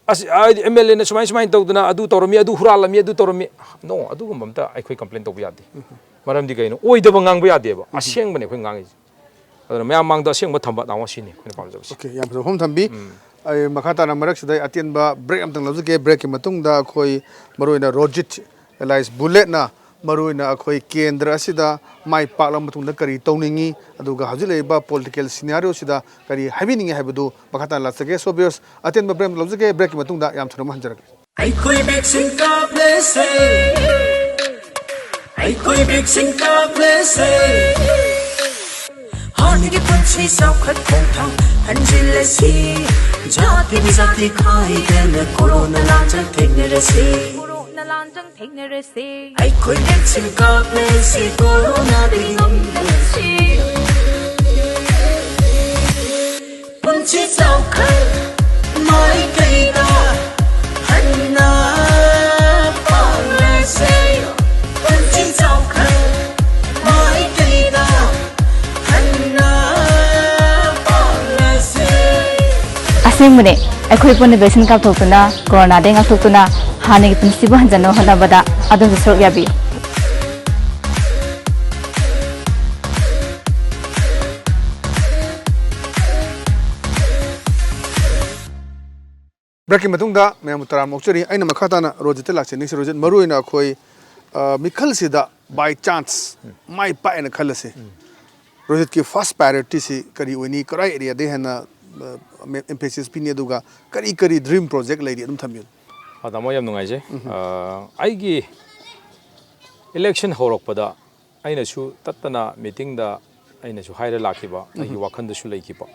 ꯑꯁ, ꯍꯥꯏꯗꯤ ꯑꯦꯝ ꯑꯦꯜ ꯑꯦꯅ ꯁꯨꯃꯥꯏ ꯁꯨꯃꯥꯏꯅ ꯇꯧꯗꯅ ꯑꯗꯨ ꯇꯧꯔꯝꯃꯤ, ꯑꯗꯨ ꯍꯨꯔꯥꯜꯂꯝꯃꯤ, ꯑꯗꯨ ꯇꯧꯔꯝꯃꯤ꯫ ꯅꯣ, ꯑꯗꯨꯒꯨꯝꯕ ꯑꯝꯇ ꯑꯩꯈꯣꯏ ꯀꯝꯄ꯭ꯂꯦꯟ ꯇꯧꯕ ꯌꯥꯗꯦ꯫ ꯃꯔꯝꯗꯤ ꯀꯩꯅꯣ? ꯑꯣꯏꯗꯕ ꯉꯥꯡꯕ ꯌꯥꯗꯦꯕ꯫ ꯑꯁꯦꯡꯕꯅꯦ ꯑꯩꯈꯣꯏ ꯉꯥꯡꯉꯤꯁꯦ꯫ ꯑꯗꯨꯅ ꯃꯌꯥꯝ ꯃꯥꯡꯗ ꯑꯁꯦꯡꯕ ꯊꯝꯕ, ꯇꯥꯃꯣ, ꯁꯤꯅꯤ ꯑꯩꯈꯣꯏꯅ ꯄꯥꯝꯖꯕꯁꯦ꯫ ꯑꯣꯀꯦ, ꯌꯥꯝ ꯐꯖꯕ ꯋꯥꯐꯝ ꯊꯝꯕꯤ꯫ ꯑꯩ ꯃꯈꯥ ꯇꯥꯅ ꯃꯔꯛꯁꯤꯗ ꯑꯩ ꯑꯇꯦꯟꯕ ꯕ꯭ꯔꯦꯛ ꯑꯃꯇꯪ ꯂꯧꯖꯒꯦ꯫ ꯕ꯭ꯔꯦꯛꯀꯤ ꯃꯇꯨꯡꯗ ꯑꯩꯈꯣꯏ ꯃꯔꯨꯑꯣꯏꯅ ꯔꯣꯖꯤꯠ ꯑꯦꯂꯥꯏꯁ ꯕꯨꯂꯦꯠꯅ ꯃꯔꯨꯑꯣꯏꯅ ꯑꯩꯈꯣꯏ ꯀꯦꯟꯗ꯭ꯔ ꯑꯁꯤꯗ ꯃꯥꯏ ꯄꯥꯛꯂꯕ ꯃꯇꯨꯡꯗ ꯀꯔꯤ ꯇꯧꯅꯤꯡꯉꯤ, ꯑꯗꯨꯒ ꯍꯧꯖꯤꯛ ꯂꯩꯔꯤꯕ ꯄꯣꯂꯤꯇꯤꯀꯦꯜ ꯁꯤꯅꯥꯔꯤꯑꯣꯁꯤꯗ ꯀꯔꯤ ꯍꯥꯏꯕꯤꯅꯤꯡꯉꯤ ꯍꯥꯏꯕꯗꯨ ꯃꯈꯥ ꯇꯥꯅ ꯂꯥꯛꯆꯒꯦ꯫ ꯁꯣ ꯚꯤꯌꯔꯁ, ꯑꯇꯦꯟꯕ ꯕ꯭ꯔꯦꯛ ꯑꯃ ꯂꯧꯖꯒꯦ꯫ ꯕ꯭ꯔꯦꯛꯀꯤ ꯃꯇꯨꯡꯗ ꯌꯥꯝ ꯊꯨꯅ ꯑꯃꯨꯛ ꯍꯟꯖꯔꯛꯀꯦ꯫ ꯑꯩꯈꯣꯏ ꯚꯦꯛꯁꯤꯟ ꯀꯥꯞꯂꯁꯦ, ꯑꯩꯈꯣꯏ ꯚꯦꯛꯁꯤꯟ ꯀꯥꯞꯂꯁꯦ꯫ ꯍꯥꯟꯅꯒꯤ ꯄꯨꯟꯁꯤ ꯆꯥꯎꯈꯠ ꯈꯣꯡꯊꯥꯡ ꯍꯟꯖꯤꯜꯂꯁꯤ꯫ ꯖꯥꯇꯤ ꯖꯥꯇꯤ ꯈꯥꯏꯗꯅ ꯀꯣꯔꯣꯅꯥ ꯂꯥꯟꯖꯪ ꯊꯦꯡꯅꯔꯁꯤ꯫ ꯀꯣꯔꯣꯅꯥ ꯂꯥꯟꯖꯪ ꯊꯦꯡꯅꯔꯁꯤ꯫ ꯑꯩꯈꯣꯏ ꯚꯦꯛꯁꯤꯟ ꯀꯥꯞꯂꯁꯤ, ꯀꯣꯔꯣꯅꯥꯗꯒꯤ ꯉꯝꯂꯁꯤ꯫ ꯄꯨꯟꯁꯤ ꯆꯥꯎꯈꯠ ꯃꯥꯏꯀꯩꯗ ꯍꯟꯅ ꯄꯥꯡꯂꯁꯦ꯫ ꯄꯨꯟꯁꯤ ꯆꯥꯎꯈꯠ ꯃꯥꯏꯀꯩꯗ ꯍꯟꯅ ꯄꯥꯡꯂꯁꯦ꯫ ꯑꯁꯦꯡꯕꯅꯦ, ꯑꯩꯈꯣꯏ ꯄꯨꯟꯅ ꯚꯦꯛꯁꯤꯟ ꯀꯥꯞꯊꯣꯛꯇꯨꯅ, ꯀꯣꯔꯣꯅꯥꯗꯒꯤ ꯉꯥꯛꯊꯣꯛꯇꯨꯅ, ꯍꯥꯟꯅꯒꯤ ꯄꯨꯟꯁꯤꯕꯨ ꯍꯟꯖꯟꯅꯕ ꯍꯣꯠꯅꯕꯗ ꯑꯗꯣꯝꯁꯨ ꯁꯔꯨꯛ ꯌꯥꯕꯤꯌꯨ꯫ ꯕ꯭ꯔꯦꯛꯀꯤ ꯃꯇꯨꯡꯗ ꯃꯌꯥꯝꯕꯨ ꯇꯔꯥꯝꯅ ꯑꯣꯛꯆꯔꯤ꯫ ꯑꯩꯅ ꯃꯈꯥ ꯇꯥꯅ ꯔꯣꯖꯤꯠꯇ ꯂꯥꯛꯆꯅꯤꯡꯉꯤꯁꯤ, ꯔꯣꯖꯤꯠ, ꯃꯔꯨꯑꯣꯏꯅ ꯑꯩꯈꯣꯏ, ꯑ, ꯃꯤꯈꯜꯁꯤꯗ by chance ꯃꯥꯏ ꯄꯥꯛꯑꯦꯅ ꯈꯜꯂꯁꯤ꯫ ꯔꯣꯖꯤꯠꯀꯤ ꯐꯥꯔꯁ ꯄ꯭ꯔꯥꯏꯌꯣꯔꯤꯇꯤꯁꯤ ꯀꯔꯤ ꯑꯣꯏꯅꯤ? ꯀꯔꯥꯏ ꯑꯦꯔꯤꯌꯥꯗ ꯍꯦꯟꯅ, ꯑ, ꯃꯦ-, emphasis ꯄꯤꯅꯤ? ꯑꯗꯨꯒ ꯀꯔꯤ ꯀꯔꯤ dream project ꯂꯩꯔꯤ? ꯑꯗꯨꯝ ꯊꯝꯕꯤꯌꯨ꯫ ꯑ, ꯇꯥꯃꯣ, ꯌꯥꯝ ꯅꯨꯡꯉꯥꯏꯖꯩ꯫ ꯑ, ꯑꯩꯒꯤ ꯏꯂꯦꯛꯁꯟ ꯍꯧꯔꯛꯄꯗ ꯑꯩꯅꯁꯨ ꯇꯠꯇꯅ ꯃꯤꯇꯤꯡꯗ ꯑꯩꯅꯁꯨ ꯍꯥꯏꯔ ꯂꯥꯛꯈꯤꯕ, ꯑꯩꯒꯤ ꯋꯥꯈꯜꯗꯁꯨ ꯂꯩꯈꯤꯕ꯫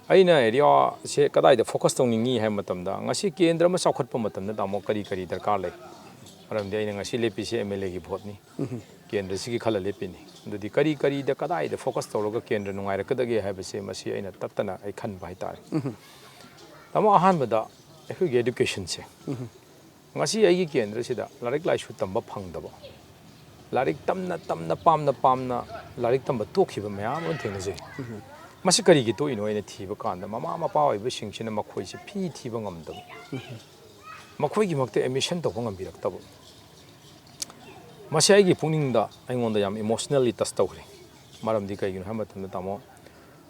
ꯑꯩꯅ ꯑꯦꯔꯤꯌꯥꯁꯦ ꯀꯗꯥꯏꯗ ꯐꯣꯀꯁ ꯇꯧꯅꯤꯡꯉꯤ ꯍꯥꯏꯕ ꯃꯇꯝꯗ, ꯉꯁꯤ ꯀꯦꯟꯗ꯭ꯔ ꯑꯃ ꯆꯥꯎꯈꯠꯄ ꯃꯇꯝꯗ, ꯇꯥꯃꯣ, ꯀꯔꯤ ꯀꯔꯤ ꯗꯔꯀꯥꯔ ꯂꯩ? ꯃꯔꯝꯗꯤ ꯑꯩꯅ ꯉꯁꯤ ꯂꯦꯞꯄꯤꯁꯦ ꯑꯦꯝ ꯑꯦꯜ ꯑꯦꯒꯤ ꯚꯣꯠꯅꯤ, ꯀꯦꯟꯗ꯭ꯔꯁꯤꯒꯤ ꯈꯜꯂ ꯂꯦꯞꯄꯤꯅꯤ꯫ ꯑꯗꯨꯗꯤ ꯀꯔꯤ ꯀꯔꯤꯗ, ꯀꯗꯥꯏꯗ ꯐꯣꯀꯁ ꯇꯧꯔꯒ ꯀꯦꯟꯗ꯭ꯔ ꯅꯨꯡꯉꯥꯏꯔꯛꯀꯗꯒꯦ ꯍꯥꯏꯕꯁꯦ, ꯃꯁꯤ ꯑꯩꯅ ꯇꯠꯇꯅ ꯑꯩ ꯈꯟꯕ ꯍꯥꯏꯇꯥꯔꯦ꯫ ꯇꯥꯃꯣ, ꯑꯍꯥꯟꯕꯗ ꯑꯩꯈꯣꯏꯒꯤ ꯏꯗꯨꯀꯦꯁꯟꯁꯦ, ꯉꯁꯤ ꯑꯩꯒꯤ ꯀꯦꯟꯗ꯭ꯔꯁꯤꯗ ꯂꯥꯏꯔꯤꯛ ꯂꯥꯏꯁꯨ ꯇꯝꯕ ꯐꯪꯗꯕ, ꯂꯥꯏꯔꯤꯛ ꯇꯝꯅ ꯇꯝꯅ, ꯄꯥꯝꯅ ꯄꯥꯝꯅ ꯂꯥꯏꯔꯤꯛ ꯇꯝꯕ ꯇꯣꯛꯈꯤꯕ ꯃꯌꯥꯝ ꯑꯃ ꯊꯦꯡꯅꯖꯩ꯫ ꯃꯁꯤ ꯀꯔꯤꯒꯤ ꯇꯣꯛꯏꯅꯣ ꯍꯥꯏꯅ ꯊꯤꯕ ꯀꯥꯟꯗ, ꯃꯃꯥ ꯃꯄꯥ ꯑꯣꯏꯕꯁꯤꯡꯁꯤꯅ ꯃꯈꯣꯏꯁꯦ ꯐꯤ ꯊꯤꯕ ꯉꯝꯗꯕ, ꯃꯈꯣꯏꯒꯤꯃꯛꯇ ꯑꯦꯗꯃꯤꯁꯟ ꯇꯧꯕ ꯉꯝꯕꯤꯔꯛꯇꯕ꯫ ꯃꯁꯤ ꯑꯩꯒꯤ ꯄꯨꯛꯅꯤꯡꯗ, ꯑꯩꯉꯣꯟꯗ ꯌꯥꯝ ꯏꯃꯣꯁꯅꯦꯜꯂꯤ ꯇꯁ ꯇꯧꯈ꯭ꯔꯦ꯫ ꯃꯔꯝꯗꯤ ꯀꯩꯒꯤꯅꯣ ꯍꯥꯏꯕ ꯃꯇꯝꯗ, ꯇꯥꯃꯣ,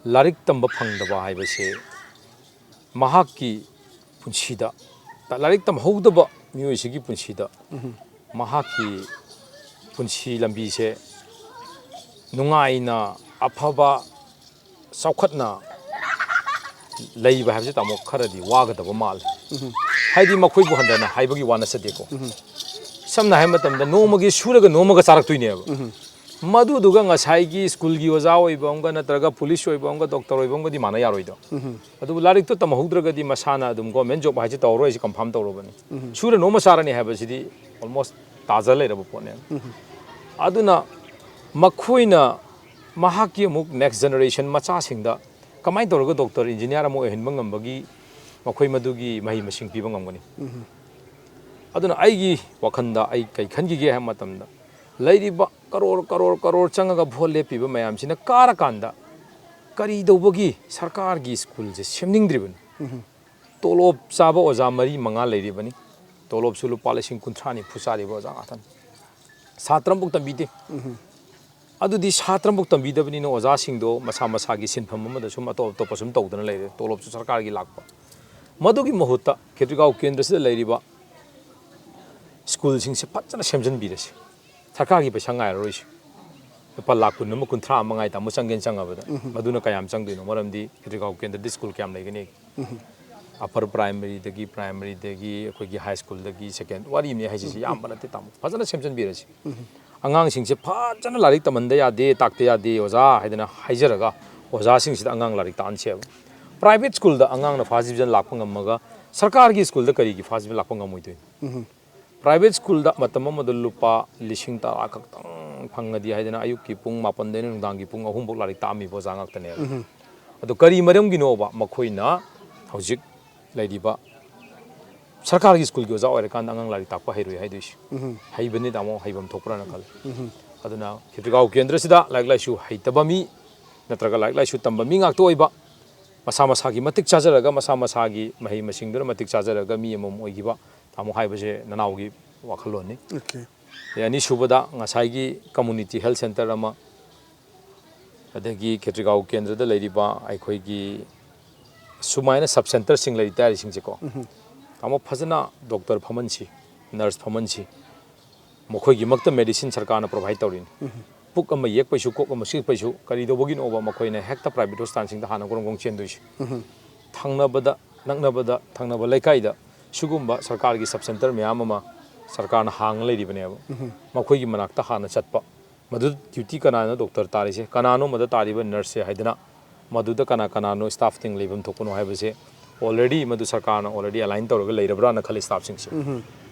ꯂꯥꯏꯔꯤꯛ ꯇꯝꯕ ꯐꯪꯗꯕ ꯍꯥꯏꯕꯁꯦ ꯃꯍꯥꯛꯀꯤ ꯄꯨꯟꯁꯤꯗ, ꯂꯥꯏꯔꯤꯛ ꯇꯝꯍꯧꯗꯕ ꯃꯤꯑꯣꯏꯁꯤꯒꯤ ꯄꯨꯟꯁꯤꯗ, ꯃꯍꯥꯛꯀꯤ ꯄꯨꯟꯁꯤ ꯂꯝꯕꯤꯁꯦ ꯅꯨꯡꯉꯥꯏꯅ, ꯑꯐꯕ, ꯆꯥꯎꯈꯠꯅ ꯂꯩꯕ ꯍꯥꯏꯕꯁꯦ, ꯇꯥꯃꯣ, ꯈꯔꯗꯤ ꯋꯥꯒꯗꯕ ꯃꯥꯜꯂꯦ꯫ ꯍꯥꯏꯗꯤ, ꯃꯈꯣꯏꯕꯨ ꯍꯟꯊꯅ ꯍꯥꯏꯕꯒꯤ ꯋꯥ ꯅꯠꯆꯗꯦꯀꯣ꯫ ꯁꯝꯅ ꯍꯥꯏꯕ ꯃꯇꯝꯗ, ꯅꯣꯡꯃꯒꯤ ꯁꯨꯔꯒ ꯅꯣꯡꯃꯒ ꯆꯥꯔꯛꯇꯣꯏꯅꯦꯕ꯫ ꯃꯗꯨꯗꯨꯒ ꯉꯁꯥꯏꯒꯤ ꯁ꯭ꯀꯨꯜꯒꯤ ꯑꯣꯖꯥ ꯑꯣꯏꯕ ꯑꯃꯒ, ꯅꯠꯇ꯭ꯔꯒ ꯄꯨꯂꯤꯁ ꯑꯣꯏꯕ ꯑꯃꯒ, ꯗꯣꯛꯇꯔ ꯑꯣꯏꯕ ꯑꯃꯒꯗꯤ ꯃꯥꯟꯅ ꯌꯥꯔꯣꯏꯗꯣ꯫ ꯑꯗꯨꯕꯨ ꯂꯥꯏꯔꯤꯛꯇꯣ ꯇꯝꯍꯧꯗ꯭ꯔꯒꯗꯤ ꯃꯁꯥꯅ ꯑꯗꯨꯝ ꯒꯣꯔꯃꯦꯟ ꯖꯣꯕ ꯍꯥꯏꯁꯦ ꯇꯧꯔꯔꯣꯏ ꯍꯥꯏꯁꯦ ꯀꯟꯐꯥꯔꯝ ꯇꯧꯔꯕꯅꯤ꯫ ꯁꯨꯔ ꯅꯣꯝꯃ ꯆꯥꯔꯅꯤ ꯍꯥꯏꯕꯁꯤꯗꯤ ꯑꯣꯜꯃꯣꯁ ꯇꯥꯖ ꯂꯩꯔꯕ ꯄꯣꯠꯅꯦ꯫ ꯑꯗꯨꯅ ꯃꯈꯣꯏꯅ ꯃꯍꯥꯛꯀꯤ ꯑꯃꯨꯛ ꯅꯦꯛꯁ ꯖꯦꯅꯦꯔꯦꯁꯟ ꯃꯆꯥꯁꯤꯡꯗ ꯀꯃꯥꯏꯅ ꯇꯧꯔꯒ ꯗꯣꯛꯇꯔ, ꯏꯟꯖꯤꯅꯤꯌꯥꯔ ꯑꯃ ꯑꯣꯏꯍꯟꯕ ꯉꯝꯕꯒꯤ ꯃꯈꯣꯏ ꯃꯗꯨꯒꯤ ꯃꯍꯩ ꯃꯁꯤꯡ ꯄꯤꯕ ꯉꯝꯒꯅꯤ? ꯑꯗꯨꯅ ꯑꯩꯒꯤ ꯋꯥꯈꯜꯗ ꯑꯩ ꯀꯩ ꯈꯟꯈꯤꯒꯦ ꯍꯥꯏꯕ ꯃꯇꯝꯗ, ꯂꯩꯔꯤꯕ ꯀꯔꯣꯔ, ꯀꯔꯣꯔ, ꯀꯔꯣꯔ ꯆꯪꯉꯒ ꯚꯣꯠ ꯂꯦꯞꯄꯤꯕ ꯃꯌꯥꯝꯁꯤꯅ ꯀꯥꯔꯀꯥꯟꯗ ꯀꯔꯤꯗꯧꯕꯒꯤ ꯁꯔꯀꯥꯔꯒꯤ ꯁ꯭ꯀꯨꯜꯁꯦ ꯁꯦꯝꯅꯤꯡꯗ꯭ꯔꯤꯕꯅꯣ? ꯇꯣꯂꯣꯞ ꯆꯥꯕ ꯑꯣꯖꯥ ꯃꯔꯤ ꯃꯉꯥ ꯂꯩꯔꯤꯕꯅꯤ꯫ ꯇꯣꯂꯣꯞꯁꯨ ꯂꯨꯄꯥ ꯂꯤꯁꯤꯡ ꯀꯨꯟꯊ꯭ꯔꯥ ꯅꯤꯐꯨ ꯆꯥꯔꯤꯕ ꯑꯣꯖꯥ ꯉꯥꯛꯇꯅꯤ꯫ ꯁꯥꯇ꯭ꯔ ꯑꯃꯐꯥꯎ ꯇꯝꯕꯤꯗꯦ꯫ ꯑꯗꯨꯗꯤ ꯁꯥꯇ꯭ꯔ ꯑꯃꯐꯥꯎ ꯇꯝꯕꯤꯗꯕꯅꯤꯅ ꯑꯣꯖꯥꯁꯤꯡꯗꯣ ꯃꯁꯥ ꯃꯁꯥꯒꯤ ꯁꯤꯟꯐꯝ ꯑꯃꯗ ꯁꯨꯝ ꯑꯇꯣꯞ ꯑꯇꯣꯞꯄ ꯁꯨꯝ ꯇꯧꯗꯅ ꯂꯩꯔꯦ, ꯇꯣꯂꯣꯞꯁꯨ ꯁꯔꯀꯥꯔꯒꯤ ꯂꯥꯛꯄ꯫ ꯃꯗꯨꯒꯤ ꯃꯍꯨꯠꯇ ꯈꯦꯇ꯭ꯔꯤꯒꯥꯎ ꯀꯦꯟꯗ꯭ꯔꯁꯤꯗ ꯂꯩꯔꯤꯕ ꯁ꯭ꯀꯨꯜꯁꯤꯡꯁꯦ ꯐꯖꯅ ꯁꯦꯝꯖꯤꯟꯕꯤꯔꯁꯤ꯫ ꯁꯔꯀꯥꯔꯒꯤ ꯄꯩꯁꯥ ꯉꯥꯏꯔꯔꯣꯏꯁꯤ꯫ ꯂꯨꯄꯥ ꯂꯥꯈ ꯀꯨꯟ ꯑꯃ, ꯀꯨꯟꯊ꯭ꯔꯥ ꯑꯃ ꯉꯥꯏ, ꯇꯥꯃꯣ, ꯆꯪꯒꯦꯅ ꯆꯪꯉꯕꯗ꯫ ꯃꯗꯨꯅ ꯀꯌꯥꯝ ꯆꯪꯗꯣꯏꯅꯣ? ꯃꯔꯝꯗꯤ ꯈꯦꯇ꯭ꯔꯤꯒꯥꯎ ꯀꯦꯟꯗ꯭ꯔꯗ ꯁ꯭ꯀꯨꯜ ꯀꯌꯥꯝ ꯂꯩꯒꯅꯤ? ꯑꯄꯔ ꯄ꯭ꯔꯥꯏꯃꯔꯤꯗꯒꯤ, ꯄ꯭ꯔꯥꯏꯃꯔꯤꯗꯒꯤ, ꯑꯩꯈꯣꯏꯒꯤ ꯍꯥꯏ ꯁ꯭ꯀꯨꯜꯗꯒꯤ, ꯁꯦꯀꯦꯟ, ꯋꯥꯔꯤ ꯑꯃꯅꯦ ꯍꯥꯏꯁꯤꯁꯤ, ꯌꯥꯝꯕ ꯅꯠꯇꯦ, ꯇꯥꯃꯣ꯫ ꯐꯖꯅ ꯁꯦꯝꯖꯤꯟꯕꯤꯔꯁꯤ꯫ ꯑꯉꯥꯡꯁꯤꯡꯁꯦ ꯐꯖꯅ ꯂꯥꯏꯔꯤꯛ ꯇꯝꯍꯟꯗ ꯌꯥꯗꯦ, ꯇꯥꯛꯇ ꯌꯥꯗꯦ ꯑꯣꯖꯥ ꯍꯥꯏꯗꯅ ꯍꯥꯏꯖꯔꯒ ꯑꯣꯖꯥꯁꯤꯡꯁꯤꯗ ꯑꯉꯥꯡ ꯂꯥꯏꯔꯤꯛ ꯇꯥꯛꯍꯟꯁꯦꯕ꯫ Private schoolꯗ ꯑꯉꯥꯡꯅ first division ꯂꯥꯛꯄ ꯉꯝꯃꯒ ꯁꯔꯀꯥꯔꯒꯤ schoolꯗ ꯀꯔꯤꯒꯤ first division ꯂꯥꯛꯄ ꯉꯝꯃꯣꯏꯗꯣꯏꯅꯣ? Private schoolꯗ ꯃꯇꯝ ꯑꯃꯗ ꯂꯨꯄꯥ ꯂꯤꯁꯤꯡ ꯇꯔꯥ ꯈꯛꯇꯪ ꯐꯪꯉꯗꯤ ꯍꯥꯏꯗꯅ ꯑꯌꯨꯛꯀꯤ ꯄꯨꯡ ꯃꯥꯄꯟꯗꯩꯅ ꯅꯨꯡꯗꯥꯡꯒꯤ ꯄꯨꯡ ꯑꯍꯨꯝ ꯐꯥꯎ ꯂꯥꯏꯔꯤꯛ ꯇꯥꯛꯑꯝꯃꯤꯕ ꯑꯣꯖꯥ ꯉꯥꯛꯇꯅꯦꯕ꯫ ꯑꯗꯣ ꯀꯔꯤ ꯃꯔꯝꯒꯤꯅꯣꯕ ꯃꯈꯣꯏꯅ ꯍꯧꯖꯤꯛ ꯂꯩꯔꯤꯕ ꯁꯔꯀꯥꯔꯒꯤ schoolꯒꯤ ꯑꯣꯖꯥ ꯑꯣꯏꯔꯀꯥꯟꯗ ꯑꯉꯥꯡ ꯂꯥꯏꯔꯤꯛ ꯇꯥꯛꯄ ꯍꯩꯔꯣꯏ ꯍꯥꯏꯗꯣꯏꯁꯦ? ꯍꯩꯕꯅꯤ ꯇꯥꯃꯣ, ꯍꯩꯐꯝ ꯊꯣꯛꯄ꯭ꯔꯥꯅ ꯈꯜꯂꯤ꯫ ꯑꯗꯨꯅ ꯈꯦꯇ꯭ꯔꯤꯒꯥꯎ ꯀꯦꯟꯗ꯭ꯔꯁꯤꯗ ꯂꯥꯏꯔꯤꯛ ꯂꯥꯏꯁꯨ ꯍꯩꯇꯕ ꯃꯤ ꯅꯠꯇ꯭ꯔꯒ ꯂꯥꯏꯔꯤꯛ ꯂꯥꯏꯁꯨ ꯇꯝꯕ ꯃꯤ ꯉꯥꯛꯇ ꯑꯣꯏꯕ, ꯃꯁꯥ ꯃꯁꯥꯒꯤ ꯃꯇꯤꯛ ꯆꯥꯖꯔꯒ ꯃꯁꯥ ꯃꯁꯥꯒꯤ ꯃꯍꯩ ꯃꯁꯤꯡꯗꯨꯅ ꯃꯇꯤꯛ ꯆꯥꯖꯔꯒ ꯃꯤ ꯑꯃꯃꯝ ꯑꯣꯏꯈꯤꯕ ꯇꯥꯃꯣ ꯍꯥꯏꯕꯁꯦ ꯅꯅꯥꯎꯒꯤ ꯋꯥꯈꯜꯂꯣꯟꯅꯤ꯫ Okay. ꯑꯗꯩ ꯑꯅꯤꯁꯨꯕꯗ ꯉꯁꯥꯏꯒꯤ community health centre ꯑꯃ, ꯑꯗꯒꯤ ꯈꯦꯇ꯭ꯔꯤꯒꯥꯎ ꯀꯦꯟꯗ꯭ꯔꯗ ꯂꯩꯔꯤꯕ ꯑꯩꯈꯣꯏꯒꯤ ꯁꯨꯃꯥꯏꯅ sub centreꯁꯤꯡ ꯂꯩꯔꯤ ꯇꯥꯔꯤꯁꯤꯡꯁꯦꯀꯣ, ꯇꯥꯃꯣ ꯐꯖꯅ doctor ꯐꯝꯍꯟꯁꯤ, nurse ꯐꯝꯍꯟꯁꯤ, ꯃꯈꯣꯏꯒꯤꯃꯛꯇ medicine ꯁꯔꯀꯥꯔꯅ provide ꯇꯧꯔꯤꯅꯤ꯫ ꯄꯨꯛ ꯑꯃ ꯌꯦꯛꯄꯩꯁꯨ, ꯀꯣꯛ ꯑꯃ ꯆꯤꯛꯄꯩꯁꯨ, ꯀꯔꯤ ꯇꯧꯕꯒꯤꯅꯣꯕ ꯃꯈꯣꯏꯅ ꯍꯦꯛꯇ private hospitalꯁꯤꯡꯗ ꯍꯥꯟꯅ ꯒ꯭ꯔꯣꯡ ꯒ꯭ꯔꯣꯡ ꯆꯦꯟꯗꯣꯏꯁꯦ? ꯊꯪꯅꯕꯗ, ꯅꯛꯅꯕꯗ, ꯊꯪꯅꯕ ꯂꯩꯀꯥꯏꯗ ꯁꯤꯒꯨꯝꯕ ꯁꯔꯀꯥꯔꯒꯤ sub centre ꯃꯌꯥꯝ ꯑꯃ ꯁꯔꯀꯥꯔꯅ ꯍꯥꯡꯉ ꯂꯩꯔꯤꯕꯅꯦꯕ꯫ ꯃꯈꯣꯏꯒꯤ ꯃꯅꯥꯛꯇ ꯍꯥꯟꯅ ꯆꯠꯄ, ꯃꯗꯨ duty ꯀꯅꯥꯅꯣ doctor ꯇꯥꯔꯤꯁꯦ, ꯀꯅꯥꯅꯣ ꯃꯗ ꯇꯥꯔꯤꯕ nurseꯁꯦ ꯍꯥꯏꯗꯅ ꯃꯗꯨꯗ ꯀꯅꯥ ꯀꯅꯥꯅꯣ staffꯁꯤꯡ ꯂꯩꯐꯝ ꯊꯣꯛꯄꯅꯣ ꯍꯥꯏꯕꯁꯦ already ꯃꯗꯨ ꯁꯔꯀꯥꯔꯅ already align ꯇꯧꯔꯒ ꯂꯩꯔꯕ꯭ꯔꯥꯅ ꯈꯜꯂꯤ staffꯁꯤꯡꯁꯦ꯫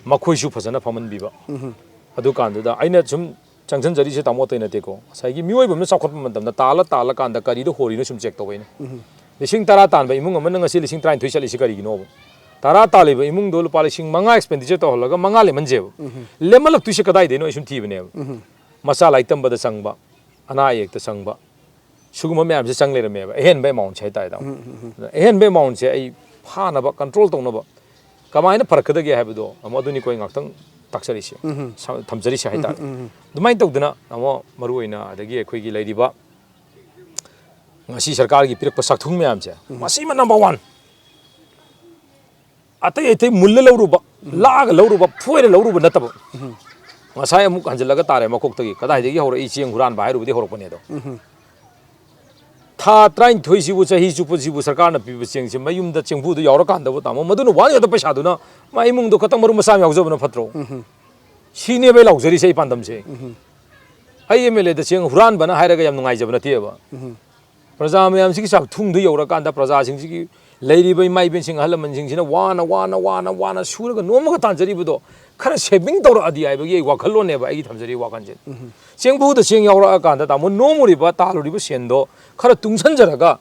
ꯃꯈꯣꯏꯁꯨ ꯐꯖꯅ ꯐꯝꯍꯟꯕꯤꯕ꯫ ꯑꯗꯨꯀꯥꯟꯗꯨꯗ ꯑꯩꯅ ꯁꯨꯝ ꯆꯪꯁꯤꯟꯖꯔꯤꯁꯦ ꯇꯥꯃꯣ ꯑꯇꯩ ꯅꯠꯇꯦꯀꯣ, ꯉꯁꯥꯏꯒꯤ ꯃꯤꯑꯣꯏꯕ ꯑꯃꯅ ꯆꯥꯎꯈꯠꯄ ꯃꯇꯝꯗ ꯇꯥꯜꯂ ꯇꯥꯜꯂꯀꯥꯟꯗ ꯀꯔꯤꯗ ꯍꯣꯔꯤꯅꯣ ꯁꯨꯝ check ꯇꯧꯕ ꯑꯩꯅ꯫ ꯂꯤꯁꯤꯡ ꯇꯔꯥ ꯇꯥꯟꯕ ꯏꯃꯨꯡ ꯑꯃꯅ ꯉꯁꯤ ꯂꯤꯁꯤꯡ ꯇꯔꯥꯅꯤꯊꯣꯏ ꯆꯠꯂꯤꯁꯤ ꯀꯔꯤꯒꯤꯅꯣꯕ? ꯇꯔꯥ ꯇꯥꯜꯂꯤꯕ ꯏꯃꯨꯡꯗꯣ ꯂꯨꯄꯥ ꯂꯤꯁꯤꯡ ꯃꯉꯥ expenditure ꯇꯧꯍꯜꯂꯒ ꯃꯉꯥ ꯂꯦꯝꯍꯟꯁꯦꯕ꯫ ꯂꯦꯝꯍꯜꯂꯛꯇꯣꯏꯁꯦ ꯀꯗꯥꯏꯗꯩꯅꯣ ꯑꯩ ꯁꯨꯝ ꯊꯤꯕꯅꯦꯕ꯫ ꯃꯆꯥ ꯂꯥꯏꯔꯤꯛ ꯇꯝꯕꯗ ꯆꯪꯕ, ꯑꯅꯥ ꯑꯌꯦꯛꯇ ꯆꯪꯕ, ꯁꯤꯒꯨꯝꯕ ꯃꯌꯥꯝꯁꯦ ꯆꯪ ꯂꯩꯔꯝꯃꯦꯕ, ꯑꯍꯦꯟꯕ amountꯁꯦ ꯍꯥꯏꯇꯥꯔꯦ ꯇꯥꯃꯣ꯫ ꯑꯗꯨꯅ ꯑꯍꯦꯟꯕ amountꯁꯦ ꯑꯩ ꯐꯥꯅꯕ, control ꯇꯧꯅꯕ ꯀꯃꯥꯏꯅ ꯐꯔꯛꯀꯗꯒꯦ ꯍꯥꯏꯕꯗꯣ ꯑꯃꯨꯛ ꯑꯗꯨꯅꯤꯀꯣ ꯑꯩ ꯉꯥꯛꯇꯪ ꯇꯥꯛꯆꯔꯤꯁꯦ, ꯁ- ꯊꯝꯖꯔꯤꯁꯦ ꯍꯥꯏꯇꯥꯔꯦ꯫ ꯑꯗꯨꯃꯥꯏꯅ ꯇꯧꯗꯅ ꯑꯃꯨꯛ ꯃꯔꯨ ꯑꯣꯏꯅ ꯑꯗꯒꯤ ꯑꯩꯈꯣꯏꯒꯤ ꯂꯩꯔꯤꯕ ꯉꯁꯤ ꯁꯔꯀꯥꯔꯒꯤ ꯄꯤꯔꯛꯄ ꯆꯥꯛꯊꯨꯡ ꯃꯌꯥꯝꯁꯦ, ꯃꯁꯤꯃ number one꯫ ꯑꯇꯩ ꯑꯇꯩ ꯃꯨꯜꯂ ꯂꯧꯔꯨꯕ, ꯂꯥꯛꯑꯒ ꯂꯧꯔꯨꯕ, ꯐꯣꯏꯔ ꯂꯧꯔꯨꯕ ꯅꯠꯇꯕ꯫ ꯉꯁꯥꯏ ꯑꯃꯨꯛ ꯍꯟꯖꯤꯜꯂꯒ ꯇꯥꯔꯦ ꯃꯀꯣꯛꯇꯒꯤ, ꯀꯗꯥꯏꯗꯒꯤ ꯍꯧꯔꯛꯏ ꯆꯦꯡ ꯍꯨꯔꯥꯟꯕ ꯍꯥꯏꯔꯨꯕꯗꯤ ꯍꯧꯔꯛꯄꯅꯦ ꯑꯗꯣ꯫ ꯊꯥ ꯇꯔꯥꯅꯤꯊꯣꯏꯁꯤꯕꯨ, ꯆꯍꯤ ꯆꯨꯞꯄꯁꯤꯕꯨ ꯁꯔꯀꯥꯔꯅ ꯄꯤꯕ ꯆꯦꯡꯁꯦ ꯃꯌꯨꯝꯗ ꯆꯦꯡꯕꯨꯗ ꯌꯥꯎꯔꯀꯥꯟꯗꯕꯨ ꯇꯥꯃꯣ, ꯃꯗꯨꯅ ꯋꯥꯅꯤꯡꯉꯗ ꯄꯩꯁꯥꯗꯨꯅ ꯃꯥ ꯏꯃꯨꯡꯗꯣ ꯈꯇꯪ ꯃꯔꯨꯞ ꯃꯁꯥ ꯑꯃ ꯌꯥꯎꯖꯕꯅ ꯐꯠꯇ꯭ꯔꯣ? ꯁꯤꯅꯦꯕ ꯑꯩ ꯂꯥꯎꯖꯔꯤꯁꯦ, ꯑꯩ ꯄꯥꯟꯗꯝꯁꯦ꯫ ꯑꯩ ꯑꯦꯝ ꯑꯦꯜ ꯑꯦꯗ ꯆꯦꯡ ꯍꯨꯔꯥꯟꯕꯅ ꯍꯥꯏꯔꯒ ꯌꯥꯝ ꯅꯨꯡꯉꯥꯏꯖꯕ ꯅꯠꯇꯦꯕ꯫ ꯄ꯭ꯔꯖꯥ ꯃꯌꯥꯝꯁꯤꯒꯤ ꯆꯥꯛꯊꯨꯡꯗ ꯌꯧꯔꯀꯥꯟꯗ ꯄ꯭ꯔꯖꯥꯁꯤꯡꯁꯤꯒꯤ ꯂꯩꯔꯤꯕ ꯏꯃꯥ ꯏꯕꯦꯟꯁꯤꯡ, ꯑꯍꯜ ꯂꯃꯟꯁꯤꯡꯁꯤꯅ ꯋꯥꯅ, ꯋꯥꯅ, ꯋꯥꯅ, ꯋꯥꯅ ꯁꯨꯔꯒ ꯅꯣꯝꯃꯒ ꯇꯥꯟꯖꯔꯤꯕꯗꯣ ꯈꯔ ꯁꯦꯚꯤꯡ ꯇꯧꯔꯛꯑꯗꯤ ꯍꯥꯏꯕꯒꯤ ꯑꯩ ꯋꯥꯈꯜꯂꯣꯟꯅꯦꯕ ꯑꯩꯒꯤ ꯊꯝꯖꯔꯤꯕ ꯋꯥꯈꯜꯁꯦ꯫ ꯆꯦꯡꯐꯨꯗ ꯆꯦꯡ ꯌꯥꯎꯔꯛꯑꯀꯥꯟꯗ ꯇꯥꯃꯣ ꯅꯣꯝꯃꯨꯔꯤꯕ, ꯇꯥꯜꯂꯨꯔꯤꯕ ꯁꯦꯟꯗꯣ ꯈꯔ ꯇꯨꯡꯁꯟꯖꯔꯒ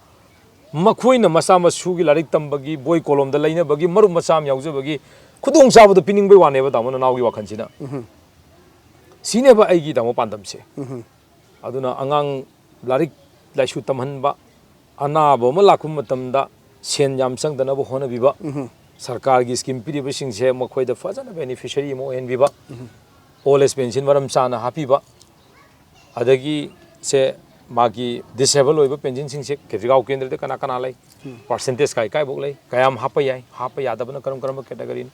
ꯃꯈꯣꯏꯅ ꯃꯆꯥ ꯃꯁꯨꯒꯤ ꯂꯥꯏꯔꯤꯛ ꯇꯝꯕꯒꯤ, ꯕꯣꯏ ꯀꯣꯂꯣꯝꯗ ꯂꯩꯅꯕꯒꯤ, ꯃꯔꯨꯞ ꯃꯆꯥ ꯑꯃ ꯌꯥꯎꯖꯕꯒꯤ ꯈꯨꯗꯣꯡꯆꯥꯕꯗꯣ ꯄꯤꯅꯤꯡꯕꯩ ꯋꯥꯅꯦꯕ ꯇꯥꯃꯣ ꯅꯅꯥꯎꯒꯤ ꯋꯥꯈꯜꯁꯤꯅ꯫ ꯁꯤꯅꯦꯕ ꯑꯩꯒꯤ ꯇꯥꯃꯣ ꯄꯥꯟꯗꯝꯁꯦ꯫ ꯑꯗꯨꯅ ꯑꯉꯥꯡ ꯂꯥꯏꯔꯤꯛ ꯂꯥꯏꯁꯨ ꯇꯝꯍꯟꯕ, ꯑꯅꯥꯕ ꯑꯃ ꯂꯥꯛꯄ ꯃꯇꯝꯗ ꯁꯦꯟ ꯌꯥꯝ ꯆꯪꯗꯅꯕ ꯍꯣꯠꯅꯕꯤꯕ, ꯁꯔꯀꯥꯔꯒꯤ ꯁ꯭ꯀꯤꯝ ꯄꯤꯔꯤꯕꯁꯤꯡꯁꯦ ꯃꯈꯣꯏꯗ ꯐꯖꯅ ꯕꯦꯅꯤꯐꯤꯁꯔꯤ ꯑꯃ ꯑꯣꯏꯍꯟꯕꯤꯕ, ꯑꯣꯜ ꯑꯦꯖ ꯄꯦꯟꯁꯤꯟ ꯃꯔꯝ ꯆꯥꯅ ꯍꯥꯞꯄꯤꯕ, ꯑꯗꯒꯤ ꯁꯦ ꯃꯥꯒꯤ ꯗꯤꯁꯦꯕꯜ ꯑꯣꯏꯕ ꯄꯦꯟꯁꯤꯟꯁꯤꯡꯁꯦ ꯀꯦꯖꯤꯒꯥꯎ ꯀꯦꯟꯗ꯭ꯔꯗ ꯀꯅꯥ ꯀꯅꯥ ꯂꯩ, ꯄꯥꯔꯁꯦꯟꯇꯦꯖ ꯀꯥꯏ ꯀꯥꯏꯐꯥꯎ ꯂꯩ, ꯀꯌꯥꯝ ꯍꯥꯞꯄ ꯌꯥꯏ, ꯍꯥꯞꯄ ꯌꯥꯗꯕꯅ ꯀꯔꯝ ꯀꯔꯝꯕ ꯀꯦꯇꯒꯔꯤꯅꯣ,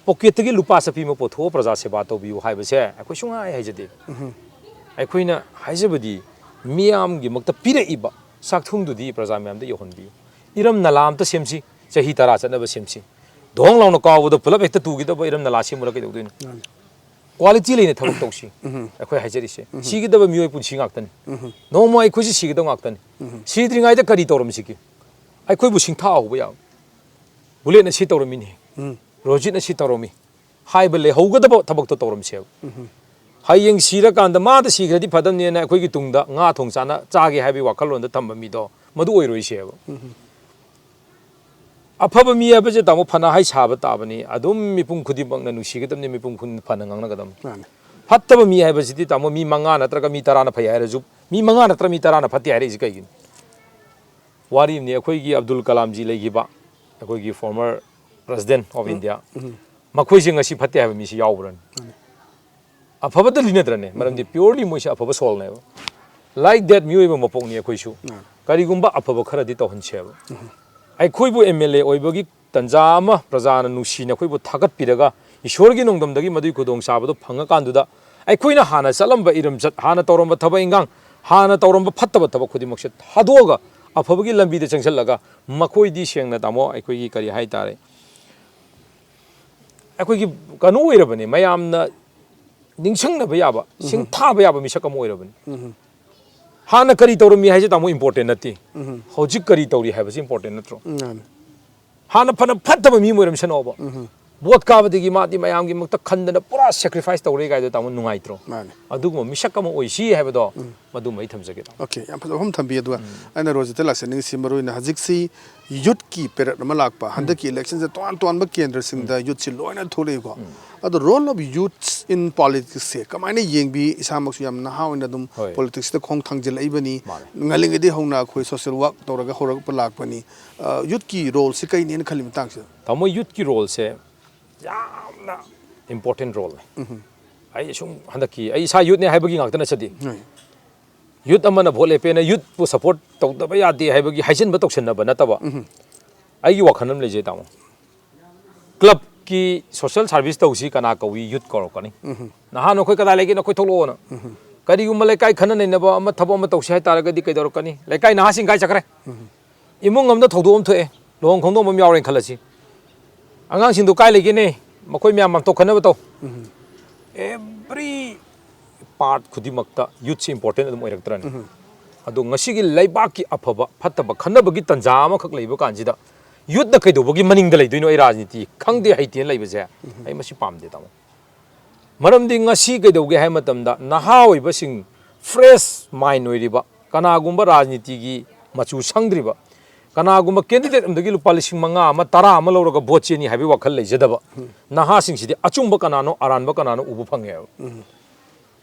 ꯄꯣꯀꯦꯠꯇꯒꯤ ꯂꯨꯄꯥ ꯆꯠꯄꯤ ꯑꯃ ꯄꯨꯊꯣꯛꯑ ꯄ꯭ꯔꯖꯥ ꯁꯦꯕꯥ ꯇꯧꯕꯤꯌꯨ ꯍꯥꯏꯕꯁꯦ ꯑꯩꯈꯣꯏ ꯁꯨꯡꯍꯥꯏ ꯍꯥꯏꯖꯗꯦ꯫ ꯑꯩꯈꯣꯏꯅ ꯍꯥꯏꯖꯕꯗꯤ ꯃꯤꯌꯥꯝꯒꯤꯃꯛꯇ ꯄꯤꯔꯛꯏꯕ ꯆꯥꯛꯊꯨꯡꯗꯨꯗꯤ ꯄ꯭ꯔꯖꯥ ꯃꯌꯥꯝꯗ ꯌꯧꯍꯟꯕꯤꯌꯨ꯫ ꯏꯔꯝ ꯅꯂꯥ ꯑꯝꯇ ꯁꯦꯝꯁꯤ, ꯆꯍꯤ ꯇꯔꯥ ꯆꯠꯅꯕ ꯁꯦꯝꯁꯤ꯫ ꯙꯣꯡ ꯂꯥꯎꯅ ꯀꯥꯎꯕꯗ ꯄꯨꯂꯞ ꯍꯦꯛꯇ ꯇꯨꯈꯤꯗꯕ ꯏꯔꯝ ꯅꯂꯥ ꯁꯦꯝꯃꯨꯔ ꯀꯩꯗꯧꯗꯣꯏꯅꯣ? ꯃꯥꯅꯤ꯫ ꯀ꯭ꯋꯥꯂꯤꯇꯤ ꯂꯩꯅ ꯊꯕꯛ ꯇꯧꯁꯤ꯫ ꯑꯩꯈꯣꯏ ꯍꯥꯏꯖꯔꯤꯁꯦ꯫ ꯁꯤꯒꯗꯕ ꯃꯤꯑꯣꯏ ꯄꯨꯟꯁꯤ ꯉꯥꯛꯇꯅꯤ꯫ ꯅꯣꯡꯃ ꯑꯩꯈꯣꯏꯁꯤ ꯁꯤꯒꯗꯕ ꯉꯥꯛꯇꯅꯤ꯫ ꯁꯤꯗ꯭ꯔꯤꯉꯩꯗ ꯀꯔꯤ ꯇꯧꯔꯝꯁꯤꯒꯦ? ꯑꯩꯈꯣꯏꯕꯨ ꯁꯤꯡꯊꯥ ꯍꯧꯕ ꯌꯥꯕ꯫ ꯕꯨꯂꯦꯠꯅ ꯁꯤ ꯇꯧꯔꯝꯃꯤꯅꯦ꯫ ꯔꯣꯖꯤꯠꯅ ꯁꯤ ꯇꯧꯔꯝꯃꯤ꯫ ꯍꯥꯏꯕ ꯂꯩꯍꯧꯒꯗꯕ ꯊꯕꯛꯇꯣ ꯇꯧꯔꯝꯁꯦꯕ꯫ ꯍꯌꯦꯡ ꯁꯤꯔꯀꯥꯟꯗ ꯃꯥꯗ ꯁꯤꯈ꯭ꯔꯗꯤ ꯐꯗꯝꯅꯦꯅ ꯑꯩꯈꯣꯏꯒꯤ ꯇꯨꯡꯗ ꯉꯥ ꯊꯣꯡ ꯆꯥꯅ ꯆꯥꯒꯦ ꯍꯥꯏꯕꯒꯤ ꯋꯥꯈꯜꯂꯣꯟꯗ ꯊꯝꯕ ꯃꯤꯗꯣ ꯃꯗꯨ ꯑꯣꯏꯔꯣꯏꯁꯦꯕ꯫ ꯑꯐꯕ ꯃꯤ ꯍꯥꯏꯕꯁꯦ ꯇꯥꯃꯣ ꯐꯅ ꯍꯥꯏ ꯁꯥꯕ ꯇꯥꯕꯅꯤ, ꯑꯗꯨꯝ ꯃꯤꯄꯨꯝ ꯈꯨꯗꯤꯡꯃꯛꯅ ꯅꯨꯡꯁꯤꯒꯗꯕꯅꯤ, ꯃꯤꯄꯨꯝ ꯈꯨꯗꯤꯡ ꯐꯅ ꯉꯥꯡꯅꯒꯗꯕꯅꯤ꯫ ꯃꯥꯅꯦ꯫ ꯐꯠꯇꯕ ꯃꯤ ꯍꯥꯏꯕꯁꯤꯗꯤ ꯇꯥꯃꯣ ꯃꯤ ꯃꯉꯥ ꯅꯠꯇ꯭ꯔꯒ ꯃꯤ ꯇꯔꯥꯅ ꯐꯩ ꯍꯥꯏꯔꯁꯨ, ꯃꯤ ꯃꯉꯥ ꯅꯠꯇ꯭ꯔꯒ ꯃꯤ ꯇꯔꯥꯅ ꯐꯠꯇꯦ ꯍꯥꯏꯔꯛꯏꯁꯤ ꯀꯩꯒꯤꯅꯣ? ꯋꯥꯔꯤ ꯑꯃꯅꯤ, ꯑꯩꯈꯣꯏꯒꯤ ꯑꯕꯗꯨꯜ ꯀꯂꯥꯝꯖꯤ ꯂꯩꯈꯤꯕ, ꯑꯩꯈꯣꯏꯒꯤ former president of India, ꯃꯈꯣꯏꯁꯦ ꯉꯁꯤ ꯐꯠꯇꯦ ꯍꯥꯏꯕ ꯃꯤꯁꯤ ꯌꯥꯎꯕ꯭ꯔꯅꯤ? ꯑꯐꯕꯇ ꯂꯤꯅꯗ꯭ꯔꯅꯦ, ꯃꯔꯝꯗꯤ purely ꯃꯣꯏꯁꯦ ꯑꯐꯕ soulꯅꯦꯕ꯫ Like that ꯃꯤꯑꯣꯏꯕ ꯃꯄꯣꯛꯅꯤ ꯑꯩꯈꯣꯏꯁꯨ꯫ ꯀꯔꯤꯒꯨꯝꯕ ꯑꯐꯕ ꯈꯔꯗꯤ ꯇꯧꯍꯟꯁꯦꯕ꯫ ꯑꯩꯈꯣꯏꯕꯨ ꯑꯦꯝ ꯑꯦꯜ ꯑꯦ ꯑꯣꯏꯕꯒꯤ ꯇꯟꯖꯥ ꯑꯃ ꯄ꯭ꯔꯖꯥꯅ ꯅꯨꯡꯁꯤꯅ ꯑꯩꯈꯣꯏꯕꯨ ꯊꯥꯒꯠꯄꯤꯔꯒ ꯏꯁꯣꯔꯒꯤ ꯅꯣꯡꯗꯝꯗꯒꯤ ꯃꯗꯨꯒꯤ ꯈꯨꯗꯣꯡꯆꯥꯕꯗꯨ ꯐꯪꯉꯀꯥꯟꯗꯨꯗ ꯑꯩꯈꯣꯏꯅ ꯍꯥꯟꯅ ꯆꯠꯂꯝꯕ ꯏꯔꯝꯆꯠ, ꯍꯥꯟꯅ ꯇꯧꯔꯝꯕ ꯊꯕꯛ ꯏꯟꯈꯥꯡ, ꯍꯥꯟꯅ ꯇꯧꯔꯝꯕ ꯐꯠꯇꯕ ꯊꯕꯛ ꯈꯨꯗꯤꯡꯃꯛꯁꯦ ꯊꯥꯗꯣꯛꯑꯒ ꯑꯐꯕꯒꯤ ꯂꯝꯕꯤꯗ ꯆꯪꯁꯤꯜꯂꯒ ꯃꯈꯣꯏꯗꯤ ꯁꯦꯡꯅ ꯇꯥꯃꯣ ꯑꯩꯈꯣꯏꯒꯤ ꯀꯔꯤ ꯍꯥꯏꯇꯥꯔꯦ, ꯑꯩꯈꯣꯏꯒꯤ ꯀꯩꯅꯣ ꯑꯣꯏꯔꯕꯅꯤ, ꯃꯌꯥꯝꯅ ꯅꯤꯡꯁꯤꯡꯅꯕ ꯌꯥꯕ, ꯁꯤꯡ ꯊꯥꯕ ꯌꯥꯕ ꯃꯤꯁꯛ ꯑꯃ ꯑꯣꯏꯔꯕꯅꯤ꯫ ꯍꯥꯟꯅ ꯀꯔꯤ ꯇꯧꯔꯝꯃꯤ ꯍꯥꯏꯁꯦ, ꯇꯥꯃꯣ, ꯏꯝꯄꯣꯔꯇꯦꯟ ꯅꯠꯇꯦ꯫ ꯍꯧꯖꯤꯛ ꯀꯔꯤ ꯇꯧꯔꯤ ꯍꯥꯏꯕꯁꯤ ꯏꯝꯄꯣꯔꯇꯦꯟ ꯅꯠꯇ꯭ꯔꯣ? ꯃꯥꯅꯤ꯫ ꯍꯥꯟꯅ ꯐꯅ ꯐꯠꯇꯕ ꯃꯤ ꯑꯣꯏꯔꯝꯁꯅꯣꯕ, ꯚꯣꯠ ꯀꯥꯕꯗꯒꯤ ꯃꯥꯗꯤ ꯃꯌꯥꯝꯒꯤꯃꯛꯇ ꯈꯟꯗꯅ ꯄꯨꯔꯥ ꯁꯦꯀ꯭ꯔꯤꯐꯥꯏꯁ ꯇꯧꯔꯦ ꯀꯥꯏꯗꯣ, ꯇꯥꯃꯣ, ꯅꯨꯡꯉꯥꯏꯇ꯭ꯔꯣ? ꯃꯥꯅꯤ꯫ ꯑꯗꯨꯒꯨꯝꯕ ꯃꯤꯁꯛ ꯑꯃ ꯑꯣꯏꯁꯤ ꯍꯥꯏꯕꯗꯣ, ꯃꯗꯨꯃ ꯑꯩ ꯊꯝꯖꯒꯦ, ꯇꯥꯃꯣ꯫ ꯑꯣꯀꯦ, ꯌꯥꯝ ꯐꯖꯕ ꯋꯥꯐꯝ ꯊꯝꯕꯤ꯫ ꯑꯗꯨꯒ ꯑꯩꯅ ꯔꯣꯖꯤꯠꯇ ꯂꯥꯛꯆꯅꯤꯡꯉꯤꯁꯤ ꯃꯔꯨ ꯑꯣꯏꯅ ꯍꯧꯖꯤꯛꯁꯤ ꯌꯨꯠꯀꯤ ꯄꯦꯔꯦꯠ ꯑꯃ ꯂꯥꯛꯄ, ꯍꯟꯗꯛꯀꯤ ꯏꯂꯦꯛꯁꯟꯁꯦ ꯇꯣꯉꯥꯟ ꯇꯣꯉꯥꯟꯕ ꯀꯦꯟꯗ꯭ꯔꯁꯤꯡꯗ ꯌꯨꯠꯁꯤ ꯂꯣꯏꯅ ꯊꯣꯛꯂꯛꯏꯀꯣ꯫ ꯑꯗꯣ role of youths in politicsꯁꯦ ꯀꯃꯥꯏꯅ ꯌꯦꯡꯕꯤ? ꯏꯁꯥꯃꯛꯁꯨ ꯌꯥꯝ ꯅꯍꯥ ꯑꯣꯏꯅ ꯑꯗꯨꯝ ꯍꯣꯏ꯫ Politicsꯇ ꯈꯣꯡ ꯊꯥꯡꯖꯤꯜꯂꯛꯏꯕꯅꯤ꯫ ꯃꯥꯅꯦ꯫ ꯉꯜꯂꯤꯉꯩꯗꯒꯤ ꯍꯧꯅ ꯑꯩꯈꯣꯏ social work ꯇꯧꯔꯒ ꯍꯧꯔꯛꯄ ꯂꯥꯛꯄꯅꯤ꯫ ꯑ, ꯌꯨꯠꯀꯤ roleꯁꯤ ꯀꯩꯅꯦꯅ ꯈꯜꯂꯤ ꯃꯇꯥꯡꯁꯤꯗ? ꯇꯥꯃꯣ, ꯌꯨꯠꯀꯤ ꯔꯣꯜꯁꯦ ꯌꯥꯝꯅ ꯏꯝꯄꯣꯔꯇꯦꯟ ꯔꯣꯜꯅꯦ꯫ ꯑꯩ ꯁꯨꯝ ꯍꯟꯗꯛꯀꯤ ꯑꯩ ꯏꯁꯥ ꯌꯨꯠꯅꯦ ꯍꯥꯏꯕꯒꯤ ꯉꯥꯛꯇ ꯅꯠꯆꯗꯦ꯫ ꯌꯨꯠ ꯑꯃꯅ ꯚꯣꯠ ꯂꯦꯞꯄꯦꯅ ꯌꯨꯠꯄꯨ ꯁꯞꯄꯣꯔꯠ ꯇꯧꯗꯕ ꯌꯥꯗꯦ ꯍꯥꯏꯕꯒꯤ ꯍꯥꯏꯖꯤꯟꯕ ꯇꯧꯁꯟꯅꯕ ꯅꯠꯇꯕ, ꯑꯩꯒꯤ ꯋꯥꯈꯜ ꯑꯃ ꯂꯩꯖꯩ, ꯇꯥꯃꯣ꯫ ꯀ꯭ꯂꯕꯀꯤ social service ꯇꯧꯁꯤ ꯀꯅꯥ ꯀꯧꯏ? ꯌꯨꯠ ꯀꯧꯔꯛꯀꯅꯤ꯫ "ꯅꯍꯥ ꯅꯈꯣꯏ ꯀꯗꯥꯏ ꯂꯩꯒꯦ? ꯅꯈꯣꯏ ꯊꯣꯛꯂꯛꯑꯣꯅ"꯫ ꯀꯔꯤꯒꯨꯝꯕ ꯂꯩꯀꯥꯏ ꯈꯟꯅ ꯅꯩꯅꯕ ꯑꯃ, ꯊꯕꯛ ꯑꯃ ꯇꯧꯁꯤ ꯍꯥꯏ ꯇꯥꯔꯒꯗꯤ ꯀꯩꯗꯧꯔꯛꯀꯅꯤ? ꯂꯩꯀꯥꯏ ꯅꯍꯥꯁꯤꯡ ꯀꯥꯏ ꯆꯠꯈ꯭ꯔꯦ? ꯏꯃꯨꯡ ꯑꯃꯗ ꯊꯧꯗꯣꯛ ꯑꯃ ꯊꯣꯛꯑꯦ, ꯂꯨꯍꯣꯡ ꯈꯣꯡꯗꯣꯡꯕ ꯑꯃ ꯌꯥꯎꯔꯦꯅ ꯈꯜꯂꯁꯤ꯫ ꯑꯉꯥꯡꯁꯤꯡꯗꯣ ꯀꯥꯏ ꯂꯩꯒꯦꯅꯦ? ꯃꯈꯣꯏ ꯃꯌꯥꯝ ꯃꯥꯝꯇꯣꯛ ꯈꯟꯅꯕ ꯇꯧ꯫ Every part ꯈꯨꯗꯤꯡꯃꯛꯇ ꯌꯨꯠꯁꯤ ꯏꯝꯄꯣꯔꯇꯦꯟ ꯑꯗꯨꯝ ꯑꯣꯏꯔꯛꯇ꯭ꯔꯅꯦ? ꯑꯗꯣ ꯉꯁꯤꯒꯤ ꯂꯩꯕꯥꯛꯀꯤ ꯑꯐꯕ ꯐꯠꯇꯕ ꯈꯟꯅꯕꯒꯤ ꯇꯥꯟꯖꯥ ꯑꯃꯈꯛ ꯂꯩꯕ ꯀꯥꯟꯁꯤꯗ ꯌꯨꯠꯅ ꯀꯩꯗꯧꯕꯒꯤ ꯃꯅꯤꯡꯗ ꯂꯩꯗꯣꯏꯅꯣ? ꯑꯩ ꯔꯥꯖꯅꯤꯇꯤ ꯈꯪꯗꯦ ꯍꯩꯇꯦꯅ ꯂꯩꯕꯁꯦ ꯑꯩ ꯃꯁꯤ ꯄꯥꯝꯗꯦ, ꯇꯥꯃꯣ꯫ ꯃꯔꯝꯗꯤ ꯉꯁꯤ ꯀꯩꯗꯧꯒꯦ ꯍꯥꯏꯕ ꯃꯇꯝꯗ ꯅꯍꯥ ꯑꯣꯏꯕꯁꯤꯡ, fresh mind ꯑꯣꯏꯔꯤꯕ, ꯀꯅꯥꯒꯨꯝꯕ ꯔꯥꯖꯅꯤꯇꯤꯒꯤ ꯃꯆꯨ ꯁꯪꯗ꯭ꯔꯤꯕ, ꯀꯅꯥꯒꯨꯝꯕ candidate ꯑꯃꯗꯒꯤ ꯂꯨꯄꯥ ꯂꯤꯁꯤꯡ ꯃꯉꯥ ꯑꯃ, ꯇꯔꯥ ꯑꯃ ꯂꯧꯔꯒ ꯚꯣꯠ ꯆꯦꯟꯅꯤ ꯍꯥꯏꯕꯒꯤ ꯋꯥꯈꯜ ꯂꯩꯖꯗꯕ ꯅꯍꯥꯁꯤꯡꯁꯤꯗꯤ ꯑꯆꯨꯝꯕ ꯀꯅꯥꯅꯣ, ꯑꯔꯥꯟꯕ ꯀꯅꯥꯅꯣ ꯎꯕ ꯐꯪꯉꯦꯕ꯫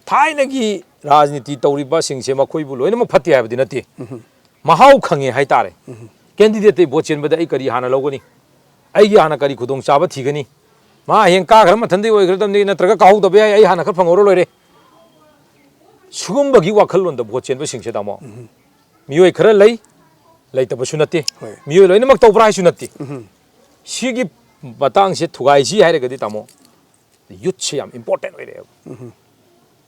ꯊꯥꯏꯅꯒꯤ ꯔꯥꯖꯅꯤꯇꯤ ꯇꯧꯔꯤꯕꯁꯤꯡꯁꯦ ꯃꯈꯣꯏꯕꯨ ꯂꯣꯏꯅꯃꯛ ꯐꯠꯇꯦ ꯍꯥꯏꯕꯗꯤ ꯅꯠꯇꯦ꯫ ꯃꯍꯥꯎ ꯈꯪꯉꯦ ꯍꯥꯏꯇꯥꯔꯦ꯫ Candidateꯇꯩ ꯚꯣꯠ ꯆꯦꯟꯕꯗ ꯑꯩ ꯀꯔꯤ ꯍꯥꯟꯅ ꯂꯧꯒꯅꯤ? ꯑꯩꯒꯤ ꯍꯥꯟꯅ ꯀꯔꯤ ꯈꯨꯗꯣꯡꯆꯥꯕ ꯊꯤꯒꯅꯤ? ꯃꯥ ꯍꯌꯦꯡ ꯀꯥꯈ꯭ꯔ ꯃꯊꯟꯇꯩ ꯑꯣꯏꯒꯗꯕꯅꯤ, ꯅꯠꯇ꯭ꯔꯒ ꯀꯥꯍꯧꯗꯕ ꯌꯥꯏ, ꯑꯩ ꯍꯥꯟꯅ ꯈꯔ ꯐꯪꯍꯧꯔ ꯂꯣꯏꯔꯦ꯫ ꯁꯤꯒꯨꯝꯕꯒꯤ ꯋꯥꯈꯜꯂꯣꯟꯗ ꯚꯣꯠ ꯆꯦꯟꯕꯁꯤꯡꯁꯦ, ꯇꯥꯃꯣ, ꯃꯤꯑꯣꯏ ꯈꯔ ꯂꯩ, ꯂꯩꯇꯕꯁꯨ ꯅꯠꯇꯦ꯫ ꯍꯣꯏ꯫ ꯃꯤꯑꯣꯏ ꯂꯣꯏꯅꯃꯛ ꯇꯧꯕ꯭ꯔꯥ ꯍꯥꯏꯁꯨ ꯅꯠꯇꯦ꯫ ꯁꯤꯒꯤ ꯃꯇꯥꯡꯁꯦ ꯊꯨꯒꯥꯏꯁꯤ ꯍꯥꯏꯔꯒꯗꯤ, ꯇꯥꯃꯣ, ꯌꯨꯠꯁꯦ ꯌꯥꯝ ꯏꯝꯄꯣꯔꯇꯦꯟ ꯑꯣꯏꯔꯛꯑꯦꯕ꯫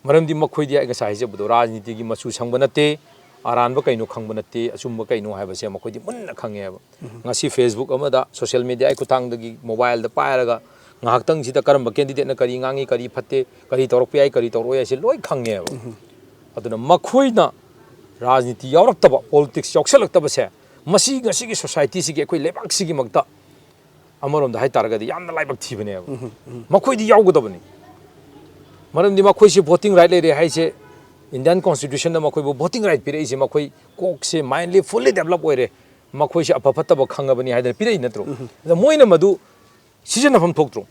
ꯃꯔꯝꯗꯤ ꯃꯈꯣꯏꯗꯤ ꯑꯩ ꯉꯁꯥꯏ ꯍꯥꯏꯖꯕꯗꯣ, ꯔꯥꯖꯅꯤꯇꯤꯒꯤ ꯃꯆꯨ ꯁꯪꯕ ꯅꯠꯇꯦ, ꯑꯔꯥꯟꯕ ꯀꯩꯅꯣ ꯈꯪꯕ ꯅꯠꯇꯦ, ꯑꯆꯨꯝꯕ ꯀꯩꯅꯣ ꯍꯥꯏꯕꯁꯦ ꯃꯈꯣꯏꯗꯤ ꯃꯨꯟꯅ ꯈꯪꯉꯦꯕ꯫ ꯉꯁꯤ Facebook ꯑꯃꯗ, social mediaꯒꯤ ꯈꯨꯠꯊꯥꯡꯗꯒꯤ, mobileꯗ ꯄꯥꯏꯔꯒ ꯉꯥꯏꯍꯥꯛꯇꯪꯁꯤꯗ ꯀꯔꯝꯕ candidate ꯅ ꯀꯔꯤ ꯉꯥꯡꯉꯤ, ꯀꯔꯤ ꯐꯠꯇꯦ, ꯀꯔꯤ ꯇꯧꯔꯛꯄ ꯌꯥꯏ, ꯀꯔꯤ ꯇꯧꯔꯛꯑꯣꯏ ꯍꯥꯏꯁꯦ ꯂꯣꯏ ꯈꯪꯉꯦꯕ꯫ ꯑꯗꯨꯅ ꯃꯈꯣꯏꯅ ꯔꯥꯖꯅꯤꯇꯤ ꯌꯥꯎꯔꯛꯇꯕ, politics ꯌꯥꯎꯁꯜꯂꯛꯇꯕꯁꯦ, ꯃꯁꯤ ꯉꯁꯤꯒꯤ society ꯁꯤꯒꯤ, ꯑꯩꯈꯣꯏ ꯂꯩꯕꯥꯛꯁꯤꯒꯤꯃꯛꯇ ꯑꯃꯔꯣꯝꯗ ꯍꯥꯏꯇꯥꯔꯒꯗꯤ ꯌꯥꯝꯅ ꯂꯥꯏꯕꯛ ꯊꯤꯕꯅꯦꯕ꯫ ꯃꯈꯣꯏꯗꯤ ꯌꯥꯎꯒꯗꯕꯅꯤ꯫ ꯃꯔꯝꯗꯤ ꯃꯈꯣꯏꯁꯤ voting right ꯂꯩꯔꯦ ꯍꯥꯏꯁꯦ, Indian Constitution ꯅ ꯃꯈꯣꯏꯕꯨ voting right ꯄꯤꯔꯛꯏꯁꯦ, ꯃꯈꯣꯏ ꯀꯣꯛꯁꯦ, mind ꯂꯤ fully develop ꯑꯣꯏꯔꯦ, ꯃꯈꯣꯏꯁꯦ ꯑꯐ ꯐꯠꯇꯕ ꯈꯪꯉꯕꯅꯤ ꯍꯥꯏꯗꯅ ꯄꯤꯔꯛꯏ ꯅꯠꯇ꯭ꯔꯣ? ꯑꯗ ꯃꯣꯏꯅ ꯃꯗꯨ ꯁꯤꯖꯤꯟꯅꯐꯝ ꯊꯣꯛꯇ꯭ꯔꯣ?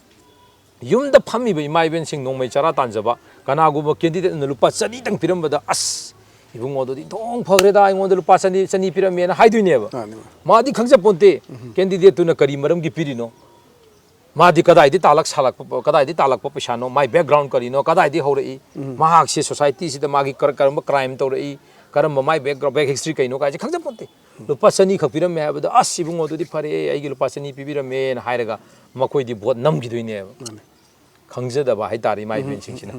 ꯌꯨꯝꯗ ꯐꯝꯃꯤꯕ ꯏꯃꯥ ꯏꯕꯦꯟꯁꯤꯡ, ꯅꯣꯡꯃꯩ ꯆꯔꯥ ꯇꯥꯟꯖꯕ, ꯀꯅꯥꯒꯨꯝꯕ candidate ꯑꯃꯅ ꯂꯨꯄꯥ ꯆꯅꯤꯇꯪ ꯄꯤꯔꯝꯕꯗ, "ꯑꯁ, ꯏꯕꯨꯡꯉꯣ, ꯑꯗꯨꯗꯤ ꯊꯣꯡ ꯐꯈ꯭ꯔꯦꯗ, ꯑꯩꯉꯣꯟꯗ ꯂꯨꯄꯥ ꯆꯅꯤ, ꯆꯅꯤ ꯄꯤꯔꯝꯃꯦꯅ" ꯍꯥꯏꯗꯣꯏꯅꯦꯕ꯫ ꯃꯥꯅꯤ, ꯃꯥꯅꯤ꯫ ꯃꯥꯗꯤ ꯈꯪꯖꯄꯣꯟꯇꯦ, candidate ꯇꯨꯅ ꯀꯔꯤ ꯃꯔꯝꯒꯤ ꯄꯤꯔꯤꯅꯣ, ꯃꯥꯗꯤ ꯀꯗꯥꯏꯗꯒꯤ ꯇꯥꯜꯂꯛ ꯁꯥꯜꯂꯛꯄ, ꯀꯗꯥꯏꯗꯒꯤ ꯇꯥꯜꯂꯛꯄ ꯄꯩꯁꯥꯅꯣ, ꯃꯥꯏ background ꯀꯔꯤꯅꯣ, ꯀꯗꯥꯏꯗꯒꯤ ꯍꯧꯔꯛꯏ, ꯃꯍꯥꯛꯁꯦ society ꯁꯤꯗ ꯃꯥꯒꯤ ꯀꯔ-, ꯀꯔꯝꯕ crime ꯇꯧꯔꯛꯏ, ꯀꯔꯝꯕ ꯃꯥꯏ background, back history ꯀꯩꯅꯣ ꯀꯥꯏꯁꯦ ꯈꯪꯖꯄꯣꯟꯇꯦ꯫ ꯂꯨꯄꯥ ꯆꯅꯤ ꯈꯛ ꯄꯤꯔꯝꯃꯦ ꯍꯥꯏꯕꯗ, "ꯑꯁ, ꯏꯕꯨꯡꯉꯣ, ꯑꯗꯨꯗꯤ ꯐꯔꯦ, ꯑꯩꯒꯤ ꯂꯨꯄꯥ ꯆꯅꯤ ꯄꯤꯕꯤꯔꯝꯃꯦꯅ" ꯍꯥꯏꯔꯒ ꯃꯈꯣꯏꯗꯤ vote ꯅꯝꯈꯤꯗꯣꯏꯅꯦꯕ꯫ ꯃꯥꯅꯦ꯫ ꯈꯪꯖꯗꯕ ꯍꯥꯏꯇꯥꯔꯦ ꯏꯃꯥ ꯏꯕꯦꯟꯁꯤꯡꯁꯤꯅ꯫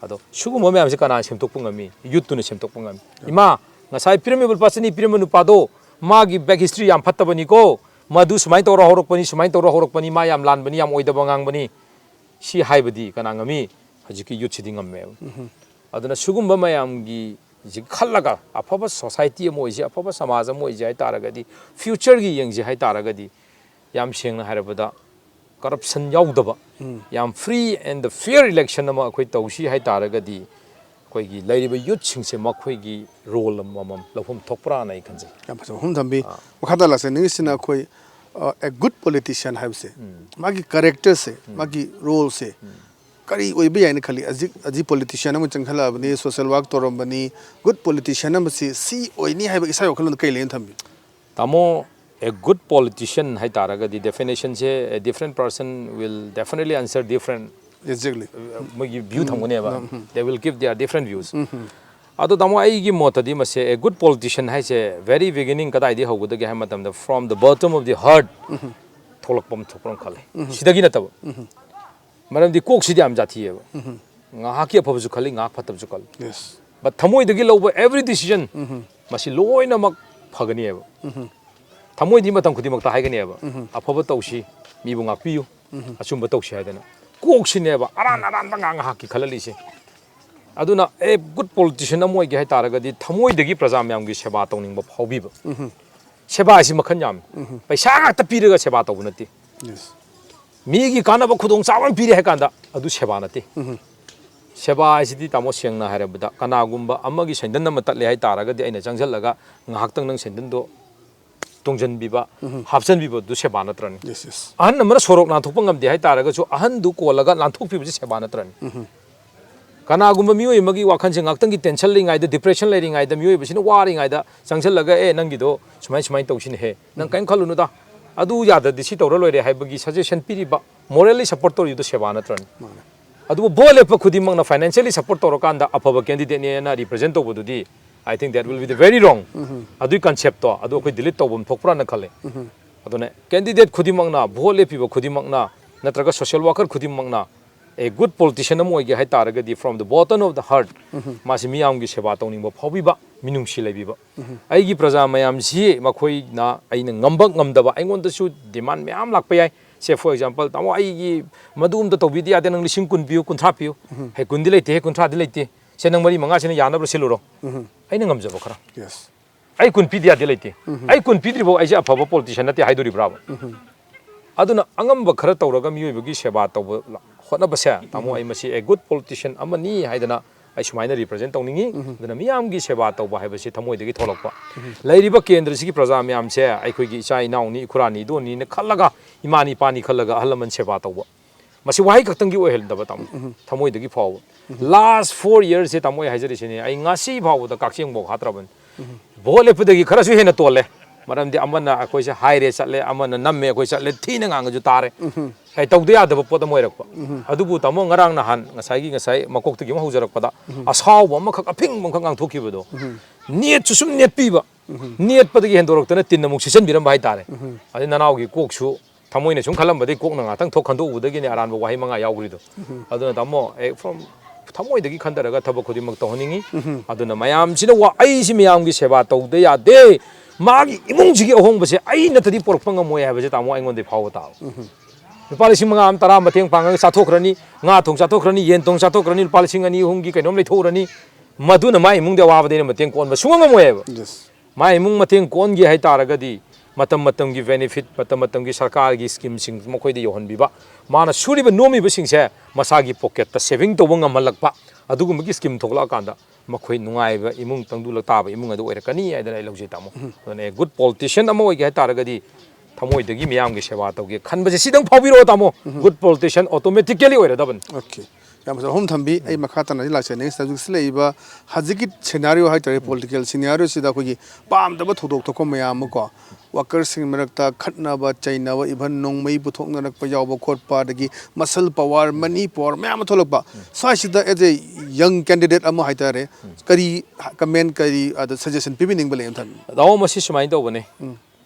ꯑꯗꯣ ꯁꯤꯒꯨꯝꯕ ꯃꯌꯥꯝꯁꯦ ꯀꯅꯥꯅ ꯁꯦꯝꯗꯣꯛꯄ ꯉꯝꯃꯤ? Youth ꯇꯨꯅ ꯁꯦꯝꯗꯣꯛꯄ ꯉꯝꯃꯤ꯫ ꯏꯃꯥ, ꯉꯁꯥꯏ ꯄꯤꯔꯝꯃꯤꯕ ꯂꯨꯄꯥ ꯆꯅꯤ ꯄꯤꯔꯝꯕ ꯅꯨꯄꯥꯗꯣ, ꯃꯥꯒꯤ back history ꯌꯥꯝ ꯐꯠꯇꯕꯅꯤꯀꯣ, ꯃꯗꯨ ꯁꯨꯃꯥꯏꯅ ꯇꯧꯔ ꯍꯧꯔꯛꯄꯅꯤ, ꯁꯨꯃꯥꯏꯅ ꯇꯧꯔ ꯍꯧꯔꯛꯄꯅꯤ, ꯃꯥ ꯌꯥꯝ ꯂꯥꯟꯕꯅꯤ, ꯌꯥꯝ ꯑꯣꯏꯗꯕ ꯉꯥꯡꯕꯅꯤ, ꯁꯤ ꯍꯥꯏꯕꯗꯤ ꯀꯅꯥ ꯉꯝꯃꯤ? ꯍꯧꯖꯤꯛꯀꯤ youth ꯁꯤꯗꯤ ꯉꯝꯃꯦꯕ꯫ ꯑꯗꯨꯅ ꯁꯤꯒꯨꯝꯕ ꯃꯌꯥꯝꯒꯤ ꯍꯧꯖꯤꯛ ꯈꯜꯂꯒ ꯑꯐꯕ society ꯑꯃ ꯑꯣꯏꯁꯤ, ꯑꯐꯕ ꯁꯃꯥꯖ ꯑꯃ ꯑꯣꯏꯁꯤ ꯍꯥꯏ ꯇꯥꯔꯒꯗꯤ, future ꯒꯤ ꯌꯦꯡꯁꯤ ꯍꯥꯏ ꯇꯥꯔꯒꯗꯤ, ꯌꯥꯝ ꯁꯦꯡꯅ ꯍꯥꯏꯔꯕꯗ corruption ꯌꯥꯎꯗꯕ, ꯌꯥꯝ free and fair election ꯑꯃ ꯑꯩꯈꯣꯏ ꯇꯧꯁꯤ ꯍꯥꯏ ꯇꯥꯔꯒꯗꯤ, ꯑꯩꯈꯣꯏꯒꯤ ꯂꯩꯔꯤꯕ youth ꯁꯤꯡꯁꯦ ꯃꯈꯣꯏꯒꯤ role ꯑꯃꯃꯝ ꯂꯧꯐꯝ ꯊꯣꯛꯄ꯭ꯔꯥꯅ ꯑꯩ ꯈꯟꯖꯩ꯫ ꯌꯥꯝ ꯐꯖꯕ ꯋꯥꯐꯝ ꯊꯝꯕꯤ꯫ ꯑꯥ꯫ ꯃꯈꯥ ꯇꯥ ꯂꯥꯛꯆꯅꯤꯡꯉꯤꯁꯤꯅ ꯑꯩꯈꯣꯏ, ꯑ, a good politician ꯍꯥꯏꯕꯁꯦ, ꯃꯥꯒꯤ character ꯁꯦ, ꯃꯥꯒꯤ role ꯁꯦ ꯀꯔꯤ ꯑꯣꯏꯕ ꯌꯥꯏꯅ ꯈꯜꯂꯤ? ꯍꯧꯖꯤꯛ, ꯍꯧꯖꯤꯛ politician ꯑꯃ ꯆꯪꯈꯠꯂꯛꯑꯕꯅꯤ, social work ꯇꯧꯔꯝꯕꯅꯤ, good politician ꯑꯃꯁꯤ ꯁꯤ ꯑꯣꯏꯅꯤ ꯍꯥꯏꯕ ꯏꯁꯥꯒꯤ ꯋꯥꯈꯜꯂꯣꯟꯗ ꯀꯩ ꯂꯩꯅ ꯊꯝꯕꯤ? ꯇꯥꯃꯣ, a good politician ꯍꯥꯏ ꯇꯥꯔꯒꯗꯤ definition say, a different person will definitely answer different, Exactly. ꯃꯣꯏꯒꯤ view ꯊꯝꯒꯅꯦꯕ꯫ They will give their different views. ꯑꯗꯣ ꯇꯥꯃꯣ, ꯑꯩꯒꯤ ꯃꯣꯠꯇꯗꯤ ꯃꯁꯦ, a good politician ꯍꯥꯏꯁꯦ very beginning ꯀꯗꯥꯏꯗꯒꯤ ꯍꯧꯒꯗꯒꯦ ꯍꯥꯏꯕ ꯃꯇꯝꯗ, from the bottom of the heart ꯊꯣꯛꯂꯛꯄ ꯑꯃ ꯊꯣꯛꯄ꯭ꯔ ꯈꯜꯂꯦ꯫ ꯁꯤꯗꯒꯤ ꯅꯠꯇꯕ꯫ ꯃꯔꯝꯗꯤ ꯀꯣꯛꯁꯤꯗꯤ ꯌꯥꯝ ꯖꯥꯊꯤꯑꯕ꯫ ꯉꯥꯏꯍꯥꯛꯀꯤ ꯑꯐꯕꯁꯨ ꯈꯜꯂꯤ, ꯉꯥꯏꯍꯥꯛ ꯐꯠꯇꯕꯁꯨ ꯈꯜꯂꯤ꯫ Yes. But ꯊꯃꯣꯏꯗꯒꯤ ꯂꯧꯕ every decision, ꯃꯁꯤ ꯂꯣꯏꯅꯃꯛ ꯐꯒꯅꯤꯕ꯫ ꯊꯃꯣꯏꯗꯤ ꯃꯇꯝ ꯈꯨꯗꯤꯡꯃꯛꯇ ꯍꯥꯏꯒꯅꯦꯕ, "ꯑꯐꯕ ꯇꯧꯁꯤ, ꯃꯤꯕꯨ ꯉꯥꯛꯄꯤꯌꯨ, ꯑꯆꯨꯝꯕ ꯇꯧꯁꯤ ꯍꯥꯏꯗꯅ꯫ ꯀꯣꯛꯁꯤꯅꯦꯕ ꯑꯔꯥꯟ ꯑꯔꯥꯟꯕ ꯉꯥꯡ ꯉꯥꯏꯍꯥꯛꯀꯤ ꯈꯜꯍꯜꯂꯤꯁꯦ꯫ ꯑꯗꯨꯅ ꯑꯦ ꯒꯨꯗ ꯄꯣꯂꯤꯇꯤꯁꯤꯌꯟ ꯑꯃ ꯑꯣꯏꯒꯦ ꯍꯥꯏꯇꯥꯔꯒꯗꯤ ꯊꯃꯣꯏꯗꯒꯤ ꯄ꯭ꯔꯖꯥ ꯃꯌꯥꯝꯒꯤ ꯁꯦꯕꯥ ꯇꯧꯅꯤꯡꯕ ꯐꯥꯎꯕꯤꯕ꯫ ꯁꯦꯕꯥ ꯍꯥꯏꯁꯤ ꯃꯈꯜ ꯌꯥꯝꯃꯤ꯫ ꯄꯩꯁꯥ ꯉꯥꯛꯇ ꯄꯤꯔꯒ ꯁꯦꯕꯥ ꯇꯧꯕ ꯅꯠꯇꯦ꯫ ꯃꯤꯒꯤ ꯀꯥꯟꯅꯕ ꯈꯨꯗꯣꯡꯆꯥꯕ ꯑꯃ ꯄꯤꯔꯦ ꯍꯥꯏ ꯀꯥꯟꯗ ꯑꯗꯨ ꯁꯦꯕꯥ ꯅꯠꯇꯦ꯫ ꯁꯦꯕꯥ ꯍꯥꯏꯁꯤꯗꯤ ꯇꯥꯃꯣ ꯁꯦꯡꯅ ꯍꯥꯏꯔꯕꯗ ꯀꯅꯥꯒꯨꯝꯕ ꯑꯃꯒꯤ ꯁꯦꯟꯗꯟ ꯑꯃ ꯇꯠꯂꯦ ꯍꯥꯏ ꯇꯥꯔꯒꯗꯤ ꯑꯩꯅ ꯆꯪꯁꯤꯜꯂꯒ ꯉꯥꯏꯍꯥꯛꯇꯪ ꯅꯪ ꯁꯦꯟꯗꯟꯗꯣ ꯇꯣꯡꯁꯤꯟꯕꯤꯕ, ꯍꯥꯞꯆꯤꯟꯕꯤꯕꯗꯨ ꯁꯦꯕꯥ ꯅꯠꯇ꯭ꯔꯅꯤ? ꯑꯍꯟ ꯑꯃꯅ ꯁꯣꯔꯣꯛ ꯅꯥꯟꯊꯣꯛꯄ ꯉꯝꯗꯦ ꯍꯥꯏ ꯇꯥꯔꯒꯁꯨ ꯑꯍꯟꯗꯨ ꯀꯣꯜꯂꯒ ꯂꯥꯟꯊꯣꯛꯄꯤꯕꯁꯤ ꯁꯦꯕꯥ ꯅꯠꯇ꯭ꯔꯅꯤ? ꯀꯅꯥꯒꯨꯝꯕ ꯃꯤꯑꯣꯏ ꯑꯃꯒꯤ ꯋꯥꯈꯜꯁꯦ ꯉꯥꯛꯇꯪꯒꯤ ꯇꯦꯟꯁꯟ ꯂꯩꯔꯤꯉꯩꯗ, ꯗꯤꯄ꯭ꯔꯦꯁꯟ ꯂꯩꯔꯤꯉꯩꯗ, ꯃꯤꯑꯣꯏꯕꯁꯤꯅ ꯋꯥꯔꯤꯉꯩꯗ ꯆꯪꯁꯤꯜꯂꯒ ꯑꯦ ꯅꯪꯒꯤꯗꯣ ꯁꯨꯃꯥꯏ ꯁꯨꯃꯥꯏꯅ ꯇꯧꯁꯤꯅꯦꯍꯦ, ꯅꯪ ꯀꯔꯤꯝ ꯈꯜꯂꯨꯅꯨꯗ, ꯑꯗꯨ ꯌꯥꯗ꯭ꯔꯗꯤ ꯁꯤ ꯇꯧꯔ ꯂꯣꯏꯔꯦ ꯍꯥꯏꯕꯒꯤ ꯁꯖꯦꯁꯟ ꯄꯤꯔꯤꯕ, ꯃꯣꯔꯦꯜꯂꯤ ꯁꯞꯄꯣꯔꯠ ꯇꯧꯔꯤꯕꯗꯣ ꯁꯦꯕꯥ ꯅꯠꯇ꯭ꯔꯅꯤ? ꯑꯗꯨꯕꯨ ꯚꯣꯠ ꯂꯦꯞꯄ ꯈꯨꯗꯤꯡꯃꯛꯅ ꯐꯥꯏꯅꯥꯟꯁꯤꯌꯦꯜꯂꯤ ꯁꯞꯄꯣꯔꯠ ꯇꯧꯔꯀꯥꯟꯗ ꯑꯐꯕ ꯀꯦꯟꯗꯤꯗꯦꯠꯅꯦꯅ ꯔꯤꯄ꯭ꯔꯖꯦꯟ ꯇꯧꯕꯗꯨꯗꯤ I think that will be the very wrong. ꯑꯗꯨꯒꯤ ꯀꯟꯁꯦꯞꯇꯣ ꯑꯗꯨ ꯑꯩꯈꯣꯏ ꯗꯤꯂꯤꯠ ꯇꯧꯐꯝ ꯊꯣꯛꯄ꯭ꯔꯥꯅ ꯈꯜꯂꯦ꯫ ꯑꯗꯨꯅ ꯀꯦꯟꯗꯤꯗꯦꯠ ꯈꯨꯗꯤꯡꯃꯛꯅ, ꯚꯣꯠ ꯂꯦꯞꯄꯤꯕ ꯈꯨꯗꯤꯡꯃꯛꯅ, ꯅꯠꯇ꯭ꯔꯒ ꯁꯣꯁꯤꯌꯦꯜ ꯋꯥꯀꯔ ꯈꯨꯗꯤꯡꯃꯛꯅ ꯑꯦ ꯒꯨꯗ ꯄꯣꯂꯤꯇꯤꯁꯤꯌꯟ ꯑꯃ ꯑꯣꯏꯒꯦ ꯍꯥꯏ ꯇꯥꯔꯒꯗꯤ from the bottom of the heart ꯃꯥꯁꯤ ꯃꯤꯌꯥꯝꯒꯤ ꯁꯦꯕꯥ ꯇꯧꯅꯤꯡꯕ ꯐꯥꯎꯕꯤꯕ, ꯃꯤꯅꯨꯡꯁꯤ ꯂꯩꯕꯤꯕ꯫ ꯑꯩꯒꯤ ꯄ꯭ꯔꯖꯥ ꯃꯌꯥꯝꯁꯤ ꯃꯈꯣꯏꯅ ꯑꯩꯅ ꯉꯝꯕ ꯉꯝꯗꯕ ꯑꯩꯉꯣꯟꯗꯁꯨ ꯗꯤꯃꯥꯟ ꯃꯌꯥꯝ ꯂꯥꯛꯄ ꯌꯥꯏ꯫ ꯁꯦ for example, "ꯇꯥꯃꯣ, ꯑꯩꯒꯤ ꯃꯗꯨ ꯑꯝꯇ ꯇꯧꯕꯤꯗ ꯌꯥꯗꯦ, ꯅꯪ ꯂꯤꯁꯤꯡ ꯀꯨꯟ ꯄꯤꯌꯨ, ꯀꯨꯟꯊ꯭ꯔꯥ ꯄꯤꯌꯨ"꯫ ꯍꯦ, ꯀꯨꯟꯗꯤ ꯂꯩꯇꯦ, ꯍꯦ, ꯀꯨꯟꯊ꯭ꯔꯥꯗꯤ ꯂꯩꯇꯦ꯫ ꯁꯦ, ꯅꯪ ꯃꯔꯤ ꯃꯉꯥꯁꯤꯅ ꯌꯥꯅꯕ ꯁꯤꯜꯂꯨꯔꯣ꯫ ꯑꯩꯅ ꯉꯝꯖꯕ ꯈꯔ꯫ ꯑꯩ ꯀꯨꯟ ꯄꯤꯗ ꯌꯥꯗꯦ ꯂꯩꯇꯦ꯫ ꯑꯩ ꯀꯨꯟ ꯄꯤꯗ꯭ꯔꯤꯐꯥꯎ ꯑꯩꯁꯦ ꯑꯐꯕ ꯄꯣꯂꯤꯇꯤꯁꯤꯌꯟ ꯅꯠꯇꯦ ꯍꯥꯏꯗꯣꯔꯤꯕ꯭ꯔꯥꯕ? ꯑꯗꯨꯅ ꯑꯉꯝꯕ ꯈꯔ ꯇꯧꯔꯒ ꯃꯤꯑꯣꯏꯕꯒꯤ ꯁꯦꯕꯥ ꯇꯧꯕ ꯍꯣꯠꯅꯕꯁꯦ, ꯇꯥꯃꯣ, ꯑꯩ ꯃꯁꯤ ꯑꯦ ꯒꯨꯗ ꯄꯣꯂꯤꯇꯤꯁꯤꯌꯟ ꯑꯃꯅꯤ ꯍꯥꯏꯗꯅ ꯑꯩ ꯁꯨꯃꯥꯏꯅ ꯔꯤꯄ꯭ꯔꯖꯦꯟ ꯇꯧꯅꯤꯡꯉꯤ꯫ ꯑꯗꯨꯅ ꯃꯤꯌꯥꯝꯒꯤ ꯁꯦꯕꯥ ꯇꯧꯕ ꯍꯥꯏꯕꯁꯤ ꯊꯃꯣꯏꯗꯒꯤ ꯊꯣꯛꯂꯛꯄ꯫ ꯂꯩꯔꯤꯕ ꯀꯦꯟꯗ꯭ꯔꯁꯤꯒꯤ ꯄ꯭ꯔꯖꯥ ꯃꯌꯥꯝꯁꯦ ꯑꯩꯈꯣꯏꯒꯤ ꯏꯆꯥ ꯏꯅꯥꯎꯅꯤ, ꯏꯈꯨꯔꯥꯅꯤ, ꯏꯗꯣꯟꯅꯤꯅ ꯈꯜꯂꯒ, ꯏꯃꯥꯅꯤ ꯏꯄꯥꯅꯤ ꯈꯜꯂꯒ ꯑꯍꯜ ꯂꯃꯟ ꯁꯦꯕꯥ ꯇꯧꯕ꯫ ꯃꯁꯤ ꯋꯥꯍꯩ ꯈꯛꯇꯪꯒꯤ ꯑꯣꯏꯍꯟꯗꯕ, ꯇꯥꯃꯣ꯫ ꯊꯃꯣꯏꯗꯒꯤ ꯐꯥꯎꯕ꯫ ꯂꯥꯁ ꯐꯣꯔ ꯌꯔꯁꯁꯦ, ꯇꯥꯃꯣ, ꯑꯩ ꯍꯥꯏꯖꯔꯤꯁꯤꯅꯦ, ꯑꯩ ꯉꯁꯤ ꯐꯥꯎꯕꯗ ꯀꯛꯆꯦꯡꯐꯥꯎ ꯍꯥꯠꯇ꯭ꯔꯕꯅꯤ꯫ ꯚꯣꯠ ꯂꯦꯞꯄꯗꯒꯤ ꯈꯔꯁꯨ ꯍꯦꯟꯅ ꯇꯣꯜꯂꯦ꯫ ꯃꯔꯝꯗꯤ ꯑꯃꯅ ꯑꯩꯈꯣꯏꯁꯦ ꯍꯥꯏꯔꯦ ꯆꯠꯂꯦ, ꯑꯃꯅ ꯅꯝꯃꯦ ꯑꯩꯈꯣꯏ ꯆꯠꯂꯦ, ꯊꯤꯅ ꯉꯥꯡꯉꯁꯨ ꯇꯥꯔꯦ꯫ ꯍꯥꯏ ꯇꯧꯗ ꯌꯥꯗꯕ ꯄꯣꯠ ꯑꯃ ꯑꯣꯏꯔꯛꯄ꯫ ꯑꯗꯨꯕꯨ, ꯇꯥꯃꯣ, ꯉꯔꯥꯡ ꯅꯍꯥꯟ ꯉꯁꯥꯏꯒꯤ, ꯉꯁꯥꯏ ꯃꯀꯣꯛꯇꯒꯤ ꯑꯃ ꯍꯧꯖꯔꯛꯄꯗ ꯑꯁꯥꯎꯕ ꯑꯃꯈꯛ, ꯑꯐꯤꯡꯕ ꯑꯃꯈꯛ ꯉꯥꯡꯊꯣꯛꯈꯤꯕꯗꯣ, ꯅꯦꯠꯁꯨ ꯁꯨꯝ ꯅꯦꯠꯄꯤꯕ꯫ ꯅꯦꯠꯄꯗꯒꯤ ꯍꯦꯟꯗꯣꯔꯛꯇꯅ ꯇꯤꯟ ꯑꯃꯨꯛ ꯁꯤꯠꯆꯟꯕꯤꯔꯝꯕ ꯍꯥꯏꯇꯥꯔꯦ꯫ ꯑꯗꯩ ꯅꯅꯥꯎꯒꯤ ꯀꯣꯛꯁꯨ ꯊꯃꯣꯏꯅ ꯁꯨꯝ ꯈꯜꯂꯝꯕꯗꯒꯤ ꯀꯣꯛꯅ ꯉꯥꯛꯇꯪ ꯊꯣꯛ ꯈꯟꯗꯣꯛꯎꯕꯗꯒꯤꯅꯦ ꯑꯔꯥꯟꯕ ꯋꯥꯍꯩ ꯃꯉꯥ ꯌꯥꯎꯈ꯭ꯔꯤꯗꯣ꯫ ꯑꯗꯨꯅ, ꯇꯥꯃꯣ, ꯑꯦ, from ꯊꯃꯣꯏꯗꯒꯤ ꯈꯟꯊꯔꯒ ꯊꯕꯛ ꯈꯨꯗꯤꯡꯃꯛ ꯇꯧꯍꯟꯅꯤꯡꯉꯤ꯫ ꯑꯗꯨꯅ ꯃꯌꯥꯝꯁꯤꯅ ꯋꯥ-, ꯑꯩꯁꯤ ꯃꯌꯥꯝꯒꯤ ꯁꯦꯕꯥ ꯇꯧꯗ ꯌꯥꯗꯦ, ꯃꯥꯒꯤ ꯏꯃꯨꯡꯁꯤꯒꯤ ꯑꯍꯣꯡꯕꯁꯦ ꯑꯩ ꯅꯠꯇꯗꯤ ꯄꯨꯔꯛꯄ ꯉꯝꯃꯣꯏ ꯍꯥꯏꯕꯁꯦ, ꯇꯥꯃꯣ, ꯑꯩꯉꯣꯟꯗ ꯐꯥꯎꯕ ꯇꯥꯕ꯫ ꯂꯨꯄꯥ ꯂꯤꯁꯤꯡ ꯃꯉꯥ ꯑꯃ, ꯇꯔꯥ ꯑꯃ ꯃꯇꯦꯡ ꯄꯥꯡꯉꯒ ꯆꯥꯊꯣꯛꯈ꯭ꯔꯅꯤ, ꯉꯥ ꯊꯣꯡ ꯆꯥꯊꯣꯛꯈ꯭ꯔꯅꯤ, ꯌꯦꯟ ꯊꯣꯡ ꯆꯥꯊꯣꯛꯈ꯭ꯔꯅꯤ, ꯂꯨꯄꯥ ꯂꯤꯁꯤꯡ ꯑꯅꯤ ꯑꯍꯨꯝꯒꯤ ꯀꯩꯅꯣꯝ ꯂꯩꯊꯣꯛꯎꯔꯅꯤ, ꯃꯗꯨꯅ ꯃꯥꯏ ꯏꯃꯨꯡꯗꯤ ꯑꯋꯥꯕꯗꯩꯅ ꯃꯇꯦꯡ ꯀꯣꯛꯍꯟꯕ ꯁꯨꯡꯉꯝ ꯉꯝꯃꯣꯏꯕ꯫ Yes. ꯃꯥꯏ ꯏꯃꯨꯡ ꯃꯇꯦꯡ ꯀꯣꯛꯍꯟꯒꯦ ꯍꯥꯏꯇꯥꯔꯒꯗꯤ ꯃꯇꯝ ꯃꯇꯝꯒꯤ benefit, ꯃꯇꯝ ꯃꯇꯝꯒꯤ ꯁꯔꯀꯥꯔꯒꯤ schemeꯁꯤꯡ ꯃꯈꯣꯏꯗ ꯌꯧꯍꯟꯕꯤꯕ, ꯃꯥꯅ ꯁꯨꯔꯤꯕ ꯅꯣꯝꯃꯤꯕꯁꯤꯡꯁꯦ ꯃꯁꯥꯒꯤ pocketꯇ saving ꯇꯧꯕ ꯉꯝꯍꯜꯂꯛꯄ, ꯑꯗꯨꯒꯨꯝꯕꯒꯤ scheme ꯊꯣꯛꯂꯛꯑꯀꯥꯟꯗ ꯃꯈꯣꯏ ꯅꯨꯡꯉꯥꯏꯕ ꯏꯃꯨꯡ ꯇꯪꯗꯨ ꯂꯛ ꯇꯥꯕ ꯏꯃꯨꯡ ꯑꯗꯨ ꯑꯣꯏꯔꯛꯀꯅꯤ ꯍꯥꯏꯗꯅ ꯑꯩ ꯂꯧꯖꯩ, ꯇꯥꯃꯣ꯫ ꯑꯗꯨꯅ ꯑꯦ good politician ꯑꯃ ꯑꯣꯏꯒꯦ ꯍꯥꯏꯇꯥꯔꯒꯗꯤ ꯊꯃꯣꯏꯗꯒꯤ ꯃꯤꯌꯥꯝꯒꯤ ꯁꯦꯕꯥ ꯇꯧꯒꯦ ꯈꯟꯕꯁꯦ ꯁꯤꯗꯪ ꯐꯥꯎꯕꯤꯔꯛꯑꯣ, ꯇꯥꯃꯣ꯫ Good politician automatically ꯑꯣꯏꯔꯗꯕꯅꯤ꯫ Okay. ꯌꯥꯝ ꯐꯖꯕ ꯋꯥꯐꯝ ꯊꯝꯕꯤ꯫ ꯑꯩ ꯃꯈꯥ ꯇꯥꯅꯗꯤ ꯂꯥꯛꯆꯅꯤꯡꯉꯤ꯫ ꯍꯧꯖꯤꯛꯁꯤ ꯂꯩꯔꯤꯕ ꯍꯧꯖꯤꯛꯀꯤ scenario ꯍꯥꯏꯇꯥꯔꯦ, political scenarioꯁꯤꯗ ꯑꯩꯈꯣꯏꯒꯤ ꯄꯥꯝꯗꯕ ꯊꯧꯗꯣꯛ ꯊꯣꯛꯄ ꯃꯌꯥꯝ ꯑꯃ ꯀꯣ, workerꯁꯤꯡ ꯃꯔꯛꯇ ꯈꯠꯅꯕ ꯆꯩꯅꯕ, even ꯅꯣꯡꯃꯩ ꯄꯨꯊꯣꯛꯅꯔꯛꯄ ꯌꯥꯎꯕ ꯈꯣꯠꯄ, ꯑꯗꯒꯤ muscle power, money power ꯃꯌꯥꯝ ꯑꯃ ꯊꯣꯛꯂꯛꯄ, ꯁ꯭ꯋꯥꯏꯁꯤꯗ as a young candidate ꯑꯃ ꯍꯥꯏꯇꯥꯔꯦ, ꯀꯔꯤ comment, ꯀꯔꯤ ꯑꯗ suggestion ꯄꯤꯕꯤꯅꯤꯡꯕ ꯂꯩ ꯑꯝꯇꯪ? ꯇꯥꯃꯣ, ꯃꯁꯤ ꯁꯨꯃꯥꯏꯅ ꯇꯧꯕꯅꯦ꯫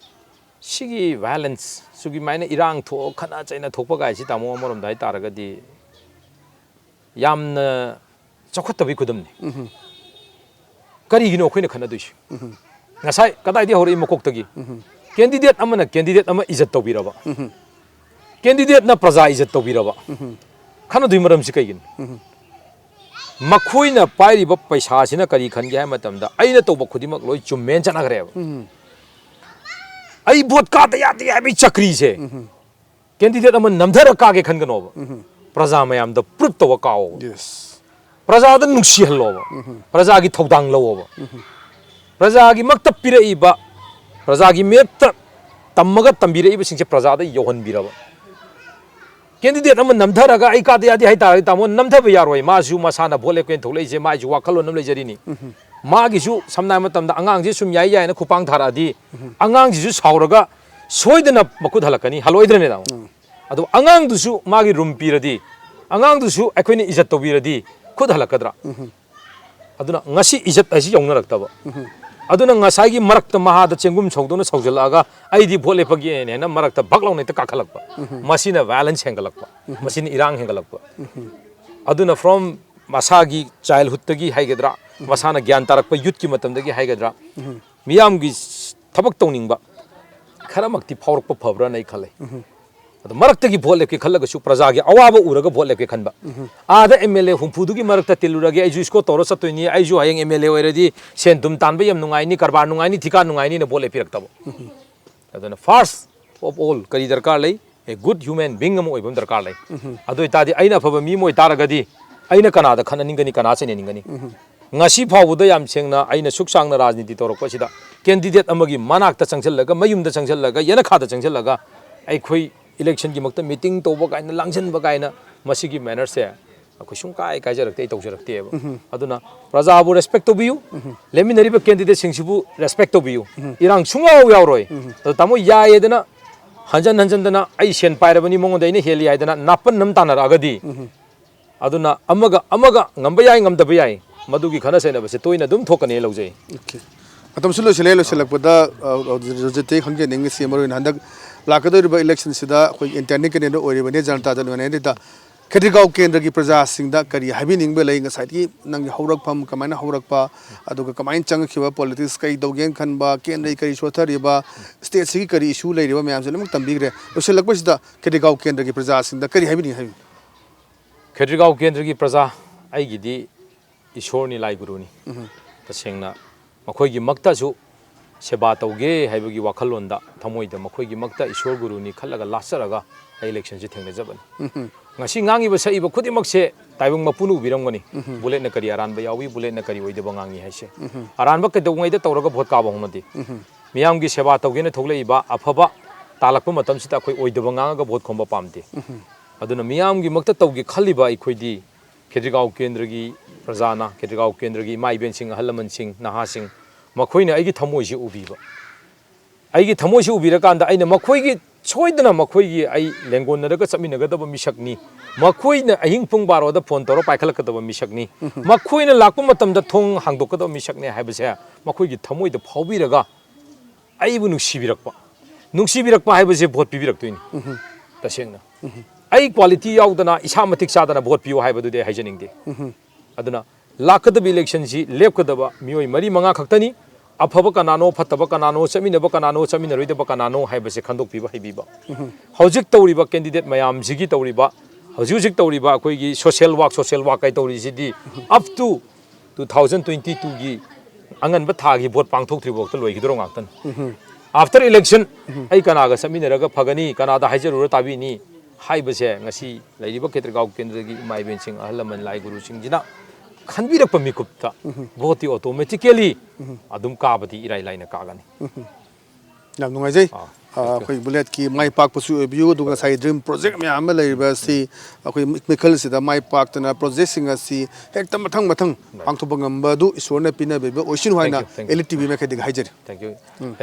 ꯁꯤꯒꯤ violence, ꯁꯤꯒꯤ ꯃꯥꯏꯅ ꯏꯔꯥꯡ ꯊꯣꯛꯑ ꯈꯠꯅ ꯆꯩꯅ ꯊꯣꯛꯄ ꯀꯥꯏꯁꯤ, ꯇꯥꯃꯣ, ꯑꯃꯔꯣꯝꯗ ꯍꯥꯏꯇꯥꯔꯒꯗꯤ ꯌꯥꯝꯅ ꯆꯥꯎꯈꯠꯇꯕꯒꯤ ꯈꯨꯗꯝꯅꯤ꯫ ꯀꯔꯤꯒꯤꯅꯣ ꯑꯩꯈꯣꯏꯅ ꯈꯠꯅꯗꯣꯏꯁꯤ? ꯉꯁꯥꯏ ꯀꯗꯥꯏꯗꯒꯤ ꯍꯧꯔꯛꯏ? ꯃꯀꯣꯛꯇꯒꯤ꯫ Candidate ꯑꯃꯅ candidate ꯑꯃ ꯏꯖꯠ ꯇꯧꯕꯤꯔꯕ, candidateꯅ ꯄ꯭ꯔꯖꯥ ꯏꯖꯠ ꯇꯧꯕꯤꯔꯕ, ꯈꯠꯅꯗꯣꯏ ꯃꯔꯝꯁꯤ ꯀꯩꯒꯤꯅꯣ? ꯃꯈꯣꯏꯅ ꯄꯥꯏꯔꯤꯕ ꯄꯩꯁꯥꯁꯤꯅ ꯀꯔꯤ ꯈꯟꯒꯦ ꯍꯥꯏꯕ ꯃꯇꯝꯗ, ꯑꯩꯅ ꯇꯧꯕ ꯈꯨꯗꯤꯡꯃꯛ ꯂꯣꯏ ꯆꯨꯝꯃꯦꯅ ꯆꯠꯅꯈ꯭ꯔꯦꯕ꯫ ꯑꯩ vote ꯀꯥꯗ ꯌꯥꯗꯦ ꯍꯥꯏꯕꯒꯤ ꯆꯀ꯭ꯔꯤꯁꯦ candidate ꯑꯃ ꯅꯝꯊꯔ ꯀꯥꯒꯦ ꯈꯟꯒꯅꯣꯕ꯫ ꯄ꯭ꯔꯖꯥ ꯃꯌꯥꯝꯗ prove ꯇꯧꯕ ꯀꯥꯎꯕ꯫ Yes. ꯄ꯭ꯔꯖꯥꯗ ꯅꯨꯡꯁꯤꯍꯜꯂꯣꯕ꯫ ꯄ꯭ꯔꯖꯥꯒꯤ ꯊꯧꯗꯥꯡ ꯂꯧꯑꯣꯕ꯫ ꯄ꯭ꯔꯖꯥꯒꯤ ꯃꯛꯇ ꯄꯤꯔꯛꯏꯕ, ꯄ꯭ꯔꯖꯥꯒꯤ ꯃꯤꯔꯛꯇ ꯇꯝꯃꯒ ꯇꯝꯕꯤꯔꯛꯏꯕꯁꯤꯡꯁꯦ ꯄ꯭ꯔꯖꯥꯗ ꯌꯧꯍꯟꯕꯤꯔꯕ꯫ Candidate ꯑꯃ ꯅꯝꯊꯔꯒ ꯑꯩ ꯀꯥꯗ ꯌꯥꯗꯦ ꯍꯥꯏꯇꯥꯔꯒꯗꯤ, ꯇꯥꯃꯣ, ꯅꯝꯊꯕ ꯌꯥꯔꯣꯏ꯫ ꯃꯥꯁꯨ ꯃꯁꯥꯅ vote ꯂꯦꯞꯀꯦꯅ ꯊꯣꯛꯂꯛꯏꯁꯦ, ꯃꯥꯏꯁꯨ ꯋꯥꯈꯜꯂꯣꯟ ꯑꯃ ꯂꯩꯖꯔꯤꯅꯤ꯫ ꯃꯥꯒꯤꯁꯨ ꯁꯝꯅ ꯍꯥꯏꯕ ꯃꯇꯝꯗ ꯑꯉꯥꯡꯁꯦ ꯁꯨꯝ ꯌꯥꯏ ꯌꯥꯏꯅ ꯈꯨꯄꯥꯡ ꯊꯥꯔꯛꯑꯗꯤ, ꯑꯉꯥꯡꯁꯤꯁꯨ ꯁꯥꯎꯔꯒ ꯁꯣꯏꯗꯅ ꯃꯈꯨꯠ ꯍꯜꯂꯛꯀꯅꯤ, ꯍꯜꯂꯛꯑꯣꯏꯗ꯭ꯔꯅꯦ, ꯇꯥꯃꯣ? ꯑꯗꯣ ꯑꯉꯥꯡꯗꯨꯁꯨ ꯃꯥꯒꯤ room ꯄꯤꯔꯗꯤ, ꯑꯉꯥꯡꯗꯨꯁꯨ ꯑꯩꯈꯣꯏꯅ ꯏꯖꯠ ꯇꯧꯕꯤꯔꯗꯤ ꯈꯨꯠ ꯍꯜꯂꯛꯀꯗ꯭ꯔꯥ? ꯑꯗꯨꯅ ꯉꯁꯤ ꯏꯖꯠ ꯍꯥꯏꯁꯤ ꯌꯧꯅꯔꯛꯇꯕ꯫ ꯑꯗꯨꯅ ꯉꯁꯥꯏꯒꯤ ꯃꯔꯛꯇ ꯃꯍꯥꯗ ꯆꯦꯡꯒꯨꯝ ꯁꯧꯗꯧꯅ ꯁꯧꯖꯜꯂꯛꯑꯒ ꯑꯩꯗꯤ vote ꯂꯦꯞꯄꯒꯦꯅ ꯍꯦꯟꯅ ꯃꯔꯛꯇ ꯚꯛ ꯂꯥꯎꯅ ꯍꯦꯛꯇ ꯀꯥꯈꯠꯂꯛꯄ꯫ ꯃꯁꯤꯅ violence ꯍꯦꯟꯒꯠꯂꯛꯄ꯫ ꯃꯁꯤꯅ ꯏꯔꯥꯡ ꯍꯦꯟꯒꯠꯂꯛꯄ꯫ ꯑꯗꯨꯅ from ꯃꯁꯥꯒꯤ childhoodꯇꯒꯤ ꯍꯥꯏꯒꯗ꯭ꯔꯥ, ꯃꯁꯥꯅ ꯒ꯭ꯌꯥꯟ ꯇꯥꯔꯛꯄ youthꯀꯤ ꯃꯇꯝꯗꯒꯤ ꯍꯥꯏꯒꯗ꯭ꯔꯥ, ꯃꯤꯌꯥꯝꯒꯤ ꯊꯕꯛ ꯇꯧꯅꯤꯡꯕ ꯈꯔꯃꯛꯇꯤ ꯐꯥꯎꯔꯛꯄ ꯐꯕ꯭ꯔꯥꯅ ꯑꯩ ꯈꯜꯂꯦ꯫ ꯑꯗꯣ ꯃꯔꯛꯇꯒꯤ ꯚꯣꯠ ꯂꯦꯞꯀꯦ ꯈꯜꯂꯒꯁꯨ ꯄ꯭ꯔꯖꯥꯒꯤ ꯑꯋꯥꯕ ꯎꯔꯒ ꯚꯣꯠ ꯂꯦꯞꯀꯦ ꯈꯟꯕ꯫ ꯑꯥꯗ ꯑꯦꯝ ꯑꯦꯜ ꯑꯦ ꯍꯨꯝꯐꯨꯗꯨꯒꯤ ꯃꯔꯛꯇ ꯇꯤꯜꯂꯨꯔꯒꯦ, ꯑꯩꯁꯨ ꯏꯁꯀꯣꯠ ꯇꯧꯔ ꯆꯠꯇꯣꯏꯅꯤ, ꯑꯩꯁꯨ ꯍꯌꯦꯡ ꯑꯦꯝ ꯑꯦꯜ ꯑꯦ ꯑꯣꯏꯔꯗꯤ ꯁꯦꯟ ꯊꯨꯝ ꯇꯥꯟꯕ ꯌꯥꯝ ꯅꯨꯡꯉꯥꯏꯅꯤ, ꯀꯔꯕꯥꯔ ꯅꯨꯡꯉꯥꯏꯅꯤ, ꯊꯤꯀꯥ ꯅꯨꯡꯉꯥꯏꯅꯤꯅ ꯚꯣꯠ ꯂꯦꯞꯄꯤꯔꯛꯇꯕ꯫ ꯑꯗꯨꯅ first of all ꯀꯔꯤ ꯗꯔꯀꯥꯔ ꯂꯩ? A good human being ꯑꯃ ꯑꯣꯏꯕ ꯑꯃ ꯗꯔꯀꯥꯔ ꯂꯩ꯫ ꯑꯗꯨ ꯑꯣꯏꯇꯥꯔꯗꯤ ꯑꯩꯅ ꯑꯐꯕ ꯃꯤ ꯑꯃ ꯑꯣꯏꯇꯥꯔꯒꯗꯤ ꯑꯩꯅ ꯀꯅꯥꯗ ꯈꯠꯅꯅꯤꯡꯒꯅꯤ, ꯀꯅꯥ ꯆꯩꯅꯅꯤꯡꯒꯅꯤ? ꯉꯁꯤ ꯐꯥꯎꯕꯗ ꯌꯥꯝ ꯁꯦꯡꯅ ꯑꯩꯅ ꯁꯨꯛ ꯁꯥꯡꯅ ꯔꯥꯖꯅꯤꯇꯤ ꯇꯧꯔꯛꯄꯁꯤꯗ candidate ꯑꯃꯒꯤ ꯃꯅꯥꯛꯇ ꯆꯪꯁꯤꯜꯂꯒ, ꯃꯌꯨꯝꯗ ꯆꯪꯁꯤꯜꯂꯒ, ꯌꯦꯅꯈꯥꯗ ꯆꯪꯁꯤꯜꯂꯒ ꯑꯩꯈꯣꯏ electionꯒꯤꯃꯛꯇ meeting ꯇꯧꯕ ꯀꯥꯏꯅ, ꯂꯥꯡꯁꯤꯟꯕ ꯀꯥꯏꯅ, ꯃꯁꯤꯒꯤ mannerꯁꯦ ꯑꯩꯈꯣꯏ ꯁꯨꯡ ꯀꯥꯏ ꯀꯥꯏꯖꯔꯛꯇꯦ, ꯑꯩ ꯇꯧꯖꯔꯛꯇꯦꯕ꯫ ꯑꯗꯨꯅ ꯄ꯭ꯔꯖꯥꯕꯨ respect ꯇꯧꯕꯤꯌꯨ, ꯂꯦꯞꯃꯤꯟꯅꯔꯤꯕ candidateꯁꯤꯡꯁꯤꯕꯨ respect ꯇꯧꯕꯤꯌꯨ꯫ ꯏꯔꯥꯡ ꯁꯨꯡꯌꯥꯎ ꯌꯥꯎꯔꯣꯏ꯫ ꯑꯗꯣ ꯇꯥꯃꯣ ꯌꯥꯏꯌꯦꯗꯅ ꯍꯟꯖꯟ ꯍꯟꯖꯟꯗꯅ ꯑꯩ ꯁꯦꯟ ꯄꯥꯏꯔꯕꯅꯤ, ꯃꯉꯣꯟꯗ ꯑꯩꯅ ꯍꯦꯜꯂꯤ ꯍꯥꯏꯗꯅ ꯅꯥꯄꯟ ꯑꯃ ꯇꯥꯟꯅꯔꯛꯑꯒꯗꯤ, ꯑꯗꯨꯅ ꯑꯃꯒ ꯑꯃꯒ ꯉꯝꯕ ꯌꯥꯏ, ꯉꯝꯗꯕ ꯌꯥꯏ, ꯃꯗꯨꯒꯤ ꯈꯠꯅ ꯆꯩꯅꯕꯁꯦ ꯇꯣꯏꯅ ꯑꯗꯨꯝ ꯊꯣꯛꯀꯅꯤ ꯂꯧꯖꯩ꯫ Okay꯫ ꯃꯇꯝꯁꯨ ꯂꯣꯏꯁꯤꯜꯂꯛꯑꯦ꯫ ꯂꯣꯏꯁꯤꯜꯂꯛꯄꯗ, ꯑ, ꯔꯣꯖꯤꯠꯇꯒꯤ ꯈꯪꯖꯅꯤꯡꯉꯤꯁꯤ, ꯃꯔꯨꯑꯣꯏꯅ ꯍꯟꯗꯛ ꯂꯥꯛꯀꯗꯧꯔꯤꯕ electionꯁꯤꯗ ꯑꯩꯈꯣꯏ internal candidate ꯑꯣꯏꯔꯤꯕꯅꯤ, ꯖꯅꯇꯥ ꯗꯜ ꯌꯨꯅꯥꯏꯇꯦꯗꯇ ꯈꯦꯇ꯭ꯔꯤꯒꯥꯎ ꯀꯦꯟꯗ꯭ꯔꯒꯤ ꯄ꯭ꯔꯖꯥꯁꯤꯡꯗ ꯀꯔꯤ ꯍꯥꯏꯕꯤꯅꯤꯡꯕ ꯂꯩ? ꯉꯁꯥꯏꯒꯤ ꯅꯪꯒꯤ ꯍꯧꯔꯛꯐꯝ, ꯀꯃꯥꯏꯅ ꯍꯧꯔꯛꯄ, ꯑꯗꯨꯒ ꯀꯃꯥꯏꯅ ꯆꯪꯉꯛꯈꯤꯕ, politics ꯀꯩ ꯇꯧꯒꯦꯅ ꯈꯟꯕ, ꯀꯦꯟꯗ꯭ꯔꯒꯤ ꯀꯔꯤ ꯁꯣꯠꯊꯔꯤꯕ, stateꯁꯤꯒꯤ ꯀꯔꯤ issue ꯂꯩꯔꯤꯕ ꯃꯌꯥꯝꯁꯦ ꯂꯣꯏꯅꯃꯛ ꯇꯝꯕꯤꯈ꯭ꯔꯦ꯫ ꯂꯣꯏꯁꯤꯜꯂꯛꯄꯁꯤꯗ ꯈꯦꯇ꯭ꯔꯤꯒꯥꯎ ꯀꯦꯟꯗ꯭ꯔꯒꯤ ꯄ꯭ꯔꯖꯥꯁꯤꯡꯗ ꯀꯔꯤ ꯍꯥꯏꯕꯤꯅꯤꯡꯉꯤ? ꯍꯥꯏꯕꯤꯌꯨ꯫ ꯈꯦꯇ꯭ꯔꯤꯒꯥꯎ ꯀꯦꯟꯗ꯭ꯔꯒꯤ ꯄ꯭ꯔꯖꯥ, ꯑꯩꯒꯤꯗꯤ ꯏꯁꯣꯔꯅꯤ, ꯂꯥꯏ ꯒꯨꯔꯨꯅꯤ꯫ ꯇꯁꯦꯡꯅ ꯃꯈꯣꯏꯒꯤꯃꯛꯇꯁꯨ ꯁꯦꯕꯥ ꯇꯧꯒꯦ ꯍꯥꯏꯕꯒꯤ ꯋꯥꯈꯜꯂꯣꯟꯗ, ꯊꯃꯣꯏꯗ ꯃꯈꯣꯏꯒꯤꯃꯛꯇ ꯏꯁꯣꯔ ꯒꯨꯔꯨꯅꯤ ꯈꯜꯂꯒ ꯂꯥꯠꯆꯔꯒ ꯑꯩ electionꯁꯦ ꯊꯦꯡꯅꯖꯕꯅꯤ꯫ ꯉꯁꯤ ꯉꯥꯡꯉꯤꯕ ꯁꯛꯏꯕ ꯈꯨꯗꯤꯡꯃꯛꯁꯦ ꯇꯥꯏꯕꯪ ꯃꯄꯨꯅ ꯎꯕꯤꯔꯝꯒꯅꯤ꯫ Bulletꯅ ꯀꯔꯤ ꯑꯔꯥꯟꯕ ꯌꯥꯎꯏ, Bulletꯅ ꯀꯔꯤ ꯑꯣꯏꯗꯕ ꯉꯥꯡꯉꯤ ꯍꯥꯏꯁꯦ꯫ ꯑꯔꯥꯟꯕ ꯀꯩꯗꯧꯉꯩꯗ ꯇꯧꯔꯒ ꯚꯣꯠ ꯀꯥꯕ ꯍꯧꯅꯗꯦ꯫ ꯃꯤꯌꯥꯝꯒꯤ ꯁꯦꯕꯥ ꯇꯧꯒꯦꯅ ꯊꯣꯛꯂꯛꯏꯕ, ꯑꯐꯕ ꯇꯥꯜꯂꯛꯄ ꯃꯇꯝꯁꯤꯗ ꯑꯩꯈꯣꯏ ꯑꯣꯏꯗꯕ ꯉꯥꯡꯉꯒ ꯚꯣꯠ ꯈꯣꯝꯕ ꯄꯥꯝꯗꯦ꯫ ꯑꯗꯨꯅ ꯃꯤꯌꯥꯝꯒꯤꯃꯛꯇ ꯇꯧꯒꯦ ꯈꯜꯂꯤꯕ ꯑꯩꯈꯣꯏꯗꯤ ꯈꯦꯇ꯭ꯔꯤꯒꯥꯎ ꯀꯦꯟꯗ꯭ꯔꯒꯤ ꯄ꯭ꯔꯖꯥꯅ, ꯈꯦꯇ꯭ꯔꯤꯒꯥꯎ ꯀꯦꯟꯗ꯭ꯔꯒꯤ ꯏꯃꯥ ꯏꯕꯦꯟꯁꯤꯡ, ꯑꯍꯜ ꯂꯃꯟꯁꯤꯡ, ꯅꯍꯥꯁꯤꯡ, ꯃꯈꯣꯏꯅ ꯑꯩꯒꯤ ꯊꯃꯣꯏꯁꯤ ꯎꯕꯤꯕ꯫ ꯑꯩꯒꯤ ꯊꯃꯣꯏꯁꯤ ꯎꯕꯤꯔꯀꯥꯟꯗ ꯑꯩꯅ ꯃꯈꯣꯏꯒꯤ, ꯁꯣꯏꯗꯅ ꯃꯈꯣꯏꯒꯤ ꯑꯩ ꯂꯦꯡꯒꯣꯟꯅꯔꯒ ꯆꯠꯃꯤꯟꯅꯒꯗꯕ ꯃꯤꯁꯛꯅꯤ, ꯃꯈꯣꯏꯅ ꯑꯍꯤꯡ ꯄꯨꯡ ꯕꯥꯔꯣꯗ phone ꯇꯧꯔ ꯄꯥꯏꯈꯠꯂꯛꯀꯗꯕ ꯃꯤꯁꯛꯅꯤ, ꯃꯈꯣꯏꯅ ꯂꯥꯛꯄ ꯃꯇꯝꯗ ꯊꯣꯡ ꯍꯥꯡꯗꯣꯛꯀꯗꯕ ꯃꯤꯁꯛꯅꯤ ꯍꯥꯏꯕꯁꯦ ꯃꯈꯣꯏꯒꯤ ꯊꯃꯣꯏꯗ ꯐꯥꯎꯕꯤꯔꯒ ꯑꯩꯕꯨ ꯅꯨꯡꯁꯤꯕꯤꯔꯛꯄ, ꯅꯨꯡꯁꯤꯕꯤꯔꯛꯄ ꯍꯥꯏꯕꯁꯦ ꯚꯣꯠ ꯄꯤꯕꯤꯔꯛꯇꯣꯏꯅꯤ꯫ ꯇꯁꯦꯡꯅ ꯑꯩ quality ꯌꯥꯎꯗꯅ, ꯏꯁꯥ ꯃꯇꯤꯛ ꯆꯥꯗꯅ ꯚꯣꯠ ꯄꯤꯌꯨ ꯍꯥꯏꯕꯗꯨꯗꯤ ꯑꯩ ꯍꯥꯏꯖꯅꯤꯡꯗꯦ꯫ ꯑꯗꯨꯅ ꯂꯥꯛꯀꯗꯕ electionꯁꯤ ꯂꯦꯞꯀꯗꯕ ꯃꯤꯑꯣꯏ ꯃꯔꯤ ꯃꯉꯥ ꯈꯛꯇꯅꯤ꯫ ꯑꯐꯕ ꯀꯅꯥꯅꯣ, ꯐꯠꯇꯕ ꯀꯅꯥꯅꯣ, ꯆꯠꯃꯤꯟꯅꯕ ꯀꯅꯥꯅꯣ, ꯆꯠꯃꯤꯟꯅꯔꯣꯏꯗꯕ ꯀꯅꯥꯅꯣ ꯍꯥꯏꯕꯁꯦ ꯈꯟꯗꯣꯛꯄꯤꯕ ꯍꯩꯕꯤꯕ꯫ ꯍꯧꯖꯤꯛ ꯇꯧꯔꯤꯕ candidate ꯃꯌꯥꯝꯁꯤꯒꯤ ꯇꯧꯔꯤꯕ, ꯍꯧꯖꯤꯛ ꯍꯧꯖꯤꯛ ꯇꯧꯔꯤꯕ ꯑꯩꯈꯣꯏꯒꯤ social work, social work ꯀꯥꯏ ꯇꯧꯔꯤꯁꯤꯗꯤ up to two thousand twenty twoꯒꯤ ꯑꯉꯟꯕ ꯊꯥꯒꯤ vote ꯄꯥꯡꯊꯣꯛꯇ꯭ꯔꯤꯐꯥꯎꯗ ꯂꯣꯏꯈꯤꯗꯧꯔ ꯉꯥꯛꯇꯅꯤ꯫ After election ꯑꯩ ꯀꯅꯥꯒ ꯆꯠꯃꯤꯟꯅꯔꯒ ꯐꯒꯅꯤ, ꯀꯅꯥꯗ ꯍꯥꯏꯖꯔꯨꯔ ꯇꯥꯕꯤꯅꯤ ꯍꯥꯏꯕꯁꯦ ꯉꯁꯤ ꯂꯩꯔꯤꯕ ꯈꯦꯇ꯭ꯔꯤꯒꯥꯎ ꯀꯦꯟꯗ꯭ꯔꯒꯤ ꯏꯃꯥ ꯏꯕꯦꯟꯁꯤꯡ, ꯑꯍꯜ ꯂꯃꯟ, ꯂꯥꯏ ꯒꯨꯔꯨꯁꯤꯡꯁꯤꯅ ꯈꯟꯕꯤꯔꯛꯄ ꯃꯤꯀꯨꯞꯇ voteꯇꯤ automatically ꯑꯗꯨꯝ ꯀꯥꯕꯗꯤ ꯏꯔꯥꯏ ꯂꯥꯏꯅ ꯀꯥꯒꯅꯤ꯫ ꯌꯥꯝ ꯅꯨꯡꯉꯥꯏꯖꯩ꯫ ꯑ, ꯑꯩꯈꯣꯏ ꯕꯨꯂꯦꯠꯀꯤ ꯃꯥꯏ ꯄꯥꯛꯄꯁꯨ ꯑꯣꯏꯕꯤꯌꯨ, ꯑꯗꯨꯒ ꯉꯁꯥꯏ dream project ꯃꯌꯥꯝ ꯑꯃ ꯂꯩꯔꯤꯕ ꯑꯁꯤ ꯑꯩꯈꯣꯏ ꯃꯤꯈꯜꯁꯤꯗ ꯃꯥꯏ ꯄꯥꯛꯇꯅ projectꯁꯤꯡ ꯑꯁꯤ ꯍꯦꯛꯇ ꯃꯊꯪ ꯃꯊꯪ ꯄꯥꯡꯊꯣꯛꯄ ꯉꯝꯕ ꯑꯗꯨ ꯏꯁꯣꯔꯅ ꯄꯤꯅꯕꯤꯕ ꯑꯣꯏꯁꯅꯨ ꯍꯥꯏꯅ Thank you, thank you. Elite TV ꯃꯥꯏꯀꯩꯗꯒꯤ ꯍꯥꯏꯖꯔꯤ꯫ Thank you.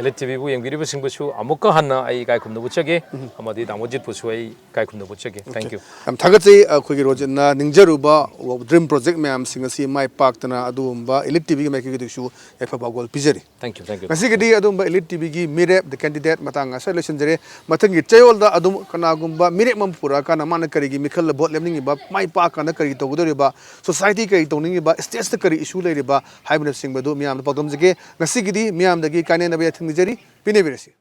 Elite TVꯕꯨ ꯌꯦꯡꯕꯤꯔꯤꯕꯁꯤꯡꯕꯨꯁꯨ ꯑꯃꯨꯛꯀ ꯍꯟꯅ ꯑꯩ ꯏꯀꯥꯏ ꯈꯨꯝꯅꯕ ꯎꯠꯆꯒꯦ ꯑꯃꯗꯤ ꯇꯥꯃꯣ ꯖꯤꯠꯄꯨꯁꯨ ꯑꯩ ꯏꯀꯥꯏ ꯈꯨꯝꯅꯕ ꯎꯠꯆꯒꯦ꯫ Thank you. ꯌꯥꯝ ꯊꯥꯒꯠꯆꯩ꯫ ꯑꯩꯈꯣꯏꯒꯤ ꯔꯣꯖꯤꯠꯅ ꯅꯤꯡꯖꯔꯨꯕ dream project ꯃꯌꯥꯝꯁꯤꯡ ꯑꯁꯤ ꯃꯥꯏ ꯄꯥꯛꯇꯅ ꯑꯗꯨꯒꯨꯝꯕ Elite TVꯒꯤ ꯃꯥꯏꯀꯩꯗꯒꯤꯁꯨ ꯌꯥꯏꯐ ꯄꯥꯎꯒꯣꯜ ꯄꯤꯖꯔꯤ꯫ Thank you, thank you. ꯉꯁꯤꯒꯤꯗꯤ ꯑꯗꯨꯝꯕ Elite TVꯒꯤ ꯃꯤꯔꯦꯞ, the candidate ꯃꯇꯥꯡ ꯑꯁꯤꯗ ꯂꯣꯏꯁꯤꯟꯖꯔꯦ꯫ ꯃꯊꯪꯒꯤ ꯆꯌꯣꯜꯗ ꯑꯗꯨꯝ ꯀꯅꯥꯒꯨꯝꯕ ꯃꯤꯔꯦꯞ ꯑꯃ ꯄꯨꯔꯛꯑꯀꯥꯟꯗ ꯃꯥꯅ ꯀꯔꯤꯒꯤ ꯃꯤꯈꯜꯗ vote ꯂꯦꯞꯅꯤꯡꯉꯤꯕ, ꯃꯥꯏ ꯄꯥꯛꯀꯥꯟꯗ ꯀꯔꯤ ꯇꯧꯒꯗꯧꯔꯤꯕ, society ꯀꯔꯤ ꯇꯧꯅꯤꯡꯉꯤꯕ, stateꯇ ꯀꯔꯤ issue ꯂꯩꯔꯤꯕ ꯍꯥꯏꯕꯅꯆꯤꯡꯕꯗꯨ ꯃꯤꯌꯥꯝꯗ ꯄꯥꯎꯗꯝꯖꯒꯦ꯫ ꯉꯁꯤꯒꯤꯗꯤ ꯃꯤꯌꯥꯝꯗꯒꯤ ꯀꯥꯏꯅꯅꯕ ꯌꯥꯊꯪ ꯅꯤꯖꯔꯤ꯫ ꯄꯤꯅꯕꯤꯔꯁꯤ꯫